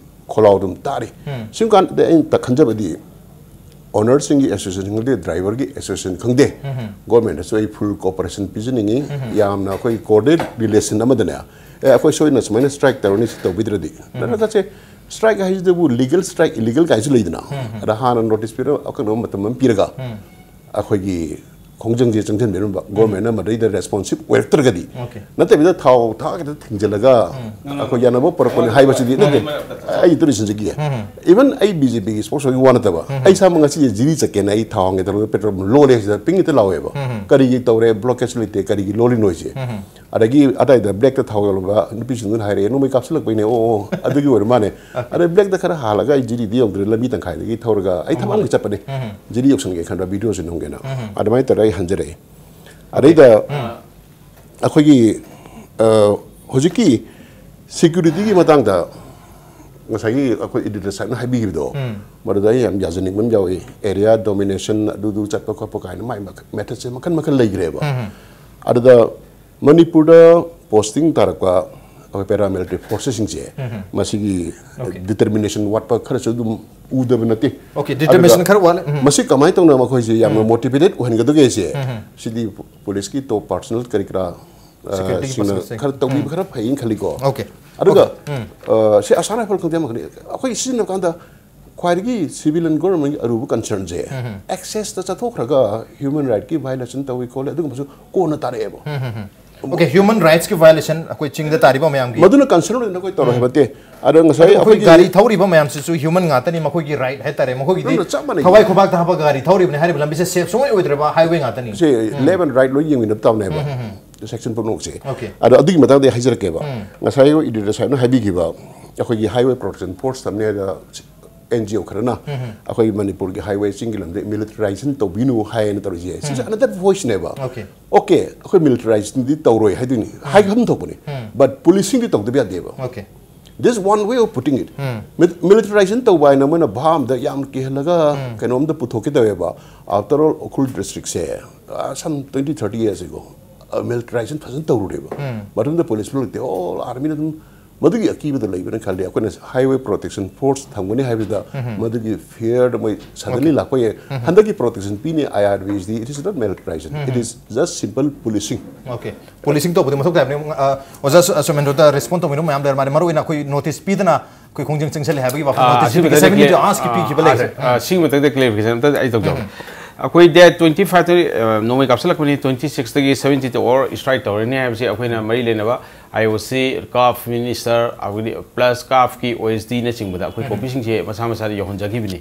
ꯈꯣꯜꯂꯥꯎ ꯑꯗꯨꯝ ꯇꯥꯔꯤ꯫ ꯁꯤꯒꯨꯝ ꯀꯥꯟꯗ ꯑꯩꯅ ꯈꯟꯖꯕꯗꯤ ꯑꯣꯅꯔꯁꯤꯡꯒꯤ ꯑꯦꯁꯣꯁꯤꯌꯦꯁꯟ ꯈꯪꯗꯦ, ꯗ꯭ꯔꯥꯏꯚꯔꯒꯤ ꯑꯦꯁꯣꯁꯤꯌꯦꯁꯟ ꯈꯪꯗꯦ, ꯒꯣꯔꯃꯦꯟꯗꯁꯨ ꯑꯩ ꯐꯨꯜ ꯀꯣꯑꯣꯄꯔꯦꯁꯟ ꯄꯤꯖꯅꯤꯡꯉꯤ꯫ ꯌꯥꯝꯅ ꯑꯩꯈꯣꯏ ꯀꯣꯑꯣꯔꯗꯤꯅꯦꯠ ꯔꯤꯂꯦꯁꯟ ꯑꯃꯗꯅꯦ, ꯑꯦ, ꯑꯩꯈꯣꯏ ꯁꯣꯏꯗꯅ ꯁꯨꯃꯥꯏꯅ ꯁ꯭ꯇ꯭ꯔꯥꯏꯛ ꯇꯧꯔꯅꯤ, ꯁꯤ ꯇꯧꯕꯤꯗ꯭ꯔꯗꯤ꯫ ꯅꯠꯇ꯭ꯔꯒꯁꯦ ꯁ꯭ꯇ꯭ꯔꯥꯏꯛ ꯍꯥꯏꯁꯤꯗꯕꯨ ꯂꯤꯒꯦꯜ ꯁ꯭ꯇ꯭ꯔꯥꯏꯛ, ꯏꯂꯤꯒꯦꯜ ꯀꯥꯏꯁꯨ ꯂꯩꯗꯅ꯫ ꯑꯗ ꯍꯥꯟꯅ ꯅꯣꯇꯤꯁ ꯄꯤꯔꯒ ꯑꯀꯛꯅꯕ ꯃꯇꯝ ꯑꯃ ꯄꯤꯔꯒ ꯑꯩꯈꯣꯏꯒꯤ ꯈꯣꯡꯖꯪꯁꯦ ꯆꯪꯁꯤꯟꯕꯤꯔꯝꯕ, ꯒꯣꯔꯃꯦꯟꯅ ꯃꯗꯩꯗ ꯔꯦꯁꯄꯣꯟꯁꯤꯞ ꯑꯣꯏꯔꯛꯇ꯭ꯔꯒꯗꯤ, ꯅꯠꯇꯕꯤꯗ ꯊꯥꯎ ꯊꯥꯛ ꯈꯤꯇ ꯊꯤꯡꯖꯤꯜꯂꯒ ꯑꯩꯈꯣꯏ ꯌꯥꯅꯕ ꯄꯨꯔꯛꯄꯅꯦ ꯍꯥꯏꯕꯁꯤꯗꯤ ꯅꯠꯇꯦ꯫ ꯑꯩ ꯇꯨꯔꯤꯁꯟꯁꯤꯒꯤ, ꯏꯚꯟ ꯑꯩ ꯕꯤ ꯖꯦ ꯄꯤꯒꯤ ꯁ꯭ꯄꯣꯛꯁ ꯄꯔꯁꯟꯒꯤ ꯋꯥ ꯅꯠꯇꯕ, ꯑꯩ ꯏꯁꯥꯃꯛ ꯉꯁꯤ ꯖꯤꯔꯤ ꯆꯠꯀꯦꯅ ꯑꯩ ꯊꯥꯎ ꯍꯥꯡꯒꯦ ꯇꯧꯔꯒ ꯄꯦꯇ꯭ꯔꯣꯜ ꯂꯣꯜꯂꯦ, ꯁꯤꯗ ꯄꯤꯡ ꯍꯦꯛꯇ ꯂꯥꯎꯋꯦꯕ꯫ ꯀꯔꯤꯒꯤ ꯇꯧꯔꯦ, ꯕ꯭ꯂꯣꯀꯦꯖ ꯂꯩꯇꯦ, ꯀꯔꯤꯒꯤ ꯂꯣꯜꯂꯤꯅꯣ ꯍꯥꯏꯁꯦ? ꯑꯗꯒꯤ ꯑꯗꯥꯏꯗ ꯕ꯭ꯂꯦꯛꯇ ꯊꯥꯎ ꯌꯣꯜꯂꯝꯕ ꯅꯨꯄꯤꯁꯤꯡꯗꯨꯅ ꯍꯥꯏꯔꯛꯑꯦ, "ꯅꯣꯡꯃꯩ ꯀꯥꯞꯁꯤꯜꯂꯛꯄꯩꯅꯦ, ꯑꯣ, ꯑꯣ, ꯑꯗꯨꯒꯤ ꯑꯣꯏꯔ ꯃꯥꯅꯦ"꯫ ꯑꯗꯩ ꯕ꯭ꯂꯦꯛꯇ ꯈꯔ ꯍꯥꯜꯂꯒ ꯑꯩ ꯖꯤꯔꯤꯗꯤ ꯌꯧꯗ꯭ꯔꯦ, ꯂꯝꯕꯤ ꯇꯪꯈꯥꯏꯗꯒꯤ ꯊꯧꯔꯒ ꯑꯩ ꯊꯕꯛ ꯑꯃꯒꯤ ꯆꯠꯄꯅꯦ, ꯖꯤꯔꯤ ꯌꯧꯁꯟꯒꯦ ꯈꯟꯕ, ꯚꯤꯗꯤꯑꯣꯁꯦ ꯅꯝꯒꯦꯅ꯫ ꯑꯗꯨꯃꯥꯏꯅ ꯇꯧꯔꯒ ꯑꯩ ꯍꯟꯖꯔꯛꯑꯦ꯫ ꯑꯗꯩꯗ ꯑꯩꯈꯣꯏꯒꯤ, ꯑ, ꯍꯧꯖꯤꯛꯀꯤ ꯁꯦꯀ꯭ꯌꯨꯔꯤꯇꯤꯒꯤ ꯃꯇꯥꯡꯗ ꯉꯁꯥꯏꯒꯤ ꯑꯩꯈꯣꯏ ꯏꯗꯤꯇꯔ ꯁꯥꯍꯦꯕꯅ ꯍꯥꯏꯕꯤꯈꯤꯕꯗꯣ, ꯎꯝ꯫ ꯃꯗꯨꯗ ꯑꯩ ꯌꯥꯝ ꯌꯥꯖꯅꯤꯡꯕ ꯑꯃ ꯌꯥꯎꯏ꯫ ꯑꯦꯔꯤꯌꯥ ꯗꯣꯃꯤꯅꯦꯁꯟ ꯑꯗꯨꯗꯨ ꯆꯠꯄ ꯈꯣꯠꯄ ꯀꯥꯏꯅ ꯃꯥꯏ ꯃꯦꯊꯠꯁꯦ ꯃꯈꯜ ꯃꯈꯜ ꯂꯩꯈ꯭ꯔꯦꯕ꯫ ꯎꯝ꯫ ꯑꯗꯨꯗ ꯃꯅꯤꯄꯨꯔꯗ ꯄꯣꯁꯇꯤꯡ ꯇꯥꯔꯛꯄ ꯑꯩꯈꯣꯏ ꯄꯦꯔꯥꯃꯤꯂꯤꯇꯔꯤ ꯐꯣꯔꯁꯁꯤꯡꯁꯦ, ꯎꯝ꯫ ꯃꯁꯤꯒꯤ, ꯑꯣꯀꯦ꯫ ꯗꯤꯇꯔꯃꯤꯅꯦꯁꯟ ꯋꯥꯠꯄ ꯈꯔꯁꯨ ꯑꯗꯨꯝ ꯎꯗꯕ ꯅꯠꯇꯦ꯫ ꯑꯣꯀꯦ, ꯗꯤꯇꯔꯃꯤꯅꯦꯁꯟ ꯑꯗꯨꯒ ꯈꯔ ꯋꯥꯠꯂꯦ꯫ ꯎꯝ꯫ ꯃꯁꯤ ꯀꯃꯥꯏꯅ ꯇꯧꯅ ꯃꯈꯣꯏꯁꯦ ꯌꯥꯝꯅ, ꯎꯝ꯫ ꯃꯣꯇꯤꯚꯦꯇꯦꯠ ꯑꯣꯏꯍꯟꯒꯗꯒꯦꯁꯦ, ꯎꯝ꯫ ꯁꯤꯗꯤ ꯄꯨꯂꯤꯁꯀꯤ ꯇꯣꯞ ꯄꯥꯔꯁꯣꯅꯦꯜ ꯀꯔꯤ ꯀꯔꯥ, ꯑ, ꯁꯦꯀ꯭ꯌꯨꯔꯤꯇꯤꯒꯤ ꯁꯤꯡꯅ ꯄꯥꯔꯁꯣꯅꯦꯜꯁꯤꯡ꯫ ꯈꯔ ꯇꯧꯕꯤꯕ ꯎꯝ꯫ ꯈꯔ ꯐꯩꯅ ꯈꯜꯂꯤꯀꯣ꯫ ꯑꯣꯀꯦ꯫ ꯑꯗꯨꯒ, ꯑꯣꯀꯦ꯫ ꯎꯝ꯫ ꯑ, ꯁꯤ ꯑꯁꯥꯝ ꯔꯥꯏꯐꯜ ꯈꯪꯗꯦ ꯑꯃꯈꯛꯅꯤ, ꯑꯩꯈꯣꯏ ꯁꯤꯖꯤꯟꯅꯕ ꯀꯥꯟꯗ ꯈ꯭ꯋꯥꯏꯗꯒꯤ ꯁꯤꯚꯤꯂꯤꯌꯟ ꯒꯣꯔꯃꯦꯟꯒꯤ ꯑꯔꯨꯕ ꯀꯟꯁꯔꯟꯁꯦ, ꯎꯝ꯫ ꯑꯦꯛꯁꯦꯁꯇ ꯆꯠꯊꯣꯛꯈ꯭ꯔꯒ ꯍ꯭ꯌꯨꯃꯦꯟ ꯔꯥꯏꯠꯀꯤ ꯚꯥꯏꯑꯣꯂꯦꯁꯟ ꯇꯧꯏ ꯈꯣꯠꯂꯤ ꯑꯗꯨꯒꯨꯝꯕꯁꯨ ꯀꯣꯟꯅ ꯇꯥꯔꯛꯑꯦꯕ꯫ ꯎꯝ, ꯎꯝ, ꯎꯝ꯫ ꯑꯣꯀꯦ, ꯍ꯭ꯌꯨꯃꯦꯟ ꯔꯥꯏꯠꯁꯀꯤ ꯚꯥꯏꯑꯣꯂꯦꯁꯟ ꯑꯩꯈꯣꯏ ꯆꯤꯡꯗ ꯇꯥꯔꯤꯕ ꯃꯌꯥꯝꯒꯤ꯫ ꯃꯗꯨꯅ ꯀꯟꯁꯔꯟ ꯑꯣꯏꯅ ꯑꯩꯈꯣꯏ ꯇꯧꯔꯣꯏ ꯎꯝ꯫ ꯍꯥꯏꯕ ꯅꯠꯇꯦ꯫ ꯑꯗꯣ ꯉꯁꯥꯏ ꯑꯗꯣ ꯑꯩꯈꯣꯏ ꯑꯩꯈꯣꯏꯒꯤ ꯒꯥꯔꯤ ꯊꯧꯔꯤꯕ ꯃꯌꯥꯝꯁꯤꯁꯨ ꯍ꯭ꯌꯨꯃꯦꯟ ꯉꯥꯛꯇꯅꯤ, ꯃꯈꯣꯏꯒꯤ ꯔꯥꯏꯠ ꯍꯥꯏꯇꯥꯔꯦ, ꯃꯈꯣꯏꯒꯤꯗꯤ ꯅꯪꯅ ꯆꯞ ꯃꯥꯟꯅꯩ꯫ ꯊꯋꯥꯏ ꯈꯨꯕꯥꯛꯇ ꯍꯥꯞꯄ ꯒꯥꯔꯤ ꯊꯧꯔꯤꯕꯅꯤ, ꯍꯥꯏꯔꯤꯕ ꯂꯝꯕꯤꯁꯦ ꯁꯦꯐ ꯁꯨꯡꯑꯣꯏ ꯑꯣꯏꯗ꯭ꯔꯕ ꯍꯥꯏꯋꯦ ꯉꯥꯛꯇꯅꯤ꯫ ꯁꯤ ꯎꯝ꯫ ꯂꯦꯐ ꯑꯦꯟ ꯔꯥꯏꯠ ꯂꯣꯏ ꯌꯦꯡꯃꯤꯟꯅꯕ ꯇꯥꯕꯅꯦꯕ꯫ ꯎꯝ, ꯎꯝ, ꯎꯝ꯫ ꯁꯦꯛꯁꯟ ꯄꯨꯝꯅꯃꯛꯁꯦ꯫ ꯑꯣꯀꯦ꯫ ꯑꯗꯣ ꯑꯗꯨꯒꯤ ꯃꯇꯥꯡꯗ ꯑꯩ ꯍꯥꯏꯖꯔꯛꯀꯦꯕ꯫ ꯎꯝ꯫ ꯉꯁꯥꯏ ꯏꯗꯤꯇꯔ ꯁꯥꯍꯦꯕꯅ ꯍꯥꯏꯕꯤꯈꯤꯕ, ꯑꯩꯈꯣꯏꯒꯤ ꯍꯥꯏꯋꯦ ꯄ꯭ꯔꯣꯇꯦꯛꯁꯟ ꯐꯣꯔꯁ ꯊꯝꯅꯤ ꯍꯥꯏꯗ ꯑꯦꯟ ꯖꯤ ꯑꯣ ꯈꯔꯅ ꯎꯝ, ꯎꯝ꯫ ꯑꯩꯈꯣꯏ ꯃꯅꯤꯄꯨꯔꯒꯤ ꯍꯥꯏꯋꯦ ꯆꯤꯡꯒꯤ ꯂꯝꯗ ꯃꯤꯂꯤꯇꯔꯥꯏꯖꯦꯁꯟ ꯇꯧꯕꯤꯅꯨ ꯍꯥꯏꯅ ꯇꯧꯔꯤꯁꯦ꯫ ꯁꯤꯁꯦ ꯎꯝ꯫ ꯑꯅꯗꯔ ꯚꯣꯏꯁꯅꯦꯕ꯫ ꯑꯣꯀꯦ꯫ ꯑꯣꯀꯦ, ꯑꯩꯈꯣꯏ ꯃꯤꯂꯤꯇꯔꯥꯏꯖꯦꯁꯟꯗꯤ ꯇꯧꯔꯣꯏ ꯍꯥꯏꯗꯣꯏꯅꯤ꯫ ꯎꯝ꯫ ꯍꯥꯏꯐꯝ ꯊꯣꯛꯄꯅꯤ꯫ ꯎꯝ꯫ But ꯄꯨꯂꯤꯁꯤꯡꯗꯤ ꯇꯧꯗꯕ ꯌꯥꯗꯦꯕ꯫ Okay. This one way of putting it. ꯎꯝ꯫ ꯃꯤꯠ-, ꯃꯤꯂꯤꯇꯔꯥꯏꯖꯦꯁꯟ ꯇꯧꯕ ꯍꯥꯏꯅ ꯃꯣꯏꯅ ꯚꯥ ꯑꯃꯗ ꯌꯥꯝ ꯀꯤꯍꯜꯂꯒ ꯎꯝ꯫ ꯀꯩꯅꯣꯝꯗ ꯄꯨꯊꯣꯛꯀꯦ ꯇꯧꯋꯦꯕ꯫ After all, ꯎꯈ꯭ꯔꯨꯜ ꯗꯤꯁꯇ꯭ꯔꯤꯛꯁꯦ, ꯑ, some twenty, thirty years ago, ꯑ, ꯃꯤꯂꯤꯇꯔꯥꯏꯖꯦꯁꯟ ꯐꯖꯅ ꯇꯧꯔꯨꯔꯦꯕ꯫ ꯎꯝ꯫ ꯃꯇꯝꯗ ꯄꯨꯂꯤꯁ ꯂꯩꯇꯦ, ꯑꯣꯜ ꯑꯥꯔꯃꯤꯅ ꯑꯗꯨꯝ ꯃꯗꯨꯒꯤ ꯑꯀꯤꯕꯗ ꯂꯩꯕꯅ ꯈꯜꯂꯤ꯫ ꯑꯩꯈꯣꯏꯅ ꯍꯥꯏꯋꯦ ꯄ꯭ꯔꯣꯇꯦꯛꯁꯟ ꯐꯣꯔꯁ ꯊꯝꯒꯅꯤ ꯍꯥꯏꯕꯁꯤꯗ ꯎꯝ꯫ ꯃꯗꯨꯒꯤ ꯐꯤꯌꯔꯗ ꯃꯣꯏ ꯁꯗꯟꯂꯤ ꯑꯣꯀꯦ꯫ ꯂꯥꯛꯄ ꯌꯥꯏ꯫ ꯎꯝ꯫ ꯍꯟꯗꯛꯀꯤ ꯄ꯭ꯔꯣꯇꯦꯛꯁꯟ ꯄꯤꯅꯤ, I R B S D, it is not militarization. Um. It is just simple policing. Okay. Policing ꯇꯧꯕꯗꯤ ꯃꯊꯧ ꯇꯥꯕꯅꯤ꯫ ꯑ, ꯑꯣꯖꯥ ꯁꯨ-, ꯁꯨꯃꯦꯟꯗ꯭ꯔꯣꯗ ꯔꯦꯁꯄꯣꯟ ꯇꯧꯕꯤꯅꯕ ꯃꯌꯥꯝ ꯂꯩꯔ ꯃꯥꯜꯂꯦ꯫ ꯃꯔꯨꯑꯣꯏꯅ ꯑꯩꯈꯣꯏ ꯅꯣꯇꯤꯁ ꯄꯤꯗꯅ ꯑꯩꯈꯣꯏ ꯈꯣꯡꯖꯪ ꯆꯪꯁꯤꯜꯂꯦ ꯍꯥꯏꯕꯒꯤ ꯋꯥꯐꯝ ꯑꯥ, ꯅꯣꯇꯤꯁ ꯑꯁꯤ ꯃꯇꯥꯡꯗ ꯄꯤꯈꯤꯕ, ꯀ꯭ꯂꯦ-, ꯁꯤꯒꯤ ꯑꯥ, ꯑꯥ, ꯁꯤꯒꯤ ꯃꯇꯥꯡꯗ ꯀ꯭ꯂꯦꯔꯤꯐꯤꯀꯦꯁꯟ ꯑꯝꯇ ꯑꯩ ꯇꯧꯖꯧ꯫ ꯎꯝ꯫ ꯑꯩꯈꯣꯏ ꯗꯦꯠ twenty five ꯇꯒꯤ, ꯑ, ꯅꯣꯡꯃꯩ ꯀꯥꯞꯁꯤꯜꯂꯛꯄꯅꯤ, twenty six ꯇꯒꯤ seventy two hour strike ꯇꯧꯔꯅꯤ ꯍꯥꯏꯕꯁꯤ ꯑꯩꯈꯣꯏꯅ ꯃꯔꯤ ꯂꯩꯅꯕ ꯑꯥꯏ ꯑꯣ ꯁꯤ, ꯀꯥꯐ ꯃꯤꯅꯤꯁꯇꯔ, ꯑꯗꯒꯤꯗꯤ ꯄ꯭ꯂꯁ ꯀꯥꯐꯀꯤ ꯑꯣ ꯑꯦꯁ ꯗꯤꯅꯆꯤꯡꯕꯗ ꯑꯩꯈꯣꯏ ꯎꯝ꯫ ꯀꯣꯄꯤꯁꯤꯡꯁꯦ ꯃꯁꯥ ꯃꯁꯥꯗ ꯌꯧꯍꯟꯖꯈꯤꯕꯅꯤ꯫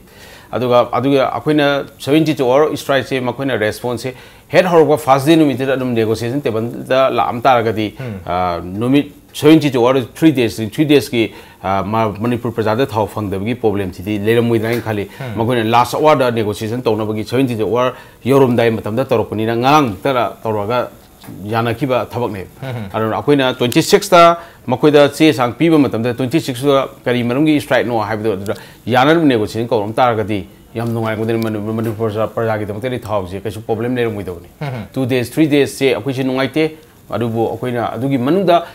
ꯑꯗꯨꯒ, ꯑꯗꯨꯒ ꯑꯩꯈꯣꯏꯅ seventy two hour strikeꯁꯦ ꯃꯈꯣꯏꯅ ꯔꯦꯁꯄꯣꯟꯁꯁꯦ ꯍꯦꯛ ꯍꯧꯔꯛꯄ ꯐꯥꯔꯁ ꯗꯦ ꯅꯨꯃꯤꯠꯇꯨꯗ ꯑꯗꯨꯝ ꯅꯦꯒꯣꯁꯤꯌꯦꯁꯟ ꯇꯦꯕꯜꯗ ꯂꯥꯛꯑꯝ ꯇꯥꯔꯒꯗꯤ, ꯎꯝ꯫ ꯑ, ꯅꯨꯃꯤꯠ seventy two hour, three days, three daysꯀꯤ, ꯑ, ꯃ-, ꯃꯅꯤꯄꯨꯔ ꯄ꯭ꯔꯖꯥꯗ ꯊꯥꯎ ꯐꯪꯗꯕꯒꯤ ꯄ꯭ꯔꯣꯕ꯭ꯂꯦꯝꯁꯤꯗꯤ ꯂꯩꯔꯝꯃꯣꯏꯗ꯭ꯔꯥ ꯍꯥꯏꯅ ꯈꯜꯂꯤ꯫ ꯎꯝ꯫ ꯃꯈꯣꯏꯅ ꯂꯥꯁ ꯑꯋꯥꯔꯗ ꯅꯦꯒꯣꯁꯤꯌꯦꯁꯟ ꯇꯧꯅꯕꯒꯤ seventy two hour ꯌꯧꯔꯝꯗꯥꯏ ꯃꯇꯝꯗ ꯇꯧꯔꯛꯄꯅꯤꯅ ꯉꯔꯥꯡ ꯈꯛꯇ ꯇꯧꯔꯒ ꯌꯥꯅꯈꯤꯕ ꯊꯕꯛꯅꯦꯕ꯫ ꯑꯗꯨꯅ ꯑꯩꯈꯣꯏꯅ ꯇ꯭ꯋꯦꯟꯇꯤ ꯁꯤꯛꯁꯇ ꯃꯈꯣꯏꯗ ꯆꯦ ꯆꯥꯡ ꯄꯤꯕ ꯃꯇꯝꯗ, ꯇ꯭ꯋꯦꯟꯇꯤ ꯁꯤꯛꯁꯇ ꯀꯔꯤ ꯃꯔꯝꯒꯤ ꯁ꯭ꯇ꯭ꯔꯥꯏꯛꯅꯣ ꯍꯥꯏꯕꯗꯣ ꯑꯗꯨꯗ ꯌꯥꯅꯅꯕ ꯅꯦꯒꯣꯁꯤꯌꯦꯁꯟ ꯀꯧꯔꯝ ꯇꯥꯔꯒꯗꯤ ꯌꯥꯝ ꯅꯨꯡꯉꯥꯏꯔꯝꯒꯗꯕꯅꯤ꯫ ꯃꯅꯤ-, ꯃꯅꯤꯄꯨꯔ ꯄ꯭ꯔꯖꯥ-, ꯄ꯭ꯔꯖꯥꯒꯤꯗꯃꯛꯇꯗꯤ ꯊꯥꯎꯁꯦ ꯀꯩꯁꯨ ꯄ꯭ꯔꯣꯕ꯭ꯂꯦꯝ ꯂꯩꯔꯝꯃꯣꯏꯗꯕꯅꯤ꯫ ꯇꯨ ꯗꯦꯖ, ꯊ꯭ꯔꯤ ꯗꯦꯖꯁꯦ ꯑꯩꯈꯣꯏꯁꯦ ꯅꯨꯡꯉꯥꯏꯇꯦ꯫ ꯑꯗꯨꯕꯨ ꯑꯩꯈꯣꯏꯅ ꯑꯗꯨꯒꯤ ꯃꯅꯨꯡꯗ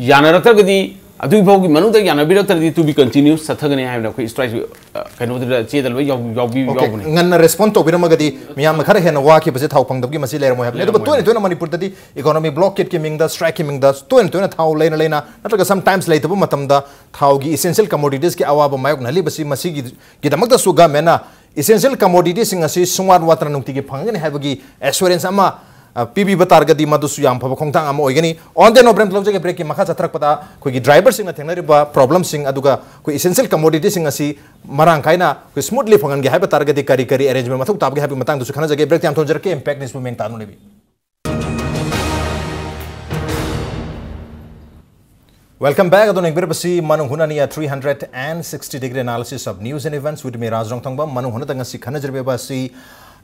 ꯌꯥꯅꯔꯛꯇ꯭ꯔꯒꯗꯤ, ꯑꯗꯨꯒꯤ ꯐꯥꯎꯒꯤ ꯃꯅꯨꯡꯗ ꯌꯥꯅꯕꯤꯔꯛꯇ꯭ꯔꯗꯤ, to be continuous ꯆꯠꯊꯒꯅꯤ ꯍꯥꯏꯕꯗ ꯑꯩꯈꯣꯏ ꯁ꯭ꯇ꯭ꯔꯥꯏꯛꯁꯨ, ꯑ, ꯀꯩꯅꯣꯗꯨꯗ ꯆꯦꯗ ꯂꯣꯏ ꯌꯥꯎ-, ꯌꯥꯎꯕꯤ-, OK, ꯌꯥꯎꯕꯅꯤ꯫ ꯉꯟꯅ ꯔꯦꯁꯄꯣꯟ ꯇꯧꯕꯤꯔꯝꯃꯒꯗꯤ ꯃꯤꯌꯥꯝꯅ ꯈꯔ ꯍꯦꯟꯅ ꯋꯥꯈꯤꯕꯁꯦ ꯊꯥꯎ ꯐꯪꯗꯕꯒꯤ ꯃꯁꯤ ꯂꯩꯔꯝꯃꯣꯏ ꯍꯥꯏꯕꯅꯤ꯫ ꯑꯗꯨꯕꯨ ꯂꯩꯔꯝꯃꯣꯏ ꯇꯣꯏꯅ ꯍꯥꯏꯕꯅꯤ꯫ ꯇꯣꯏꯅ ꯃꯅꯤꯄꯨꯔꯗꯗꯤ ꯏꯀꯣꯅꯣꯃꯤ ꯕ꯭ꯂꯣꯀꯦꯠꯀꯤ ꯃꯤꯡꯗ, ꯁ꯭ꯇ꯭ꯔꯥꯏꯛꯀꯤ ꯃꯤꯡꯗ ꯇꯣꯏꯅ ꯇꯣꯏꯅ ꯊꯥꯎ ꯂꯩꯅ ꯂꯩꯅ ꯅꯠꯇ꯭ꯔꯒ ꯁꯝꯇꯥꯏꯝꯁ ꯂꯩꯇꯕ ꯃꯇꯝꯗ ꯊꯥꯎꯒꯤ ꯏꯁꯦꯟꯁꯤꯌꯦꯜ ꯀꯃꯣꯗꯤꯇꯤꯁꯀꯤ ꯑꯋꯥꯕ ꯃꯥꯌꯣꯛꯅꯍꯜꯂꯤꯕꯁꯤ, ꯃꯁꯤꯒꯤꯗꯃꯛꯇꯁꯨ ꯒꯃꯦꯟꯅ ꯏꯁꯦꯟꯁꯤꯌꯦꯜ ꯀꯃꯣꯗꯤꯇꯤꯁꯤꯡ ꯑꯁꯤ ꯁꯨꯡꯋꯥꯠ ꯋꯥꯠꯇꯅ ꯅꯨꯡꯇꯤꯒꯤ ꯐꯪꯒꯅꯤ ꯍꯥꯏꯕꯒꯤ ꯑꯦꯁꯨꯔꯦꯟꯁ ꯑꯃ, ꯑ, ꯄꯤꯕꯤꯕ ꯇꯥꯔꯒꯗꯤ ꯃꯗꯨꯁꯨ ꯌꯥꯝ ꯐꯕ ꯈꯣꯡꯊꯥꯡ ꯑꯃ ꯑꯣꯏꯒꯅꯤ꯫ On that note, ꯕ꯭ꯔꯦꯛ ꯂꯧꯖꯒꯦ꯫ ꯕ꯭ꯔꯦꯛꯀꯤ ꯃꯈꯥ ꯆꯠꯊꯔꯛꯄꯗ ꯑꯩꯈꯣꯏꯒꯤ ꯗ꯭ꯔꯥꯏꯚꯔꯁꯤꯡꯅ ꯊꯦꯡꯅꯔꯤꯕ ꯄ꯭ꯔꯣꯕ꯭ꯂꯦꯝꯁꯤꯡ, ꯑꯗꯨꯒ ꯑꯩꯈꯣꯏ ꯏꯁꯦꯟꯁꯤꯌꯦꯜ ꯀꯃꯣꯗꯤꯇꯤꯁꯤꯡ ꯑꯁꯤ ꯃꯔꯥꯡ ꯀꯥꯏꯅ ꯑꯩꯈꯣꯏ ꯁ꯭ꯃꯨꯠꯂꯤ ꯐꯪꯍꯟꯒꯦ ꯍꯥꯏꯕ ꯇꯥꯔꯒꯗꯤ ꯀꯔꯤ ꯀꯔꯤ ꯑꯦꯔꯦꯟꯖꯃꯦꯟ ꯃꯊꯧ ꯇꯥꯕꯒꯦ ꯍꯥꯏꯕꯒꯤ ꯃꯇꯥꯡꯗꯁꯨ ꯈꯟꯅꯖꯒꯦ꯫ ꯕ꯭ꯔꯦꯛ ꯌꯥꯝ ꯊꯣꯟꯖꯔꯛꯀꯦ꯫ ꯏꯝꯄꯦꯛ ꯅ꯭ꯌꯨꯁꯄꯨ ꯃꯦꯡ ꯇꯥꯗꯨꯅ ꯂꯩꯕꯤꯌꯨ꯫ Welcome back. ꯑꯗꯨꯅ ꯌꯦꯡꯕꯤꯔꯕꯁꯤ ꯃꯅꯨꯡ ꯍꯨꯠꯅꯅꯤ, a three hundred and sixty degree analysis of news and events with me, ꯔꯥꯖ ꯔꯣꯡꯊꯣꯡꯕꯝ꯫ ꯃꯅꯨꯡ ꯍꯨꯠꯅꯗ ꯉꯁꯤ ꯈꯟꯅꯖꯔꯤꯕ ꯑꯁꯤ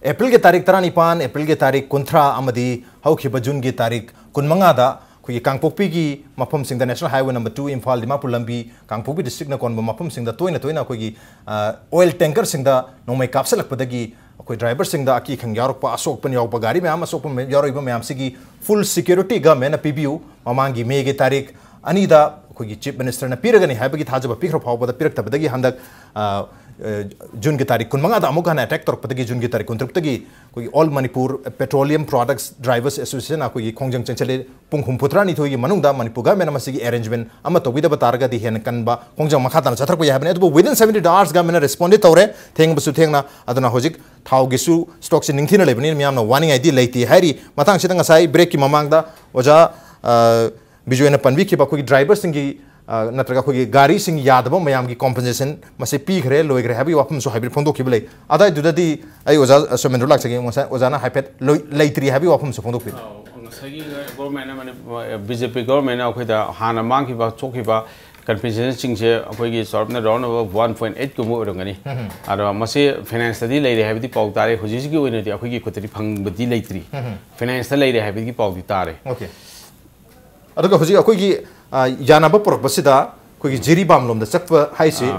ꯑꯦꯄ꯭ꯔꯤꯜꯒꯤ ꯇꯥꯔꯤꯛ ꯇꯔꯥꯅꯤꯄꯥꯟ, ꯑꯦꯄ꯭ꯔꯤꯜꯒꯤ ꯇꯥꯔꯤꯛ ꯀꯨꯟꯊ꯭ꯔꯥ ꯑꯃꯗꯤ ꯍꯧꯈꯤꯕ ꯖꯨꯟꯒꯤ ꯇꯥꯔꯤꯛ ꯀꯨꯟꯃꯉꯥꯗ ꯑꯩꯈꯣꯏꯒꯤ ꯀꯥꯡꯄꯣꯛꯄꯤꯒꯤ ꯃꯐꯝꯁꯤꯡꯗ, National Highway number two, Imphal Dimapur ꯂꯝꯕꯤ, ꯀꯥꯡꯄꯣꯛꯄꯤ ꯗꯤꯁꯇ꯭ꯔꯤꯛꯅ ꯀꯣꯟꯕ ꯃꯐꯝꯁꯤꯡꯗ ꯇꯣꯏꯅ ꯇꯣꯏꯅ ꯑꯩꯈꯣꯏꯒꯤ, ꯑ, ꯑꯣꯏꯜ ꯇꯦꯡꯀꯔꯁꯤꯡꯗ ꯅꯣꯡꯃꯩ ꯀꯥꯞꯁꯤꯜꯂꯛꯄꯗꯒꯤ ꯑꯩꯈꯣꯏ ꯗ꯭ꯔꯥꯏꯚꯔꯁꯤꯡꯗ ꯑꯀꯤ ꯑꯈꯪ ꯌꯥꯎꯔꯛꯄ, ꯑꯁꯣꯛꯄ ꯌꯥꯎꯕ, ꯒꯥꯔꯤ ꯃꯌꯥꯝ ꯑꯁꯣꯛꯄ ꯃꯌꯥꯝ ꯌꯥꯎꯔꯛꯏꯕ ꯃꯌꯥꯝꯁꯤꯒꯤ ꯐꯨꯜ ꯁꯦꯀ꯭ꯌꯨꯔꯤꯇꯤ ꯒꯃꯦꯟꯅ ꯄꯤꯕꯤꯌꯨ꯫ ꯃꯃꯥꯡꯒꯤ ꯃꯦꯒꯤ ꯇꯥꯔꯤꯛ ꯑꯅꯤꯗ ꯑꯩꯈꯣꯏꯒꯤ ꯆꯤꯐ ꯃꯤꯅꯤꯁꯇꯔꯅ ꯄꯤꯔꯒꯅꯤ ꯍꯥꯏꯕꯒꯤ ꯊꯥꯖꯕ ꯄꯤꯈ꯭ꯔ ꯐꯥꯎꯕꯗ ꯄꯤꯔꯛꯇꯕꯗꯒꯤ ꯍꯟꯗꯛ, ꯑ, ꯑ, ꯖꯨꯟꯒꯤ ꯇꯥꯔꯤꯛ ꯀꯨꯟꯃꯉꯥꯗ ꯑꯃꯨꯛ ꯍꯟꯅ ꯑꯦꯇꯦꯛ ꯇꯧꯔꯛꯄꯗꯒꯤ ꯖꯨꯟꯒꯤ ꯇꯥꯔꯤꯛ ꯀꯨꯟꯇꯔꯨꯛꯇꯒꯤ ꯑꯩꯈꯣꯏꯒꯤ All Manipur Petroleum Products Drivers Association ꯑꯩꯈꯣꯏꯒꯤ ꯈꯣꯡꯖꯪ ꯆꯪꯁꯤꯜꯂꯤ꯫ ꯄꯨꯡ ꯍꯨꯝꯐꯨꯇꯔꯥꯅꯤꯊꯣꯏꯒꯤ ꯃꯅꯨꯡꯗ ꯃꯅꯤꯄꯨꯔ ꯒꯃꯦꯟꯅ ꯃꯁꯤꯒꯤ ꯑꯦꯔꯦꯟꯖꯃꯦꯟ ꯑꯃ ꯇꯧꯕꯤꯗꯕ ꯇꯥꯔꯒꯗꯤ ꯍꯦꯟꯅ ꯀꯟꯕ ꯈꯣꯡꯖꯪ ꯃꯈꯥ ꯇꯥꯅ ꯆꯠꯊꯔꯛꯄ ꯌꯥꯏ ꯍꯥꯏꯕꯅꯤ꯫ ꯑꯗꯨꯕꯨ within seventy eight hours ꯒꯃꯦꯟꯅ ꯔꯦꯁꯄꯣꯟꯗꯤ ꯇꯧꯔꯦ, ꯊꯦꯡꯕꯁꯨ ꯊꯦꯡꯅ꯫ ꯑꯗꯨꯅ ꯍꯧꯖꯤꯛ ꯊꯥꯎꯒꯤꯁꯨ ꯁ꯭ꯇꯣꯛꯁꯤ ꯅꯤꯡꯊꯤꯅ ꯂꯩꯕꯅꯤꯅ ꯃꯤꯌꯥꯝꯅ ꯋꯥꯅꯤꯡꯉꯥꯏꯗꯤ ꯂꯩꯇꯦ ꯍꯥꯏꯔꯤ꯫ ꯃꯇꯥꯡꯁꯤꯗ ꯉꯁꯥꯏ ꯕ꯭ꯔꯦꯛꯀꯤ ꯃꯃꯥꯡꯗ ꯑꯣꯖꯥ, ꯑ, ꯕꯤꯖꯣꯏꯅ ꯄꯟꯕꯤꯈꯤꯕ ꯑꯩꯈꯣꯏꯒꯤ ꯗ꯭ꯔꯥꯏꯚꯔꯁꯤꯡꯒꯤ, ꯑ, ꯅꯠꯇ꯭ꯔꯒ ꯑꯩꯈꯣꯏꯒꯤ ꯒꯥꯔꯤꯁꯤꯡ ꯌꯥꯗꯕ ꯃꯌꯥꯝꯒꯤ ꯀꯣꯝꯄꯦꯟꯁꯦꯁꯟ ꯃꯁꯤ ꯄꯤꯈ꯭ꯔꯦ, ꯂꯣꯏꯈ꯭ꯔꯦ ꯍꯥꯏꯕꯒꯤ ꯋꯥꯐꯝꯁꯨ ꯍꯥꯏꯕꯤꯔ ꯐꯣꯡꯗꯣꯛꯈꯤꯕ ꯂꯩ꯫ ꯑꯗꯥꯏꯗꯨꯗꯗꯤ ꯑꯩ ꯑꯣꯖꯥ ꯁꯣꯃꯦꯟꯗ꯭ꯔ ꯂꯥꯛꯆꯒꯦ꯫ ꯉꯁꯥꯏ ꯑꯣꯖꯥꯅ ꯍꯥꯏꯐꯦꯠ ꯂꯣꯏ-, ꯂꯩꯇ꯭ꯔꯤ ꯍꯥꯏꯕꯒꯤ ꯋꯥꯐꯝꯁꯨ ꯐꯣꯡꯗꯣꯛꯄꯤꯔꯦ꯫ ꯑꯧ, ꯉꯁꯥꯏꯒꯤ ꯒꯣꯔꯃꯦꯟꯅ, ꯃꯅꯤ-, ꯕꯤ ꯖꯦ ꯄꯤ ꯒꯣꯔꯃꯦꯟꯅ ꯑꯩꯈꯣꯏꯗ ꯍꯥꯟꯅ ꯃꯥꯡꯈꯤꯕ, ꯊꯣꯛꯈꯤꯕ ꯀꯝꯄꯦꯟꯁꯦꯁꯟꯁꯤꯡꯁꯦ ꯑꯩꯈꯣꯏꯒꯤ ꯆꯥꯎꯔꯞꯅ round about one point eight ꯀꯨꯝꯕ ꯑꯣꯏꯔꯝꯒꯅꯤ꯫ ꯑꯗꯣ ꯃꯁꯤ ꯐꯥꯏꯅꯥꯟꯁꯇꯗꯤ ꯂꯩꯔꯦ ꯍꯥꯏꯕꯗꯤ ꯄꯥꯎ ꯇꯥꯔꯦ, ꯍꯧꯖꯤꯛ ꯍꯧꯖꯤꯛꯀꯤ ꯑꯣꯏꯅꯗꯤ ꯑꯩꯈꯣꯏꯒꯤ ꯈꯨꯠꯇꯗꯤ ꯐꯪꯕꯗꯤ ꯂꯩꯇ꯭ꯔꯤ꯫ ꯐꯥꯏꯅꯥꯟꯁꯇ ꯂꯩꯔꯦ ꯍꯥꯏꯕꯒꯤ ꯄꯥꯎꯗꯤ ꯇꯥꯔꯦ꯫ ꯑꯣꯀꯦ꯫ ꯑꯗꯨꯒ ꯍꯧꯖꯤꯛ ꯑꯩꯈꯣꯏꯒꯤ ꯑ, ꯌꯥꯅꯕ ꯄꯨꯔꯛꯄꯁꯤꯗ ꯑꯩꯈꯣꯏꯒꯤ ꯖꯤꯔꯤꯕꯥꯝ ꯂꯣꯝꯗ ꯆꯠꯄ ꯍꯥꯏꯁꯤ꯫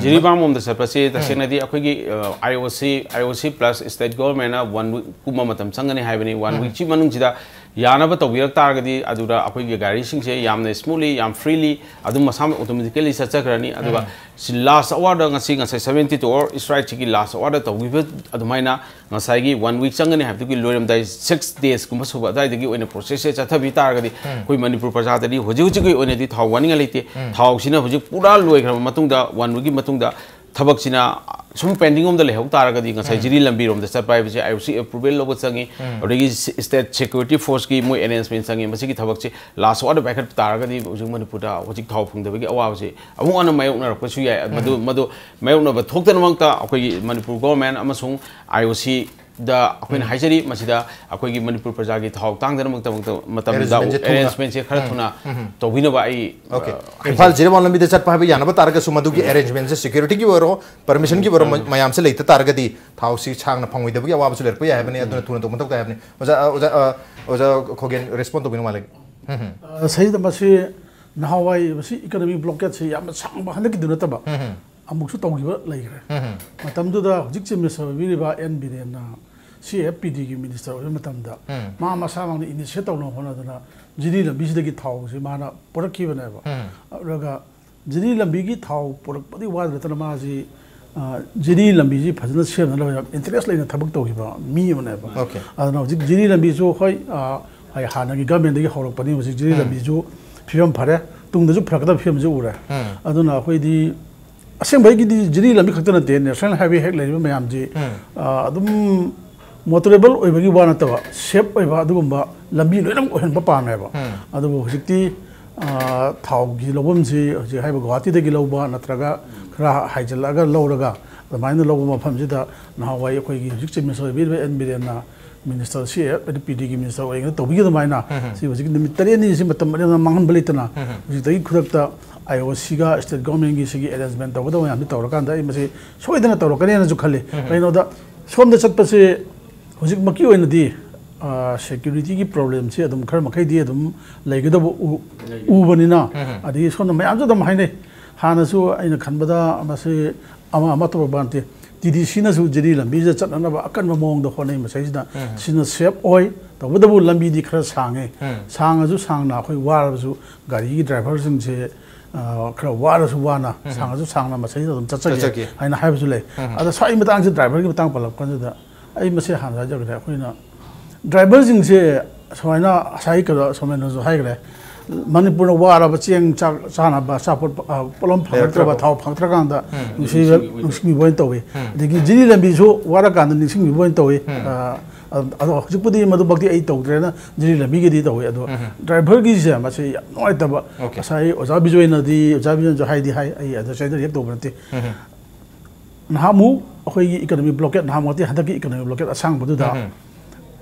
ꯖꯤꯔꯤꯕꯥꯝ ꯂꯣꯝꯗ ꯆꯠꯄꯁꯤ ꯇꯁꯦꯡꯅꯗꯤ ꯑꯩꯈꯣꯏꯒꯤ I O C I O ꯁꯤ ꯄ꯭ꯂꯁ ꯁ꯭ꯇꯦꯠ ꯒꯣꯔꯃꯦꯟꯅ ꯋꯥꯟ ꯋꯤꯛ ꯀꯨꯝꯕ ꯃꯇꯝ ꯆꯪꯒꯅꯤ ꯍꯥꯏꯕꯅꯤ꯫ ꯋꯥꯟ ꯋꯤꯛꯁꯤ ꯃꯅꯨꯡꯁꯤꯗ ꯌꯥꯅꯕ ꯇꯧꯕꯤꯔꯛ ꯇꯥꯔꯒꯗꯤ ꯑꯗꯨꯗ ꯑꯩꯈꯣꯏꯒꯤ ꯒꯥꯔꯤꯁꯤꯡꯁꯦ ꯌꯥꯝꯅ ꯁ꯭ꯃꯨꯠꯂꯤ, ꯌꯥꯝ ꯐ꯭ꯔꯤꯂꯤ ꯑꯗꯨꯝ ꯃꯁꯥ ꯑꯣꯇꯣꯃꯦꯇꯤꯀꯦꯂꯤ ꯆꯠꯆꯈ꯭ꯔꯅꯤ꯫ ꯑꯗꯨꯒ ꯁꯤ ꯂꯥꯁ ꯑꯋꯥꯔꯗ ꯉꯁꯤ ꯉꯁꯥꯏ ꯁꯕꯦꯟꯇꯤ ꯇꯨ ꯑꯋꯥꯔ ꯁ꯭ꯇ꯭ꯔꯥꯏꯛꯁꯤꯒꯤ ꯂꯥꯁ ꯑꯋꯥꯔꯗ ꯇꯧꯈꯤꯕ ꯑꯗꯨꯃꯥꯏꯅ ꯉꯁꯥꯏꯒꯤ ꯋꯥꯟ ꯋꯤꯛ ꯆꯪꯒꯅꯤ ꯍꯥꯏꯕꯗꯨꯒꯤ ꯂꯣꯏꯔꯝꯗꯥꯏ ꯁꯤꯛꯁ ꯗꯦꯖꯀꯨꯝꯕ ꯁꯨꯕ ꯑꯗꯨꯋꯥꯏꯗꯒꯤ ꯑꯣꯏꯅ ꯄ꯭ꯔꯣꯁꯦꯁꯁꯦ ꯆꯠꯊꯕꯤ ꯇꯥꯔꯒꯗꯤ ꯑꯩꯈꯣꯏ ꯃꯅꯤꯄꯨꯔ ꯄ꯭ꯔꯖꯥꯗꯗꯤ ꯍꯧꯖꯤꯛ ꯍꯧꯖꯤꯛꯀꯤ ꯑꯣꯏꯅꯗꯤ ꯊꯥꯎ ꯋꯥꯅꯤꯡꯉꯥꯏ ꯂꯩꯇꯦ꯫ ꯊꯥꯎꯁꯤꯅ ꯍꯧꯖꯤꯛ ꯄꯨꯔꯥ ꯂꯣꯏꯈ꯭ꯔꯕ ꯃꯇꯨꯡꯗ ꯋꯥꯟ ꯋꯤꯛꯀꯤ ꯃꯇꯨꯡꯗ ꯊꯕꯛꯁꯤꯅ ꯁꯨꯝ ꯄꯦꯟꯗꯤꯡ ꯑꯃꯗ ꯂꯩꯍꯧ ꯇꯥꯔꯒꯗꯤ ꯉꯁꯥꯏ ꯖꯤꯔꯤ ꯂꯝꯕꯤꯔꯣꯝꯗ ꯆꯠꯄ ꯍꯥꯏꯕꯁꯦ ꯑꯥꯏ ꯑꯣ ꯁꯤ ꯑꯦꯄ꯭ꯔꯨꯕꯦꯜ ꯂꯧꯕ ꯆꯪꯉꯤ꯫ ꯑꯗꯒꯤ ꯁ꯭ꯇꯦꯠ ꯁꯦꯀ꯭ꯌꯨꯔꯤꯇꯤ ꯐꯣꯔꯁꯀꯤ ꯃꯣꯏ ꯑꯦꯔꯦꯟꯖꯃꯦꯟ ꯆꯪꯉꯤ꯫ ꯃꯁꯤꯒꯤ ꯊꯕꯛꯁꯦ ꯂꯥꯁ ꯑꯋꯥꯔꯗ ꯄꯥꯏꯈꯠꯄ ꯇꯥꯔꯒꯗꯤ ꯍꯧꯖꯤꯛ ꯃꯅꯤꯄꯨꯔꯗ ꯍꯧꯖꯤꯛ ꯊꯥꯎ ꯐꯪꯗꯕꯒꯤ ꯑꯋꯥꯕꯁꯤ ꯑꯃꯨꯛ ꯍꯟꯅ ꯃꯥꯌꯣꯛꯅꯔꯛꯄꯁꯨ ꯌꯥꯏ꯫ ꯃꯗꯨ ꯃꯗꯨ ꯃꯥꯌꯣꯛꯅꯕ ꯊꯣꯛꯇꯅꯃꯛꯇ ꯑꯩꯈꯣꯏꯒꯤ ꯃꯅꯤꯄꯨꯔ ꯒꯣꯔꯃꯦꯟ ꯑꯃꯁꯨꯡ ꯑꯥꯏ ꯑꯣ ꯁꯤꯗ ꯑꯩꯈꯣꯏꯅ ꯍꯥꯏꯖꯔꯤ, ꯃꯁꯤꯗ ꯑꯩꯈꯣꯏꯒꯤ ꯃꯅꯤꯄꯨꯔ ꯄ꯭ꯔꯖꯥꯒꯤ ꯊꯥꯎ ꯇꯥꯡꯗꯅꯕ ꯃꯇꯝꯗ Arrangementꯁꯦ ꯊꯨꯅ꯫ ꯑꯦꯔꯦꯟꯖꯃꯦꯟꯁꯦ ꯈꯔ ꯊꯨꯅ ꯇꯧꯕꯤꯅꯕ ꯑꯩ ꯑꯣꯀꯦ꯫ ꯏꯝꯐꯥꯜ ꯖꯤꯔꯤꯕꯥꯝ ꯂꯝꯕꯤꯗ ꯆꯠꯄ ꯍꯥꯏꯕ ꯌꯥꯅꯕ ꯇꯥꯔꯒꯁꯨ ꯃꯗꯨꯒꯤ ꯑꯦꯔꯦꯟꯖꯃꯦꯟꯁꯦ ꯁꯦꯀ꯭ꯌꯨꯔꯤꯇꯤꯒꯤ ꯑꯣꯏꯔꯣ, ꯄꯔꯃꯤꯁꯟꯒꯤ ꯑꯣꯏꯔꯣ, ꯃ- ꯃꯌꯥꯝꯁꯦ ꯂꯩꯇ ꯇꯥꯔꯒꯗꯤ ꯊꯥꯎꯁꯤ ꯁꯥꯡꯅ ꯐꯪꯉꯣꯏꯗꯕꯒꯤ ꯑꯋꯥꯕꯁꯨ ꯂꯩꯔꯛꯄ ꯌꯥꯏ ꯍꯥꯏꯕꯅꯤ꯫ ꯑꯗꯨꯅ ꯊꯨꯅ ꯇꯧꯕ ꯃꯊꯧ ꯇꯥꯏ ꯍꯥꯏꯕꯅꯤ꯫ ꯑꯣꯖꯥ ꯑ, ꯑꯣꯖꯥ ꯑ, ꯑꯣꯖꯥ ꯈꯣꯒꯦꯟ, ꯔꯦꯁꯄꯣꯟ ꯇꯧꯕꯤꯅꯤꯡ ꯃꯥꯜꯂꯦ꯫ ꯑ, ꯁꯤꯗ ꯃꯁꯤ ꯅꯍꯥꯟꯋꯥꯏ ꯃꯁꯤ ꯏꯀꯣꯅꯣꯃꯤꯛ ꯕ꯭ꯂꯣꯀꯦꯠꯁꯤ ꯌꯥꯝꯅ ꯁꯥꯡꯕ ꯍꯟꯗꯛꯀꯤꯗꯨ ꯅꯠꯇꯕ ꯑꯃꯨꯛꯁꯨ ꯇꯧꯈꯤꯕ ꯂꯩꯈ꯭ꯔꯦ꯫ ꯃꯇꯝꯗꯨꯗ ꯍꯧꯖꯤꯛ ꯆꯤꯐ ꯃꯤꯅꯤꯁꯇꯔ ꯑꯣꯏꯕꯤꯔꯤꯕ ꯑꯦꯟ ꯕꯤꯔꯦꯟꯅ ꯁꯤ ꯑꯦꯐ ꯄꯤ ꯗꯤꯒꯤ ꯃꯤꯅꯤꯁꯇꯔ ꯑꯣꯏꯕ ꯃꯇꯝꯗ ꯃꯥ ꯃꯁꯥꯃꯛꯅ ꯏꯅꯤꯁꯤꯌꯦꯠ ꯇꯧꯅꯕ ꯍꯣꯠꯅꯗꯅ ꯖꯤꯔꯤ ꯂꯝꯕꯤꯁꯤꯗꯒꯤ ꯊꯥꯎꯁꯤ ꯃꯥꯅ ꯄꯨꯔꯛꯈꯤꯕꯅꯦꯕ꯫ ꯑꯗꯨꯒ ꯖꯤꯔꯤ ꯂꯝꯕꯤꯒꯤ ꯊꯥꯎ ꯄꯨꯔꯛꯄꯗꯤ ꯋꯥꯗ ꯅꯠꯇꯅ ꯃꯥꯁꯤ, ꯑ, ꯖꯤꯔꯤ ꯂꯝꯕꯤꯁꯤ ꯐꯖꯅ ꯁꯦꯝꯅꯅꯕ ꯌꯥꯝ ꯏꯟꯇꯔꯦꯁ ꯂꯩꯅ ꯊꯕꯛ ꯇꯧꯈꯤꯕ ꯃꯤ ꯑꯃꯅꯦꯕ꯫ ꯑꯣꯀꯦ꯫ ꯑꯗꯨꯅ ꯍꯧꯖꯤꯛ ꯖꯤꯔꯤ ꯂꯝꯕꯤꯁꯨ ꯍꯣꯏ, ꯑ, ꯍꯥꯏ-, ꯍꯥꯟꯅꯒꯤ ꯒꯃꯦꯟꯗꯒꯤ ꯍꯧꯔꯛꯄꯅꯤ꯫ ꯍꯧꯖꯤꯛ ꯖꯤꯔꯤ ꯂꯝꯕꯤꯁꯨ ꯐꯤꯕꯝ ꯐꯔꯦ, ꯇꯨꯡꯗꯁꯨ ꯐꯔꯛꯀꯗꯕ ꯐꯤꯕꯝꯁꯤ ꯎꯔꯦ꯫ ꯑꯗꯨꯅ ꯑꯩꯈꯣꯏꯗꯤ ꯑꯁꯦꯡꯕꯩꯒꯤꯗꯤ ꯖꯤꯔꯤ ꯂꯝꯕꯤ ꯈꯛꯇ ꯅꯠꯇꯦ, ꯅꯦꯁꯅꯦꯜ ꯍꯥꯏꯋꯦ ꯍꯦꯛ ꯂꯩꯔꯤꯕ ꯃꯌꯥꯝꯁꯤ, ꯑ, ꯑꯗꯨꯝ ꯃꯣꯇꯣꯔꯦꯕꯜ ꯑꯣꯏꯕꯒꯤ ꯋꯥ ꯅꯠꯇꯕ, ꯁꯦꯐ ꯑꯣꯏꯕ ꯑꯗꯨꯒꯨꯝꯕ ꯂꯝꯕꯤ ꯂꯣꯏꯅꯃꯛ ꯑꯣꯏꯍꯟꯕ ꯄꯥꯝꯃꯦꯕ꯫ ꯑꯗꯨꯕꯨ ꯍꯧꯖꯤꯛꯇꯤ, ꯑ, ꯊꯥꯎꯒꯤ ꯂꯧꯐꯝꯁꯤ ꯍꯧꯖꯤꯛ ꯍꯥꯏꯕ ꯒꯨꯋꯥꯍꯥꯇꯤꯗꯒꯤ ꯂꯧꯕ ꯅꯠꯇ꯭ꯔꯒ ꯈꯔ ꯍꯥꯏꯖꯤꯜꯂꯛꯑꯒ ꯂꯧꯔꯒ ꯑꯗꯨꯃꯥꯏꯅ ꯂꯧꯕ ꯃꯐꯝꯁꯤꯗ ꯅꯍꯥꯟꯋꯥꯏ ꯑꯩꯈꯣꯏꯒꯤ ꯍꯧꯖꯤꯛ ꯆꯤꯐ ꯃꯤꯅꯤꯁꯇꯔ ꯑꯣꯏꯕꯤꯔꯤꯕ ꯑꯦꯟ ꯕꯤꯔꯦꯟꯅ minister C F N P ꯗꯤꯒꯤ ꯃꯤꯅꯤꯁꯇꯔ ꯑꯣꯏꯔꯤꯉꯩꯗ ꯇꯧꯕꯤꯒ ꯑꯗꯨꯃꯥꯏꯅ ꯁꯤ ꯍꯧꯖꯤꯛ ꯅꯨꯃꯤꯠ ꯇꯔꯦꯠꯅꯤꯁꯤ ꯃꯇꯝ ꯑꯔꯦꯝꯕꯗ ꯃꯥꯡꯍꯟꯕ ꯂꯩꯇꯅ ꯍꯧꯖꯤꯛꯇꯒꯤ ꯈꯨꯗꯛꯇ ꯑꯥꯏ ꯑꯣ ꯁꯤꯒ ꯁ꯭ꯇꯦꯠ ꯒꯣꯔꯃꯦꯟꯒꯤ ꯁꯤꯒꯤ ꯑꯦꯔꯦꯟꯖꯃꯦꯟ ꯇꯧꯒꯗꯕ ꯃꯌꯥꯝꯁꯤ ꯇꯧꯔꯀꯥꯟꯗ ꯑꯩ ꯃꯁꯤ ꯁꯣꯏꯗꯅ ꯇꯧꯔꯛꯀꯅꯦꯅꯁꯨ ꯈꯜꯂꯤ꯫ ꯀꯩꯒꯤꯅꯣꯗ ꯁꯣꯝꯗ ꯆꯠꯄꯁꯦ ꯍꯧꯖꯤꯛꯃꯛꯀꯤ ꯑꯣꯏꯅꯗꯤ ꯁꯦꯀ꯭ꯌꯨꯔꯤꯇꯤꯒꯤ ꯄ꯭ꯔꯣꯕ꯭ꯂꯦꯝꯁꯤ ꯑꯗꯨꯝ ꯈꯔ ꯃꯈꯩꯗꯤ ꯑꯗꯨꯝ ꯂꯩꯒꯗꯕ ꯎ- ꯎꯕꯅꯤꯅ, ꯑꯗꯒꯤ ꯁꯣꯝꯗ ꯃꯌꯥꯝꯁꯨ ꯑꯗꯨꯝ ꯍꯥꯏꯅꯩ꯫ ꯍꯥꯟꯅꯁꯨ ꯑꯩꯅ ꯈꯟꯕꯗ ꯃꯁꯤ ꯑꯃ ꯑꯃ ꯇꯧꯔꯛꯄ ꯅꯠꯇꯦ, ꯇꯤ ꯗꯤ ꯁꯤꯅꯁꯨ ꯖꯤꯔꯤ ꯂꯝꯕꯤꯁꯤꯗ ꯆꯠꯅꯅꯕ ꯑꯀꯟꯕ ꯃꯑꯣꯡꯗ ꯍꯣꯠꯅꯩ꯫ ꯃꯁꯤꯁꯤꯅ ꯁꯤꯅ ꯁꯦꯐ ꯑꯣꯏ꯫ ꯇꯧꯕꯇꯕꯨ ꯂꯝꯕꯤꯗꯤ ꯈꯔ ꯁꯥꯡꯉꯦ꯫ ꯁꯥꯡꯉꯁꯨ ꯁꯥꯡꯅ ꯑꯩꯈꯣꯏ ꯋꯥꯔꯕꯁꯨ ꯒꯥꯔꯤꯒꯤ ꯗ꯭ꯔꯥꯏꯚꯔꯁꯤꯡꯁꯦ, ꯑ, ꯈꯔ ꯋꯥꯔꯁꯨ ꯋꯥꯅ, ꯁꯥꯡꯉꯁꯨ ꯁꯥꯡꯅ ꯃꯁꯤꯗ ꯑꯗꯨꯝ ꯆꯠꯆꯒꯦ ꯆꯠꯆꯒꯦ꯫ ꯍꯥꯏꯅ ꯍꯥꯏꯕꯁꯨ ꯂꯩ꯫ ꯑꯗ ꯁ꯭ꯋꯥꯏ ꯃꯇꯥꯡꯁꯦ, ꯗ꯭ꯔꯥꯏꯚꯔꯒꯤ ꯃꯇꯥꯡ ꯄꯜꯂꯛꯄ ꯀꯥꯟꯁꯤꯗ ꯑꯩ ꯃꯁꯤ ꯍꯥꯟꯅ ꯍꯥꯏꯖꯈ꯭ꯔꯦ꯫ ꯑꯩꯈꯣꯏꯅ ꯗ꯭ꯔꯥꯏꯚꯔꯁꯤꯡꯁꯦ ꯁꯨꯃꯥꯏꯅ ꯉꯁꯥꯏ ꯀꯩꯅꯣ ꯁꯣꯃꯦꯟꯅꯁꯨ ꯍꯥꯏꯈ꯭ꯔꯦ, ꯃꯅꯤꯄꯨꯔꯅ ꯋꯥꯔꯕ ꯆꯦꯡ ꯆꯥꯛ ꯆꯥꯅꯕ ꯑꯆꯥꯄꯣꯠ, ꯑ, ꯄꯣꯠꯂꯝ ꯐꯪꯉꯛꯇ꯭ꯔꯕ, ꯂꯩꯔꯛꯇ꯭ꯔꯕ꯫ ꯊꯥꯎ ꯐꯪꯉꯛꯇ꯭ꯔꯀꯥꯟꯗ ꯅꯨꯡꯁꯤꯕ, ꯅꯨꯡꯁꯤꯕꯤꯕ ꯑꯣꯏꯅ ꯇꯧꯏ꯫ ꯑꯗꯒꯤ ꯖꯤꯔꯤ ꯂꯝꯕꯤꯁꯨ ꯋꯥꯔꯀꯥꯟꯗ ꯅꯤꯡꯁꯤꯡꯕꯤꯕ ꯑꯣꯏꯅ ꯇꯧꯏ꯫ ꯑ, ꯑ-, ꯑꯗꯣ ꯍꯧꯖꯤꯛꯄꯨꯗꯤ ꯃꯗꯨꯃꯛꯇꯤ ꯑꯩ ꯇꯧꯗ꯭ꯔꯦꯅ ꯖꯤꯔꯤ ꯂꯝꯕꯤꯒꯤꯗꯤ ꯇꯧꯏ꯫ ꯑꯗꯣ ꯗ꯭ꯔꯥꯏꯚꯔꯒꯤꯁꯦ ꯃꯁꯤ ꯌꯥꯝ ꯅꯨꯡꯉꯥꯏꯇꯕ꯫ ꯑꯣꯀꯦ꯫ ꯉꯁꯥꯏ ꯑꯣꯖꯥ ꯕꯤꯖꯣꯏꯅꯗꯤ, ꯑꯣꯖꯥ ꯕꯤꯖꯣꯏꯅꯁꯨ ꯍꯥꯏꯗꯤ ꯍꯥꯏ, ꯑꯩ ꯑꯗꯨ ꯁꯤꯗ ꯔꯤꯌꯦꯛ ꯇꯧꯕ ꯅꯠꯇꯦ꯫ ꯅꯍꯥꯟꯃꯨꯛ ꯑꯩꯈꯣꯏꯒꯤ ꯏꯀꯣꯅꯣꯃꯤ ꯕ꯭ꯂꯣꯀꯦꯠ, ꯅꯍꯥꯟꯃꯨꯛꯇꯤ ꯍꯟꯗꯛꯀꯤ ꯏꯀꯣꯅꯣꯃꯤ ꯕ꯭ꯂꯣꯀꯦꯠ ꯑꯁꯥꯡꯕꯗꯨꯗ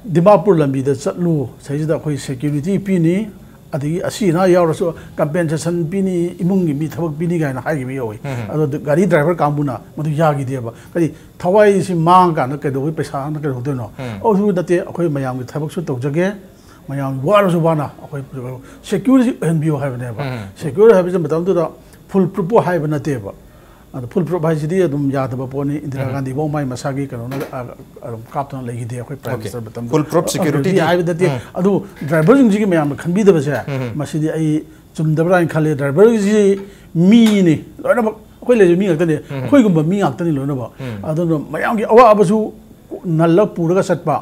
ꯗꯤꯃꯥꯄꯨꯔ ꯂꯝꯕꯤꯗ ꯆꯠꯂꯨ, ꯁꯤꯗꯩꯁꯤꯗ ꯑꯩꯈꯣꯏ ꯁꯦꯀ꯭ꯌꯨꯔꯤꯇꯤ ꯄꯤꯅꯤ, ꯑꯗꯒꯤ ꯑꯁꯤ ꯑꯅꯥ ꯌꯥꯎꯔꯁꯨ ꯀꯝꯄꯦꯟꯁꯦꯁꯟ ꯄꯤꯅꯤ, ꯏꯃꯨꯡꯒꯤ ꯃꯤ ꯊꯕꯛ ꯄꯤꯅꯤ ꯀꯥꯏꯅ ꯍꯥꯏꯈꯤꯕ ꯌꯥꯎꯏ꯫ ꯑꯗꯣ ꯒꯥꯔꯤ ꯗ꯭ꯔꯥꯏꯚꯔ ꯀꯥꯡꯕꯨꯅ ꯃꯗꯨ ꯌꯥꯈꯤꯗꯦꯕ꯫ ꯀꯔꯤ ꯊꯋꯥꯏꯁꯤ ꯃꯥꯡꯉꯀꯥꯟꯗ ꯀꯩꯗꯧꯕꯩ ꯄꯩꯁꯥꯅ ꯀꯩꯗꯧꯗꯣꯏꯅꯣ? ꯑꯗꯨ ꯅꯠꯇꯦ, ꯑꯩꯈꯣꯏ ꯃꯌꯥꯝꯒꯤ ꯊꯕꯛꯁꯨ ꯇꯧꯖꯒꯦ, ꯃꯌꯥꯝ ꯋꯥꯔꯁꯨ ꯋꯥꯅ ꯑꯩꯈꯣꯏ ꯁꯦꯀ꯭ꯌꯨꯔꯤꯇꯤ ꯑꯣꯏꯍꯟꯕꯤꯌꯨ ꯍꯥꯏꯕꯅꯦꯕ꯫ ꯁꯦꯀ꯭ꯌꯨꯔ ꯍꯥꯏꯕꯁꯤ ꯃꯇꯝꯗꯨꯗ ꯐꯨꯜ ꯄ꯭ꯔꯨꯐ ꯍꯥꯏꯕ ꯅꯠꯇꯦꯕ꯫ ꯑꯗꯣ ꯐꯨꯜ ꯄ꯭ꯔꯨꯐ ꯍꯥꯏꯁꯤꯗꯤ ꯑꯗꯨꯝ ꯌꯥꯗꯕ ꯄꯣꯠꯅꯤ꯫ ꯏꯟꯗꯤꯔꯥ ꯒꯥꯟꯙꯤ ꯐꯥꯎ ꯃꯥꯏ ꯃꯁꯥꯒꯤ ꯀꯩꯅꯣꯅ, ꯑ, ꯑꯗꯨꯝ ꯀꯥꯞꯇꯅ ꯂꯩꯈꯤꯗꯦ ꯑꯩꯈꯣꯏ ꯄ꯭ꯔꯥꯏꯝ ꯑꯣꯀꯦ꯫ ꯃꯤꯅꯤꯁꯇꯔ ꯃꯇꯝꯗ꯫ ꯐꯨꯜ ꯄ꯭ꯔꯨꯐ ꯑ, ꯁꯦꯀ꯭ꯌꯨꯔꯤꯇꯤꯗꯤ ꯍꯥꯏꯕ ꯅꯠꯇꯦ꯫ ꯑꯗꯨꯕꯨ ꯗ꯭ꯔꯥꯏꯚꯔꯁꯤꯡꯁꯤꯒꯤ ꯃꯌꯥꯝꯅ ꯈꯟꯕꯤꯗꯕꯁꯦ, ꯃꯁꯤꯗꯤ ꯑꯩ ꯆꯨꯝꯗꯕ꯭ꯔꯥ ꯍꯥꯏꯅ ꯈꯜꯂꯦ꯫ ꯗ꯭ꯔꯥꯏꯚꯔꯁꯤ ꯃꯤꯅꯤ ꯂꯣꯏꯅꯃꯛ, ꯑꯩꯈꯣꯏ ꯂꯩꯔꯤꯕ ꯃꯤ ꯉꯥꯛꯇꯅꯤ, ꯑꯩꯈꯣꯏꯒꯨꯝꯕ ꯃꯤ ꯉꯥꯛꯇꯅꯤ ꯂꯣꯏꯅꯃꯛ꯫ ꯑꯗꯨꯅ ꯃꯌꯥꯝꯒꯤ ꯑꯋꯥꯕꯁꯨ ꯅꯜꯂ ꯄꯨꯔꯒ ꯆꯠꯄ,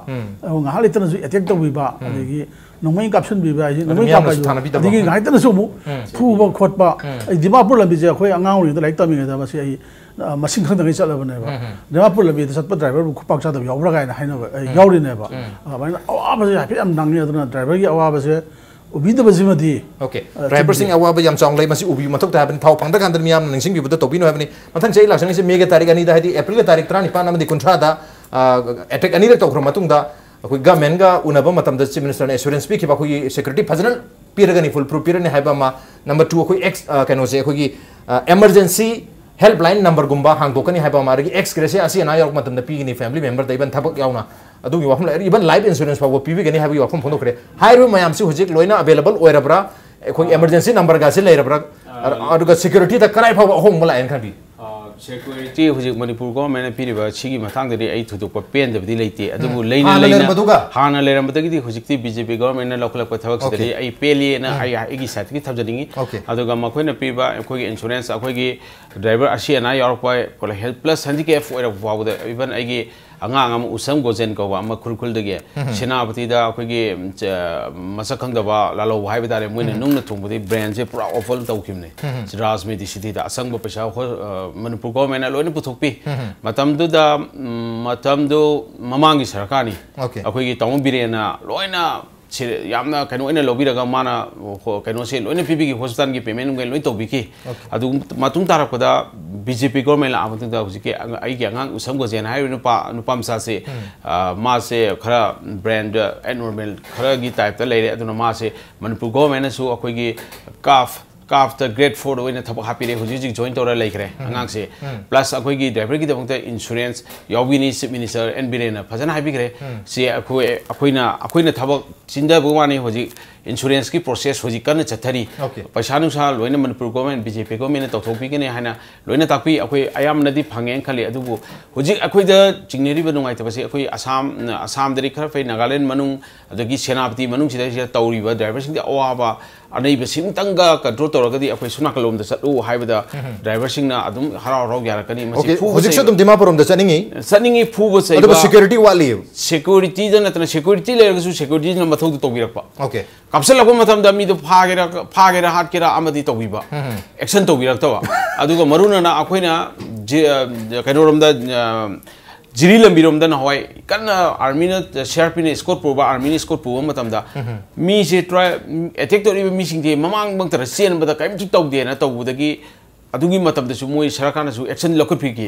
ꯑꯗꯨꯒ ꯉꯥꯏꯍꯥꯛ ꯂꯩꯇꯅꯁꯨ ꯑꯦꯇꯦꯛ ꯇꯧꯕꯤꯕ, ꯑꯗꯒꯤ ꯅꯣꯡꯃꯩ ꯀꯥꯞꯁꯤꯟꯕꯤꯕ ꯍꯥꯏꯁꯦ, ꯑꯗꯨ ꯅꯣꯡꯃꯩ ꯃꯤꯌꯥꯝꯅꯁꯨ ꯀꯥꯞꯄ ꯍꯥꯏꯁꯦ, ꯊꯥꯅꯕꯤꯗꯕ꯫ ꯑꯗꯒꯤ ꯉꯥꯏꯍꯥꯛꯇꯅꯁꯨ ꯑꯃꯨꯛ ꯐꯨꯕ ꯈꯣꯠꯄ, ꯑꯩ ꯗꯤꯃꯥꯄꯨꯔ ꯂꯝꯕꯤꯁꯦ ꯑꯩꯈꯣꯏ ꯑꯉꯥꯡ ꯑꯣꯏꯔꯤꯉꯩꯗ ꯂꯥꯏꯔꯤꯛ ꯇꯝꯃꯤꯉꯩꯗ ꯃꯁꯤ ꯑꯩ, ꯑ, ꯃꯁꯤꯡ ꯈꯪꯗꯉꯩ ꯆꯠꯂꯕꯅꯦꯕ꯫ ꯗꯤꯃꯥꯄꯨꯔ ꯂꯝꯕꯤꯗ ꯆꯠꯄ ꯗ꯭ꯔꯥꯏꯚꯔꯕꯨ ꯈꯨꯄꯥꯛ ꯆꯥꯗꯕ ꯌꯥꯎꯕ꯭ꯔꯥ ꯀꯥꯏꯅ ꯍꯥꯏꯅꯕ, ꯑꯩ ꯌꯥꯎꯔꯤꯅꯦꯕ꯫ ꯑꯗꯨꯃꯥꯏꯅ ꯑꯋꯥꯕꯁꯦ ꯍꯥꯏꯐꯦꯠ ꯌꯥꯝ ꯅꯪꯉꯤ꯫ ꯑꯗꯨꯅ ꯗ꯭ꯔꯥꯏꯚꯔꯒꯤ ꯑꯋꯥꯕꯁꯦ ꯎꯕꯤꯗꯕꯁꯤꯃꯗꯤ, ꯑꯣꯀꯦ꯫ ꯑ, ꯗ꯭ꯔꯥꯏꯚꯔꯁꯤꯡ ꯆꯨꯝꯗꯦ꯫ ꯑꯋꯥꯕ ꯌꯥꯝ ꯆꯥꯎꯅ ꯂꯩ, ꯃꯁꯤ ꯎꯕꯤꯕ ꯃꯊꯧ ꯇꯥꯏ ꯍꯥꯏꯕꯅꯤ꯫ ꯊꯥꯎ ꯐꯪꯗ꯭ꯔꯀꯥꯟꯗ ꯃꯤꯌꯥꯝꯅ ꯅꯤꯡꯁꯤꯡꯕꯤꯕꯗ ꯇꯧꯕꯤꯅꯨ ꯍꯥꯏꯕꯅꯤ꯫ ꯃꯊꯪ ꯆꯍꯤ ꯂꯥꯛꯆꯔꯤꯁꯦ ꯃꯦꯒꯤ ꯇꯥꯔꯤꯛ ꯑꯅꯤꯗ, ꯍꯥꯏꯗꯤ ꯑꯦꯄ꯭ꯔꯤꯜꯒꯤ ꯇꯥꯔꯤꯛ ꯇꯔꯥꯅꯤꯄꯥꯟ ꯑꯃꯗꯤ ꯀꯨꯟꯊ꯭ꯔꯥꯗ, ꯑ, ꯑꯦꯇꯦꯛ ꯑꯅꯤꯔꯛ ꯇꯧꯈ꯭ꯔ ꯃꯇꯨꯡꯗ, ꯑꯩꯈꯣꯏ ꯒꯃꯦꯟꯒ ꯎꯅꯕ ꯃꯇꯝꯗ ꯆꯤꯐ ꯃꯤꯅꯤꯁꯇꯔꯅ ꯑꯦꯁꯨꯔꯦꯟꯁ ꯄꯤꯈꯤꯕ, ꯑꯩꯈꯣꯏꯒꯤ ꯁꯦꯀ꯭ꯌꯨꯔꯤꯇꯤ ꯐꯖꯅ ꯄꯤꯔꯒꯅꯤ, ꯐꯨꯜ ꯄ꯭ꯔꯨꯐ ꯄꯤꯔꯅꯤ ꯍꯥꯏꯕ ꯑꯃ꯫ ꯅꯝꯕꯔ ꯇꯨ, ꯑꯩꯈꯣꯏ ꯑꯦꯛꯁ ꯀꯩꯅꯣꯁꯦ, ꯑꯩꯈꯣꯏꯒꯤ ꯑꯦꯃꯔꯖꯦꯟꯁꯤ ꯍꯦꯜꯞꯂꯥꯏꯟ ꯅꯝꯕꯔꯒꯨꯝꯕ ꯍꯥꯡꯗꯣꯛꯀꯅꯤ ꯍꯥꯏꯕ ꯑꯃ, ꯑꯗꯒꯤ ꯑꯦꯛꯁ ꯒ꯭ꯔꯦꯁꯤꯌꯥ ꯑꯁꯤ ꯑꯅꯥ ꯌꯥꯎꯔꯛꯄ ꯃꯇꯝꯗ ꯄꯤꯒꯅꯤ, ꯐꯦꯃꯤꯂꯤ ꯃꯦꯝꯕꯔꯗ ꯏꯚꯟ ꯊꯕꯛ ꯌꯥꯎꯅ, ꯑꯗꯨꯒꯤ ꯋꯥꯐꯝ ꯂꯩꯔꯦ꯫ ꯏꯚꯟ ꯂꯥꯏꯐ ꯏꯟꯁꯨꯔꯦꯟꯁ ꯐꯥꯎꯕ ꯄꯤꯕꯤꯒꯅꯤ ꯍꯥꯏꯕꯒꯤ ꯋꯥꯐꯝ ꯐꯣꯡꯗꯣꯛꯈ꯭ꯔꯦ꯫ ꯍꯥꯏꯔꯤꯕ ꯃꯌꯥꯝꯁꯤ ꯍꯧꯖꯤꯛ ꯂꯣꯏꯅ ꯑꯦꯕꯥꯏꯂꯦꯕꯜ ꯑꯣꯏꯔꯕ꯭ꯔꯥ? ꯑꯩꯈꯣꯏꯒꯤ ꯑꯦꯃꯔꯖꯦꯟꯁꯤ ꯅꯝꯕꯔꯒꯁꯤ ꯂꯩꯔꯕ꯭ꯔꯥ? ꯑꯗꯨꯒ ꯁꯦꯀ꯭ꯌꯨꯔꯤꯇꯤꯗ ꯀꯗꯥꯏ ꯐꯥꯎꯕ ꯑꯍꯣꯡꯕ ꯂꯥꯛꯑꯦꯅ ꯈꯟꯕꯤ? ꯁꯦꯀ꯭ꯌꯨꯔꯤꯇꯤ ꯍꯧꯖꯤꯛ ꯃꯅꯤꯄꯨꯔ ꯒꯣꯚꯔꯟꯃꯦꯟꯠꯅ ꯄꯤꯔꯤꯕ ꯁꯤꯒꯤ ꯃꯇꯥꯡꯗꯗꯤ ꯑꯩ ꯊꯣꯏꯗꯣꯛꯄ ꯄꯦꯟꯗꯕꯗꯤ ꯂꯩꯇꯦ, ꯑꯗꯨꯕꯨ ꯂꯩꯅ ꯍꯥꯟꯅ ꯂꯩꯅ ꯂꯩꯔꯝꯕꯗꯨꯒ? ꯍꯥꯟꯅ ꯂꯩꯔꯝꯕꯗꯒꯤꯗꯤ ꯍꯧꯖꯤꯛꯇꯤ ꯕꯤ ꯖꯦ ꯄꯤ ꯒꯣꯚꯔꯟꯃꯦꯟꯠꯅ ꯂꯧꯈꯠꯂꯛꯄ ꯊꯕꯛꯁꯤꯗꯗꯤ ꯑꯣꯀꯦ꯫ ꯑꯩ ꯄꯦꯜꯂꯤꯅ ꯑꯩ ꯑꯩꯒꯤ ꯁꯥꯏꯠꯇꯒꯤ ꯊꯝꯖꯅꯤꯡꯉꯤ꯫ ꯑꯣꯀꯦ꯫ ꯑꯗꯨꯒ ꯃꯈꯣꯏꯅ ꯄꯤꯕ ꯑꯩꯈꯣꯏꯒꯤ ꯏꯟꯁꯨꯔꯦꯟꯁ, ꯑꯩꯈꯣꯏꯒꯤ ꯗ꯭ꯔꯥꯏꯚꯔ ꯑꯁꯤ ꯑꯅꯥ ꯌꯥꯎꯔꯛꯄ, ꯍꯦꯜꯞ ꯄ꯭ꯂꯁ ꯍꯦꯟꯗꯤꯀꯦꯞ ꯑꯣꯏꯔꯛꯄ ꯐꯥꯎꯕꯗ, ꯏꯚꯟ ꯑꯩꯒꯤ ꯑꯉꯥꯡ ꯑꯃ ꯎꯁꯝ ꯒꯣꯖꯦꯟ ꯀꯧꯕ ꯑꯃ ꯈꯨꯔꯈꯨꯜꯗꯒꯤ ꯁꯦꯅꯥꯄꯇꯤꯗ ꯑꯩꯈꯣꯏꯒꯤ, ꯆ-, ꯃꯁꯛ ꯈꯪꯗꯕ ꯂꯥꯜꯍꯧꯕ ꯍꯥꯏꯕ ꯇꯥꯔꯦ, ꯃꯣꯏꯅ ꯅꯨꯡꯅ ꯊꯣꯡꯕꯗꯒꯤ ꯕ꯭ꯔꯦꯟꯁꯦ ꯄꯨꯔꯥ ꯑꯣꯐꯔ ꯇꯧꯈꯤꯕꯅꯦ꯫ ꯁꯤ ꯔꯥꯖ ꯃꯦꯗꯤꯁꯤꯇꯤꯗ ꯑꯁꯪꯕ ꯄꯩꯁꯥ ꯍꯣ-, ꯑ, ꯃꯅꯤꯄꯨꯔ ꯒꯣꯚꯔꯟꯃꯦꯟꯠꯅ ꯂꯣꯏꯅ ꯄꯨꯊꯣꯛꯄꯤ꯫ ꯃꯇꯝꯗꯨꯗ, ꯎꯝ, ꯃꯇꯝꯗꯨ ꯃꯃꯥꯡꯒꯤ ꯁꯔꯀꯥꯔꯅꯤ꯫ ꯑꯣꯀꯦ꯫ ꯑꯩꯈꯣꯏꯒꯤ ꯇꯥꯃꯣ ꯕꯤꯔꯦꯟꯅ ꯂꯣꯏꯅ ꯁꯤ-, ꯌꯥꯝꯅ ꯀꯩꯅꯣ ꯑꯣꯏꯅ ꯂꯧꯕꯤꯔꯒ ꯃꯥꯅ ꯍꯣ-, ꯀꯩꯅꯣꯁꯦ ꯂꯣꯏꯅ ꯄꯤꯕꯤꯈꯤ, ꯍꯣꯁꯄꯤꯇꯥꯜꯒꯤ ꯄꯦꯃꯦꯟ ꯅꯨꯡꯃꯦꯟ ꯂꯣꯏ ꯇꯧꯕꯤꯈꯤ꯫ ꯑꯣꯀꯦ꯫ ꯑꯗꯨ ꯃꯇꯨꯡ ꯇꯥꯔꯛꯄꯗ ꯕꯤ ꯖꯦ ꯄꯤ ꯒꯣꯔꯃꯦꯟ ꯂꯥꯛꯑ ꯃꯇꯨꯡꯗ ꯍꯧꯖꯤꯛꯀꯤ ꯑꯉ-, ꯑꯩꯒꯤ ꯑꯉꯥꯡ ꯎꯁꯝ ꯒꯣꯖꯦꯟ ꯍꯥꯏꯔꯤꯕ ꯅꯨꯄꯥ, ꯅꯨꯄꯥ ꯃꯆꯥꯁꯦ, ꯑ, ꯃꯥꯁꯦ ꯈꯔ ꯕ꯭ꯔꯦꯟꯗ ꯑꯦꯕꯅꯣꯔꯃꯦꯜ ꯈꯔꯒꯤ ꯇꯥꯏꯞꯇ ꯂꯩꯔꯦ꯫ ꯑꯗꯨꯅ ꯃꯥꯁꯦ ꯃꯅꯤꯄꯨꯔ ꯒꯣꯔꯃꯦꯟꯅꯁꯨ ꯑꯩꯈꯣꯏꯒꯤ ꯀꯥꯐ, ꯀꯥꯐꯇ ꯒ꯭ꯔꯦꯗ ꯐꯣꯔꯗ ꯑꯣꯏꯅ ꯊꯕꯛ ꯍꯥꯞꯄꯤꯔꯦ꯫ ꯍꯧꯖꯤꯛ ꯍꯧꯖꯤꯛ ꯖꯣꯏꯟ ꯇꯧꯔ ꯂꯩꯈ꯭ꯔꯦ ꯑꯉꯥꯡꯁꯦ꯫ ꯄ꯭ꯂꯁ ꯑꯩꯈꯣꯏꯒꯤ ꯗ꯭ꯔꯥꯏꯚꯔꯒꯤꯗꯃꯛꯇ ꯏꯟꯁꯨꯔꯦꯟꯁ ꯌꯥꯎꯕꯤꯅꯤ, ꯆꯤꯐ ꯃꯤꯅꯤꯁꯇꯔ ꯑꯦꯟ ꯕꯤꯔꯦꯟꯅ ꯐꯖꯅ ꯍꯥꯏꯕꯤꯈ꯭ꯔꯦ꯫ ꯁꯤ ꯑꯩꯈꯣꯏ, ꯑꯩꯈꯣꯏꯅ, ꯑꯩꯈꯣꯏꯅ ꯊꯕꯛ ꯆꯤꯟꯗꯕ ꯋꯥꯅꯤ꯫ ꯍꯧꯖꯤꯛ ꯏꯟꯁꯨꯔꯦꯟꯁꯀꯤ ꯄ꯭ꯔꯣꯁꯦꯁ ꯍꯧꯖꯤꯛ ꯀꯟꯅ ꯆꯠꯊꯔꯤ꯫ ꯑꯣꯀꯦ꯫ ꯄꯩꯁꯥ ꯅꯨꯡꯁꯥ ꯂꯣꯏꯅ ꯃꯅꯤꯄꯨꯔ ꯒꯣꯔꯃꯦꯟ, ꯕꯤ ꯖꯦ ꯄꯤ ꯒꯣꯔꯃꯦꯟꯅ ꯇꯧꯊꯣꯛꯄꯤꯒꯅꯤ ꯍꯥꯏꯅ ꯂꯣꯏꯅ ꯇꯥꯛꯄꯤ꯫ ꯑꯩꯈꯣꯏ ꯑꯌꯥꯝꯕꯅꯗꯤ ꯐꯪꯉꯦꯅ ꯈꯜꯂꯤ, ꯑꯗꯨꯕꯨ ꯍꯧꯖꯤꯛ ꯑꯩꯈꯣꯏꯗ ꯆꯤꯡꯅꯔꯤꯕ ꯅꯨꯡꯉꯥꯏꯇꯕꯁꯦ, ꯑꯩꯈꯣꯏ ꯑꯁꯥꯝ, ꯑꯁꯥꯝꯗꯗꯤ ꯈꯔ ꯐꯩ, ꯅꯥꯒꯥꯂꯦꯟ ꯃꯅꯨꯡ, ꯑꯗꯒꯤ ꯁꯦꯅꯥꯄꯇꯤ ꯃꯅꯨꯡꯁꯤꯗꯩꯁꯤꯗ ꯇꯧꯔꯤꯕ ꯗ꯭ꯔꯥꯏꯚꯔꯁꯤꯡꯗꯤ ꯑꯋꯥꯕ, ꯑꯅꯩꯕ ꯁꯤꯝꯇꯪꯒ ꯀꯟꯇ꯭ꯔꯣꯜ ꯇꯧꯔꯒꯗꯤ ꯑꯩꯈꯣꯏ ꯁꯣꯝ ꯅꯥꯀꯜꯂꯣꯝꯗ ꯆꯠꯂꯨ ꯍꯥꯏꯕꯗ ꯗ꯭ꯔꯥꯏꯚꯔꯁꯤꯡꯅ ꯑꯗꯨꯝ ꯍꯔꯥꯎ ꯍꯔꯥꯎ ꯌꯥꯔꯛꯀꯅꯤ꯫ ꯃꯁꯤ ꯑꯣꯀꯦ, ꯐꯨꯕ ꯍꯧꯖꯤꯛꯁꯨ ꯆꯩꯕ꯫ ꯑꯗꯨꯝ ꯗꯤꯃꯥꯄꯨꯔ ꯔꯣꯝꯗ ꯆꯠꯅꯤꯡꯉꯤ꯫ ꯆꯠꯅꯤꯡꯉꯤ, ꯐꯨꯕ ꯆꯩꯕ꯫ ꯑꯗꯨꯕꯨ ꯁꯦꯀ꯭ꯌꯨꯔꯤꯇꯤ ꯋꯥꯠꯂꯤꯌꯦꯕ꯫ ꯁꯦꯀ꯭ꯌꯨꯔꯤꯇꯤꯗ ꯅꯠꯇꯅ, ꯁꯦꯀ꯭ꯌꯨꯔꯤꯇꯤ ꯂꯩꯔꯒꯁꯨ ꯁꯦꯀ꯭ꯌꯨꯔꯤꯇꯤꯅ ꯃꯊꯧꯗꯣ ꯇꯧꯕꯤꯔꯛꯄ꯫ ꯑꯣꯀꯦ꯫ ꯀꯥꯞꯁꯤꯜꯂꯛꯄ ꯃꯇꯝꯗ ꯃꯤꯗꯣ ꯐꯥꯒꯦꯔꯥ, ꯐꯥꯒꯦꯔꯥ ꯍꯥꯠꯀꯦꯔꯥ ꯑꯃꯗꯤ ꯇꯧꯕꯤꯕ꯫ ꯑꯦꯛꯁꯟ ꯇꯧꯕꯤꯔꯛꯇꯕ꯫ ꯑꯗꯨꯒ ꯃꯔꯨ ꯑꯣꯏꯅ ꯑꯩꯈꯣꯏꯅ ꯖꯤ-, ꯑ, ꯀꯩꯅꯣꯔꯣꯝꯗ, ꯑ, ꯖꯤꯔꯤ ꯂꯝꯕꯤꯔꯣꯝꯗ ꯅꯍꯥꯟꯋꯥꯏ ꯀꯟꯅ ꯑꯥꯔꯃꯤꯅ, ꯁꯤ ꯑꯥꯔ ꯄꯤꯅ ꯏꯁꯀꯣꯔꯠ ꯄꯨꯕ, ꯑꯥꯔꯃꯤꯅ ꯏꯁꯀꯣꯔꯠ ꯄꯨꯕ ꯃꯇꯝꯗ ꯃꯤꯁꯦ ꯇ꯭ꯔꯥꯏ-, ꯑꯦꯇꯦꯛ ꯇꯧꯔꯤꯕ ꯃꯤꯁꯤꯡꯁꯦ ꯃꯃꯥꯡꯃꯛꯇꯗ ꯆꯦꯟꯕꯗ ꯀꯔꯤꯝꯇ ꯇꯧꯗꯦꯅ ꯇꯧꯕꯗꯒꯤ ꯑꯗꯨꯒꯤ ꯃꯇꯝꯗꯁꯨ ꯃꯣꯏ ꯁꯔꯀꯥꯔꯅꯁꯨ action ꯂꯧꯈꯠꯄꯤꯈꯤ꯫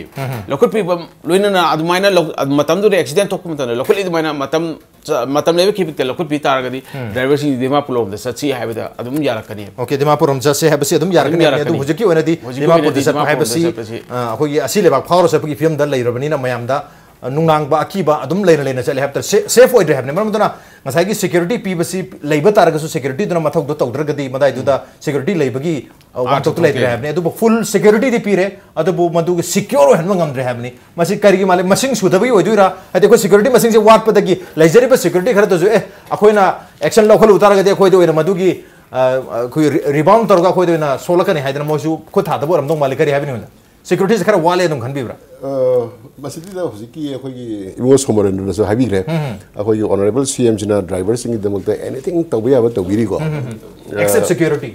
ꯂꯧꯈꯠꯄꯤꯕ ꯂꯣꯏꯅꯅ ꯑꯗꯨꯃꯥꯏꯅ ꯂꯧ-, ꯑꯗꯨ ꯃꯇꯝꯗꯨꯗ accident ꯊꯣꯛꯄ ꯃꯇꯝꯗ ꯂꯧꯈꯠꯂꯤ ꯑꯗꯨꯃꯥꯏꯅ ꯃꯇꯝ ꯆ-, ꯃꯇꯝ ꯂꯩꯕ ꯈꯤꯕꯤꯛꯇ ꯂꯧꯈꯠꯄꯤ ꯇꯥꯔꯒꯗꯤ driverꯁꯤꯡꯁꯤ ꯗꯤꯃꯥꯄꯨꯔ ꯂꯣꯝꯗ ꯆꯠꯁꯤ ꯍꯥꯏꯕꯗ ꯑꯗꯨꯝ ꯌꯥꯔꯛꯀꯅꯤ꯫ Okay, ꯗꯤꯃꯥꯄꯨꯔ ꯔꯣꯝ ꯆꯠꯁꯦ ꯍꯥꯏꯕꯁꯤ ꯑꯗꯨꯝ ꯌꯥꯔꯛꯀꯅꯤ꯫ ꯑꯗꯨꯝ ꯌꯥꯔꯛꯀꯅꯤ꯫ ꯑꯗꯨ ꯍꯧꯖꯤꯛꯀꯤ ꯑꯣꯏꯅꯗꯤ ꯍꯧꯖꯤꯛꯀꯤ ꯗꯤꯃꯥꯄꯨꯔꯗ ꯑꯣꯏꯅꯗꯤ ꯆꯠꯄ ꯗꯤꯃꯥꯄꯨꯔ ꯔꯣꯝꯗ ꯍꯥꯏꯕꯁꯤ, ꯆꯠꯄꯁꯤ ꯑ, ꯑꯩꯈꯣꯏꯒꯤ ꯑꯁꯤ ꯂꯩꯕꯥꯛ ꯐꯥꯎꯔ ꯆꯠꯄꯒꯤ ꯐꯤꯕꯝꯗ ꯂꯩꯔꯕꯅꯤꯅ ꯃꯌꯥꯝꯗ, ꯑ, ꯅꯨꯡꯅꯥꯡꯕ ꯑꯀꯤꯕ ꯑꯗꯨꯝ ꯂꯩꯅ ꯂꯩꯅ ꯆꯠꯂꯦ ꯍꯥꯏꯕ ꯇꯥꯔꯦ꯫ ꯁꯦ-, safe ꯑꯣꯏꯗ꯭ꯔꯦ ꯍꯥꯏꯕꯅꯤ꯫ ꯃꯔꯝ ꯑꯗꯨꯅ ꯉꯁꯥꯏꯒꯤ security ꯄꯤꯕꯁꯤ ꯂꯩꯕ ꯇꯥꯔꯒꯁꯨ securityꯗꯨꯅ ꯃꯊꯧꯗꯣ ꯇꯧꯗ꯭ꯔꯒꯗꯤ ꯃꯗꯥꯏꯗꯨꯗ security ꯂꯩꯕꯒꯤ, ꯑ, ꯑꯥꯔꯊ ꯋꯥꯍꯟꯊꯣꯛꯇꯨ ꯂꯩꯇ꯭ꯔꯦ ꯊꯣꯛꯇꯦ꯫ ꯍꯥꯏꯕꯅꯤ꯫ ꯑꯗꯨꯕꯨ full securityꯗꯤ ꯄꯤꯔꯦ, ꯑꯗꯨꯕꯨ ꯃꯗꯨꯒꯤ secure ꯑꯣꯏꯍꯟꯕ ꯉꯝꯗ꯭ꯔꯦ ꯍꯥꯏꯕꯅꯤ꯫ ꯃꯁꯤ ꯀꯔꯤꯒꯤ ꯃꯥꯜꯂꯤ? ꯃꯁꯤꯡ ꯁꯨꯗꯕꯒꯤ ꯑꯣꯏꯗꯣꯏꯔꯥ? ꯍꯥꯏꯗꯤ ꯑꯩꯈꯣꯏ security ꯃꯁꯤꯡꯁꯦ ꯋꯥꯠꯄꯗꯒꯤ ꯂꯩꯖꯔꯤꯕ security ꯈꯔꯗꯁꯨ, "ꯑꯦ, ꯑꯩꯈꯣꯏꯅ action ꯂꯧꯈꯠꯂꯨ ꯇꯥꯔꯒꯗꯤ ꯑꯩꯈꯣꯏꯗ ꯑꯣꯏꯅ ꯃꯗꯨꯒꯤ, ꯑ, ꯑꯩꯈꯣꯏ re-, rebound ꯇꯧꯔꯒ ꯑꯩꯈꯣꯏꯗ ꯑꯣꯏꯅ ꯁꯣꯛꯂꯛꯀꯅꯤ" ꯍꯥꯏꯗꯅ ꯃꯣꯏꯁꯨ ꯈꯨꯠ ꯊꯥꯗꯕ ꯑꯣꯏꯔꯝꯗꯧ ꯃꯥꯜꯂꯤ꯫ ꯀꯔꯤ ꯍꯥꯏꯕꯅꯤ ꯑꯣꯖꯥ? Securityꯁꯦ ꯈꯔ ꯋꯥꯠꯂꯦ ꯑꯗꯨꯝ ꯈꯟꯕꯤꯕ꯭ꯔꯥ? ꯑ, ꯃꯁꯤꯗ ꯍꯧꯖꯤꯛꯀꯤ ꯑꯩꯈꯣꯏꯒꯤ ꯏꯕꯨꯡꯉꯣ ꯁꯣꯃꯣꯔꯦꯟꯗ꯭ꯔꯅꯁꯨ ꯍꯥꯏꯕꯤꯈ꯭ꯔꯦ꯫ ꯑꯩꯈꯣꯏꯒꯤ honourable CMꯁꯤꯅ driverꯁꯤꯡꯒꯤꯗꯃꯛꯇ anything ꯇꯧꯕ ꯌꯥꯕ ꯇꯧꯕꯤꯔꯤꯀꯣ꯫ Except security꯫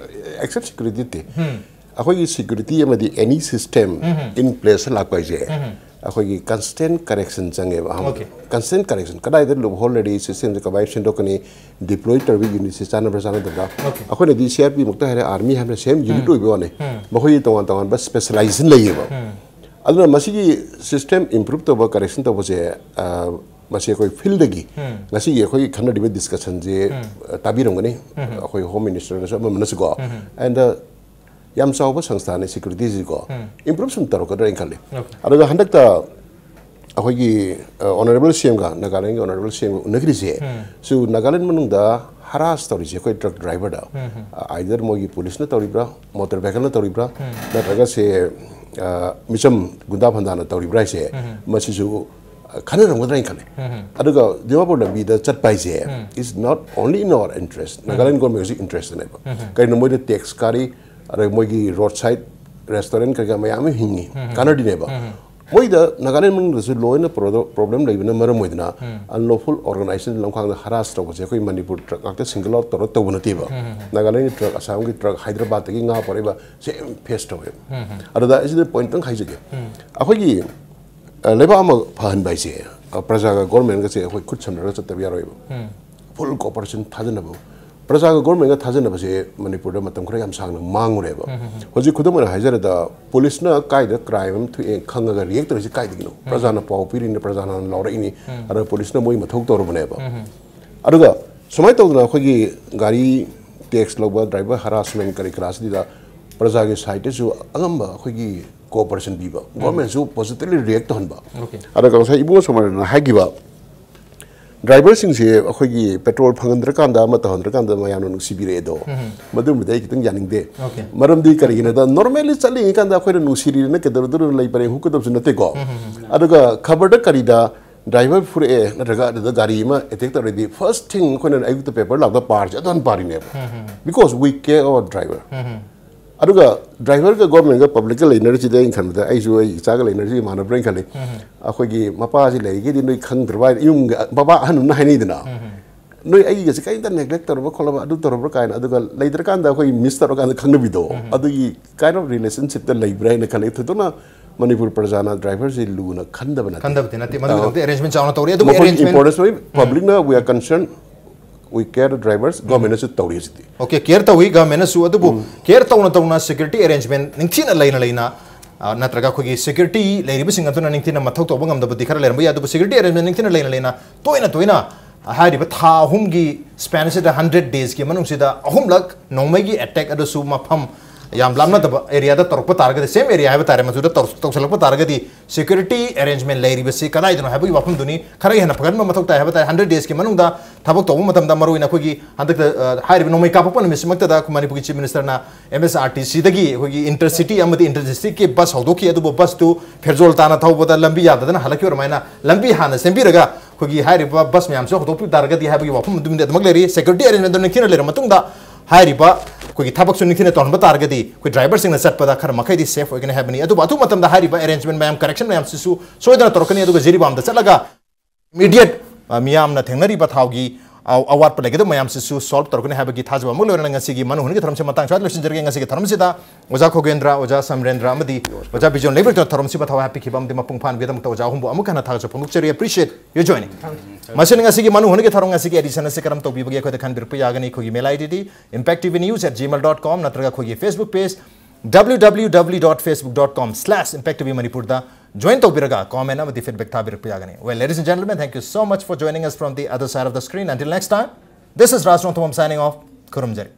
Except security ꯅꯠꯇꯦ꯫ ꯑꯩꯈꯣꯏꯒꯤ security ꯑꯃꯗꯤ any system in place ꯂꯥꯛꯄ ꯍꯥꯏꯁꯦ ꯑꯩꯈꯣꯏꯒꯤ constant correction ꯆꯪꯉꯦꯕ ꯑꯍꯥꯟꯕꯗ꯫ Okay. Constant correction꯫ ꯀꯗꯥꯏꯗ loophole ꯂꯩꯔꯤ, systemꯁꯦ ꯀꯃꯥꯏꯅ ꯁꯦꯝꯗꯣꯛꯀꯅꯤ, deploy ꯇꯧꯔꯤꯕ unitꯁꯦ ꯆꯥꯟꯅꯕ꯭ꯔꯥ ꯆꯥꯟꯅꯗꯕ꯭ꯔꯥ? Okay. ꯑꯩꯈꯣꯏꯅꯗꯤ CRP ꯃꯛꯇ ꯍꯥꯏꯔꯦ, army ꯍꯥꯏꯕꯅ same unit ꯑꯣꯏꯕ ꯋꯥꯅꯤ꯫ ꯃꯈꯣꯏꯒꯤ ꯇꯣꯉꯥꯟ ꯇꯣꯉꯥꯟꯕ specialization ꯂꯩꯌꯦꯕ꯫ ꯑꯗꯨꯅ ꯃꯁꯤꯒꯤ system improve ꯇꯧꯕ, correction ꯇꯧꯕꯁꯦ, ꯑ, ꯃꯁꯤ ꯑꯩꯈꯣꯏ fieldꯗꯒꯤ ꯉꯁꯤꯒꯤ ꯑꯩꯈꯣꯏꯒꯤ ꯈꯟꯅꯔꯤꯕ discussionꯁꯦ, ꯑ, ꯇꯥꯕꯤꯔꯝꯒꯅꯤ꯫ ꯑꯩꯈꯣꯏ Home Ministerꯅꯁꯨ ꯑꯃ ꯑꯃꯅꯁꯨꯀꯣ꯫ And, ꯑ, ꯌꯥꯝ ꯆꯥꯎꯕ ꯁꯪꯁꯊꯥꯅꯤ securityꯁꯤꯀꯣ꯫ Improve ꯁꯨꯝ ꯇꯧꯔꯛꯀꯗ꯭ꯔꯥ ꯍꯥꯏꯅ ꯈꯜꯂꯤ꯫ Okay. ꯑꯗꯨꯒ ꯍꯟꯗꯛꯇ ꯑꯩꯈꯣꯏꯒꯤ, ꯑ, honourable CMꯒ, ꯅꯥꯒꯥꯂꯦꯟꯒꯤ honourable CMꯒ ꯎꯅꯈ꯭ꯔꯤꯁꯦ, ꯁꯨ ꯅꯥꯒꯥꯂꯦꯟ ꯃꯅꯨꯡꯗ harass ꯇꯧꯔꯤꯁꯦ ꯑꯩꯈꯣꯏ truck driverꯗ, ꯑ, either ꯃꯣꯏꯒꯤ policeꯅ ꯇꯧꯔꯤꯕ꯭ꯔꯥ, motor vehicleꯅ ꯇꯧꯔꯤꯕ꯭ꯔꯥ, ꯅꯠꯇ꯭ꯔꯒ ꯁꯦ, ꯑ, ꯃꯤꯆꯝ ꯒꯨꯟꯗꯥ ꯐꯟꯗꯥꯅ ꯇꯧꯔꯤꯕ꯭ꯔꯥ ꯍꯥꯏꯁꯦ, ꯃꯁꯤꯁꯨ, ꯑ, ꯈꯟꯅꯔꯝꯒꯗ꯭ꯔꯥ ꯍꯥꯏꯅ ꯈꯜꯂꯦ꯫ ꯑꯗꯨꯒ ꯗꯤꯃꯥꯄꯨꯔ ꯂꯝꯕꯤꯗ ꯆꯠꯄ ꯍꯥꯏꯁꯦ is not only in our interest, Nagaland government interest ꯅꯦꯕ꯫ ꯀꯩꯅꯣ ꯃꯣꯏꯗ tax ꯀꯥꯔꯤ, ꯑꯗꯩ ꯃꯣꯏꯒꯤ road side restaurant ꯀꯩꯀꯥ ꯃꯌꯥꯝ ꯑꯃ ꯍꯤꯡꯉꯤ, ꯀꯥꯟꯅꯗꯤꯅꯦꯕ꯫ ꯃꯣꯏꯗ ꯅꯥꯒꯥꯂꯦꯟ ꯃꯅꯨꯡꯗꯁꯨ ꯂꯣꯏꯅ ꯄ꯭ꯔꯣꯗꯣ-, problem ꯂꯩꯕꯅ ꯃꯔꯝ ꯑꯣꯏꯗꯅ unlawful organization ꯂꯝꯈꯥꯡꯗ harass ꯇꯧꯕꯁꯦ ꯑꯩꯈꯣꯏ ꯃꯅꯤꯄꯨꯔ truck ꯉꯥꯛꯇ single out ꯇꯧꯔꯒ ꯇꯧꯕ ꯅꯠꯇꯦꯕ꯫ ꯅꯥꯒꯥꯂꯦꯟꯒꯤ truck, ꯑꯁꯥꯝꯒꯤ truck, ꯍꯥꯏꯗ꯭ꯔꯕꯥꯗꯇꯒꯤ ꯉꯥ ꯄꯣꯔꯛꯏꯕ same face ꯇꯧꯋꯦꯕ꯫ ꯑꯗꯨꯗ ꯑꯩ ꯁꯤꯗ point ꯇꯪ ꯍꯥꯏꯖꯒꯦ꯫ ꯑꯩꯈꯣꯏꯒꯤ, ꯑ, ꯂꯩꯕꯥꯛ ꯑꯃ ꯐꯍꯟꯕ ꯍꯥꯏꯁꯦ, ꯑ, ꯄ꯭ꯔꯖꯥꯒ governmentꯒꯁꯦ ꯑꯩꯈꯣꯏ ꯈꯨꯠ ꯁꯝꯅꯔꯒ ꯆꯠꯇꯕ ꯌꯥꯔꯣꯏꯕ꯫ Full cooperation ꯊꯥꯖꯅꯕ ꯄ꯭ꯔꯖꯥꯒ ꯒꯣꯔꯃꯦꯟꯒ ꯊꯥꯖꯅꯕꯁꯦ ꯃꯅꯤꯄꯨꯔꯗ ꯃꯇꯝ ꯈꯔ ꯌꯥꯝ ꯁꯥꯡꯅ ꯃꯥꯡꯉꯨꯔꯦꯕ꯫ ꯍꯧꯖꯤꯛ ꯈꯨꯗꯝ ꯑꯣꯏꯅ ꯍꯥꯏꯖꯔꯗ, ꯄꯨꯂꯤꯁꯅ ꯀꯥꯏꯗ ꯀ꯭ꯔꯥꯏꯝ ꯑꯃ ꯊꯣꯛꯑꯦ ꯈꯪꯉꯒ ꯔꯤꯌꯦꯛ ꯇꯧꯔꯤꯁꯤ ꯀꯥꯏꯗꯒꯤꯅꯣ? ꯄ꯭ꯔꯖꯥꯅ ꯄꯥꯎ ꯄꯤꯔꯤꯅꯤ, ꯄ꯭ꯔꯖꯥꯅ ꯂꯥꯎꯔꯛꯏꯅꯤ, ꯑꯗꯨꯒ ꯄꯨꯂꯤꯁꯅ ꯃꯣꯏ ꯃꯊꯧ ꯇꯧꯔꯨꯕꯅꯦꯕ꯫ ꯑꯗꯨꯒ ꯁꯨꯃꯥꯏꯅ ꯇꯧꯗꯅ ꯑꯩꯈꯣꯏꯒꯤ ꯒꯥꯔꯤ ꯇꯦꯛꯁ ꯂꯧꯕ, ꯗ꯭ꯔꯥꯏꯚꯔ ꯍꯔꯥꯁꯃꯦꯟ ꯀꯔꯤ ꯀꯔꯥꯁꯤꯗ ꯄ꯭ꯔꯖꯥꯒꯤ ꯁꯥꯏꯠꯇꯁꯨ ꯑꯉꯝꯕ ꯑꯩꯈꯣꯏꯒꯤ ꯀꯣꯑꯣꯄꯔꯦꯁꯟ ꯄꯤꯕ, ꯒꯣꯔꯃꯦꯟꯁꯨ ꯄꯣꯖꯤꯇꯤꯚꯂꯤ ꯔꯤꯌꯦꯛ ꯇꯧꯍꯟꯕ꯫ Okay. ꯑꯗꯨꯒ ꯉꯁꯥꯏ ꯏꯕꯣ ꯁꯣꯃꯥꯏꯅ ꯍꯥꯏꯈꯤꯕ, ꯗ꯭ꯔꯥꯏꯚꯔꯁꯤꯡꯁꯦ ꯑꯩꯈꯣꯏꯒꯤ ꯄꯦꯇ꯭ꯔꯣꯜ ꯐꯪꯍꯟꯗ꯭ꯔꯀꯥꯟꯗ, ꯑꯃ ꯇꯧꯍꯟꯗ꯭ꯔꯀꯥꯟꯗ ꯃꯌꯥꯝꯅ ꯅꯨꯡꯁꯤꯕꯤꯔꯛꯑꯦ ꯑꯗꯣ, ꯃꯗꯨꯃꯗꯤ ꯑꯩ ꯈꯤꯇꯪ ꯌꯥꯅꯤꯡꯗꯦ꯫ Okay. ꯃꯔꯝꯗꯤ ꯀꯔꯤꯒꯤꯅꯣꯗ, ꯅꯣꯔꯃꯦꯜꯂꯤ ꯆꯠꯂꯤꯉꯩ ꯀꯥꯟꯗ ꯑꯩꯈꯣꯏꯅ ꯅꯨꯡꯁꯤꯔꯤꯔꯅ ꯀꯩꯗꯧꯔꯗꯣꯏꯅꯣ, ꯂꯩ ꯄꯔꯦꯡ ꯍꯨꯛꯀꯗꯕꯁꯨ ꯅꯠꯇꯦꯀꯣ꯫ ꯑꯗꯨꯒ ꯈꯕꯔꯗ ꯀꯔꯤꯗ ꯗ꯭ꯔꯥꯏꯚꯔ ꯐꯨꯔꯛꯑꯦ ꯅꯠꯇ꯭ꯔꯒ ꯑꯗꯨꯗ ꯒꯥꯔꯤ ꯑꯃ ꯑꯦꯇꯦꯛ ꯇꯧꯔꯗꯤ, ꯐꯥꯔꯁ ꯊꯤꯡ ꯑꯩꯈꯣꯏꯅ ꯑꯌꯨꯛꯇ ꯄꯦꯄꯔ ꯂꯥꯛꯄꯗ ꯄꯥꯔꯤꯁꯦ ꯑꯗꯨ ꯍꯥꯟꯅ ꯄꯥꯔꯤꯅꯦꯕ꯫ Because we care our driver. ꯑꯗꯨꯒ ꯗ꯭ꯔꯥꯏꯚꯔꯒ ꯒꯣꯔꯃꯦꯟꯒ ꯄꯕ꯭ꯂꯤꯛꯀ ꯂꯩꯅꯔꯤꯁꯤꯗ ꯑꯩꯅ ꯈꯟꯕꯗ, ꯑꯩꯁꯨ ꯑꯩ ꯏꯆꯥꯒ ꯂꯩꯅꯔꯤꯁꯤ ꯏꯃꯥꯟꯅꯕ꯭ꯔꯥ ꯍꯥꯏꯅ ꯈꯜꯂꯤ꯫ ꯑꯩꯈꯣꯏꯒꯤ ꯃꯄꯥꯁꯤ ꯂꯩꯔꯤꯒꯩꯗꯤ ꯅꯣꯏ ꯈꯪꯗ꯭ꯔꯕ ꯍꯥꯏꯅ, ꯏꯃꯨꯡꯒꯤ ꯃꯄꯥ ꯑꯍꯟ ꯑꯃꯅ ꯍꯥꯏꯅꯩꯗꯅ, "ꯅꯣꯏ ꯑꯩꯒꯤꯒꯁꯦ ꯀꯔꯤꯝꯇ ꯅꯦꯒ꯭ꯂꯦꯛ ꯇꯧꯔꯕ ꯈꯣꯠꯂꯕ, ꯑꯗꯨ ꯇꯧꯔꯕ꯭ꯔꯥ?" ꯀꯥꯏꯅ, ꯑꯗꯨꯒ ꯂꯩꯇ꯭ꯔꯀꯥꯟꯗ ꯑꯩꯈꯣꯏ ꯃꯤꯁ ꯇꯧꯔꯀꯥꯟꯗ ꯈꯪꯅꯕꯤꯗꯣ, ꯑꯗꯨꯒꯤ ꯀꯥꯏꯟ ꯑꯣꯐ ꯔꯤꯂꯦꯁꯟꯁꯤꯞꯇ ꯂꯩꯕ꯭ꯔꯥ ꯍꯥꯏꯅ ꯈꯜꯂꯤ꯫ ꯊꯣꯏꯗꯣꯛꯅ ꯃꯅꯤꯄꯨꯔ ꯄ꯭ꯔꯖꯥꯅ ꯗ꯭ꯔꯥꯏꯚꯔꯁꯤ ꯂꯨꯅ ꯈꯟꯗꯕ ꯅꯠꯇꯦ꯫ ꯈꯟꯗꯕꯗꯤ ꯅꯠꯇꯦ, ꯃꯗꯨꯒꯤꯗꯃꯛꯇ ꯑꯦꯔꯦꯟꯖꯃꯦꯟ ꯆꯥꯎꯅ ꯇꯧꯔꯤ꯫ ꯑꯗꯨꯕꯨ ꯃꯈꯣꯏꯒꯤ ꯑꯦꯔꯦꯟꯖꯃꯦꯟ ꯏꯝꯄꯣꯔꯇꯦꯟꯁ ꯂꯣꯏ, ꯄꯕ꯭ꯂꯤꯛꯅ "We are concerned, we care the drivers", ꯒꯣꯔꯃꯦꯟꯅꯁꯨ ꯇꯧꯔꯤ ꯍꯧꯖꯤꯛꯇꯤ꯫ ꯑꯣꯀꯦ, ꯀꯦꯌꯔ ꯇꯧꯏ ꯒꯚꯔꯟꯃꯦꯟꯅꯁꯨ, ꯑꯗꯨꯕꯨ ꯀꯦꯌꯔ ꯇꯧꯅ ꯇꯧꯅ ꯁꯦꯀ꯭ꯌꯨꯔꯤꯇꯤ ꯑꯦꯔꯦꯟꯖꯃꯦꯟ ꯅꯤꯡꯊꯤꯅ ꯂꯩꯅ ꯂꯩꯅ, ꯑ, ꯅꯠꯇ꯭ꯔꯒ ꯑꯩꯈꯣꯏꯒꯤ ꯁꯦꯀ꯭ꯌꯨꯔꯤꯇꯤ ꯂꯩꯔꯤꯕꯁꯤꯡ ꯑꯗꯨꯅ ꯅꯤꯡꯊꯤꯅ ꯃꯊꯧ ꯇꯧꯕ ꯉꯝꯗꯕꯗꯤ ꯈꯔ ꯂꯩꯔꯝꯕ ꯌꯥꯏ, ꯑꯗꯨꯕꯨ ꯁꯦꯀ꯭ꯌꯨꯔꯤꯇꯤ ꯑꯦꯔꯦꯟꯖꯃꯦꯟ ꯅꯤꯡꯊꯤꯅ ꯂꯩꯅ ꯂꯩꯅ ꯇꯣꯏꯅ ꯇꯣꯏꯅ ꯍꯥꯏꯔꯤꯕ ꯊꯥ ꯑꯍꯨꯝꯒꯤ ꯁ꯭ꯄꯦꯟ ꯑꯁꯤꯗ, ꯍꯟꯗ꯭ꯔꯦꯠ ꯗꯦꯖꯀꯤ ꯃꯅꯨꯡꯁꯤꯗ ꯑꯍꯨꯝꯂꯛ ꯅꯣꯡꯃꯩꯒꯤ ꯑꯦꯇꯦꯛ, ꯑꯗꯨꯁꯨ ꯃꯐꯝ ꯌꯥꯝ ꯂꯥꯞꯅꯗꯕ ꯑꯦꯔꯤꯌꯥꯗ ꯇꯧꯔꯛꯄ ꯇꯥꯔꯒꯗꯤ, ꯁꯦꯝ ꯑꯦꯔꯤꯌꯥ ꯍꯥꯏꯕ ꯇꯥꯔꯦ, ꯃꯗꯨꯗ ꯇꯧꯔ-, ꯇꯧꯁꯜꯂꯛꯄ ꯇꯥꯔꯒꯗꯤ, ꯁꯦꯀ꯭ꯌꯨꯔꯤꯇꯤ ꯑꯦꯔꯦꯟꯖꯃꯦꯟ ꯂꯩꯔꯤꯕꯁꯤ ꯀꯗꯥꯏꯗꯅꯣ ꯍꯥꯏꯕꯒꯤ ꯋꯥꯐꯝꯗꯨꯅꯤ ꯈꯔ ꯍꯦꯟꯅ ꯐꯒꯠꯍꯟꯕ ꯃꯊꯧ ꯇꯥꯏ ꯍꯥꯏꯕ ꯇꯥꯔꯦ꯫ ꯍꯟꯗ꯭ꯔꯦꯠ ꯗꯦꯖꯀꯤ ꯃꯅꯨꯡꯗ ꯊꯕꯛ ꯇꯧꯕ ꯃꯇꯝꯗ, ꯃꯔꯨꯑꯣꯏꯅ ꯑꯩꯈꯣꯏꯒꯤ ꯍꯟꯗꯛꯇ, ꯑ, ꯍꯥꯏꯔꯤꯕ ꯅꯣꯡꯃꯩ ꯀꯥꯞꯄꯛꯄ ꯅꯨꯃꯤꯠꯁꯤꯃꯛꯇꯗ ꯑꯩꯈꯣꯏ ꯃꯅꯤꯄꯨꯔꯒꯤ ꯆꯤꯐ ꯃꯤꯅꯤꯁꯇꯔꯅ ꯑꯦꯝ ꯑꯦꯁ ꯑꯥꯔ ꯇꯤ ꯁꯤꯗꯒꯤ ꯑꯩꯈꯣꯏꯒꯤ ꯏꯟꯇꯔꯁꯤꯇꯤ ꯑꯃꯗꯤ ꯏꯟꯇꯔ ꯗꯤꯁꯇ꯭ꯔꯤꯛꯀꯤ ꯕꯁ ꯍꯧꯗꯣꯛꯈꯤ, ꯑꯗꯨꯕꯨ ꯕꯁꯇꯨ ꯐꯦꯔꯖꯣꯜ ꯇꯥꯅ ꯊꯧꯕꯗ ꯂꯝꯕꯤ ꯌꯥꯗꯗꯅ ꯍꯜꯂꯛꯈꯤꯕ ꯑꯗꯨꯃꯥꯏꯅ ꯂꯝꯕꯤ ꯍꯥꯟꯅ ꯁꯦꯝꯕꯤꯔꯒ ꯑꯩꯈꯣꯏꯒꯤ ꯍꯥꯏꯔꯤꯕ ꯕꯁ ꯃꯌꯥꯝꯁꯨ ꯍꯧꯗꯣꯛꯄꯤꯕ ꯇꯥꯔꯒꯗꯤ ꯍꯥꯏꯕꯒꯤ ꯋꯥꯐꯝ ꯑꯗꯨꯝꯗꯤ ꯑꯗꯨꯃꯛ ꯂꯩꯔꯤ꯫ ꯁꯦꯀ꯭ꯌꯨꯔꯤꯇꯤ ꯑꯦꯔꯦꯟꯖꯃꯦꯟꯗꯨ ꯅꯤꯡꯊꯤꯅ ꯂꯩꯔꯕ ꯃꯇꯨꯡꯗ ꯍꯥꯏꯔꯤꯕ ꯑꯩꯈꯣꯏꯒꯤ ꯊꯕꯛꯁꯨ ꯅꯤꯡꯊꯤꯅ ꯇꯧꯍꯟꯕ ꯇꯥꯔꯒꯗꯤ ꯑꯩꯈꯣꯏ ꯗ꯭ꯔꯥꯏꯚꯔꯁꯤꯡꯅ ꯆꯠꯄꯗ ꯈꯔ ꯃꯈꯩꯗꯤ ꯁꯦꯐ ꯑꯣꯏꯒꯅꯤ ꯍꯥꯏꯕꯅꯤ꯫ ꯑꯗꯨꯕꯨ ꯑꯊꯨꯕ ꯃꯇꯝꯗ ꯍꯥꯏꯔꯤꯕ ꯑꯦꯔꯦꯟꯖꯃꯦꯟ ꯃꯌꯥꯝ, ꯀꯔꯦꯛꯁꯟ ꯃꯌꯥꯝꯁꯤꯁꯨ ꯁꯣꯏꯗꯅ ꯇꯧꯔꯛꯀꯅꯤ꯫ ꯑꯗꯨꯒ ꯖꯤꯔꯤꯕꯥꯝꯗ ꯆꯠꯂꯒ ꯏꯃꯤꯗꯤꯌꯦꯠ, ꯑ, ꯃꯤꯌꯥꯝꯅ ꯊꯦꯡꯅꯔꯤꯕ ꯊꯥꯎꯒꯤ ꯑ- ꯑꯋꯥꯠꯄ ꯂꯩꯒꯗꯕ ꯃꯌꯥꯝꯁꯤꯁꯨ solve ꯇꯧꯔꯛꯀꯅꯤ ꯍꯥꯏꯕꯒꯤ ꯊꯥꯖꯕ ꯑꯃ ꯂꯣꯏꯅꯅ ꯉꯁꯤꯒꯤ ꯃꯅꯨ ꯍꯨꯟꯒꯤ ꯊꯧꯔꯝꯁꯤ ꯃꯇꯥꯡ ꯁ꯭ꯋꯥꯏꯗ ꯂꯣꯏꯁꯤꯟꯖꯔꯒꯦ꯫ ꯉꯁꯤꯒꯤ ꯊꯧꯔꯝꯁꯤꯗ ꯑꯣꯖꯥ ꯈꯣꯒꯦꯟꯗ꯭ꯔ, ꯑꯣꯖꯥ ꯁꯝꯔꯦꯟꯗ꯭ꯔ ꯑꯃꯗꯤ ꯑꯣꯖꯥ ꯕꯤꯖꯣꯟ ꯂꯩꯕꯤꯔꯛꯇꯨꯅ ꯊꯧꯔꯝꯁꯤꯕꯨ ꯊꯋꯥꯏ ꯍꯥꯞꯄꯤꯈꯤꯕ ꯑꯃꯗꯤ ꯃꯄꯨꯡ ꯐꯥꯍꯟꯕꯒꯤꯗꯃꯛꯇ ꯑꯣꯖꯥ ꯑꯍꯨꯝꯕꯨ ꯑꯃꯨꯛ ꯍꯟꯅ ꯊꯥꯒꯠꯆꯕ ꯐꯣꯡꯗꯣꯛꯆꯔꯤ꯫ Appreciate your joining. ꯃꯁꯤꯅ ꯉꯁꯤꯒꯤ ꯃꯅꯨ ꯍꯨꯟꯒꯤ ꯊꯧꯔꯝ ꯉꯁꯤꯒꯤ edition ꯑꯁꯤ ꯀꯔꯝ ꯇꯧꯕꯤꯕꯒꯦ ꯑꯩꯈꯣꯏꯗ ꯈꯟꯕꯤꯔꯛꯄ ꯌꯥꯒꯅꯤ꯫ ꯑꯩꯈꯣꯏꯒꯤ mail I D D impact T V news at gmail dot com ꯅꯠꯇ꯭ꯔꯒ ꯑꯩꯈꯣꯏꯒꯤ Facebook page W W W dot facebook dot com slash impact T V Manipur ꯗ join ꯇꯧꯕꯤꯔꯒ comment ꯑꯃꯗꯤ feedback ꯊꯥꯕꯤꯔꯛꯄ ꯌꯥꯒꯅꯤ꯫ Well, ladies and gentlemen, thank you so much for joining us from the other side of the screen. Until next time, this is Raj Rongthawam signing off. ꯈꯨꯔꯨꯝꯖꯔꯤ꯫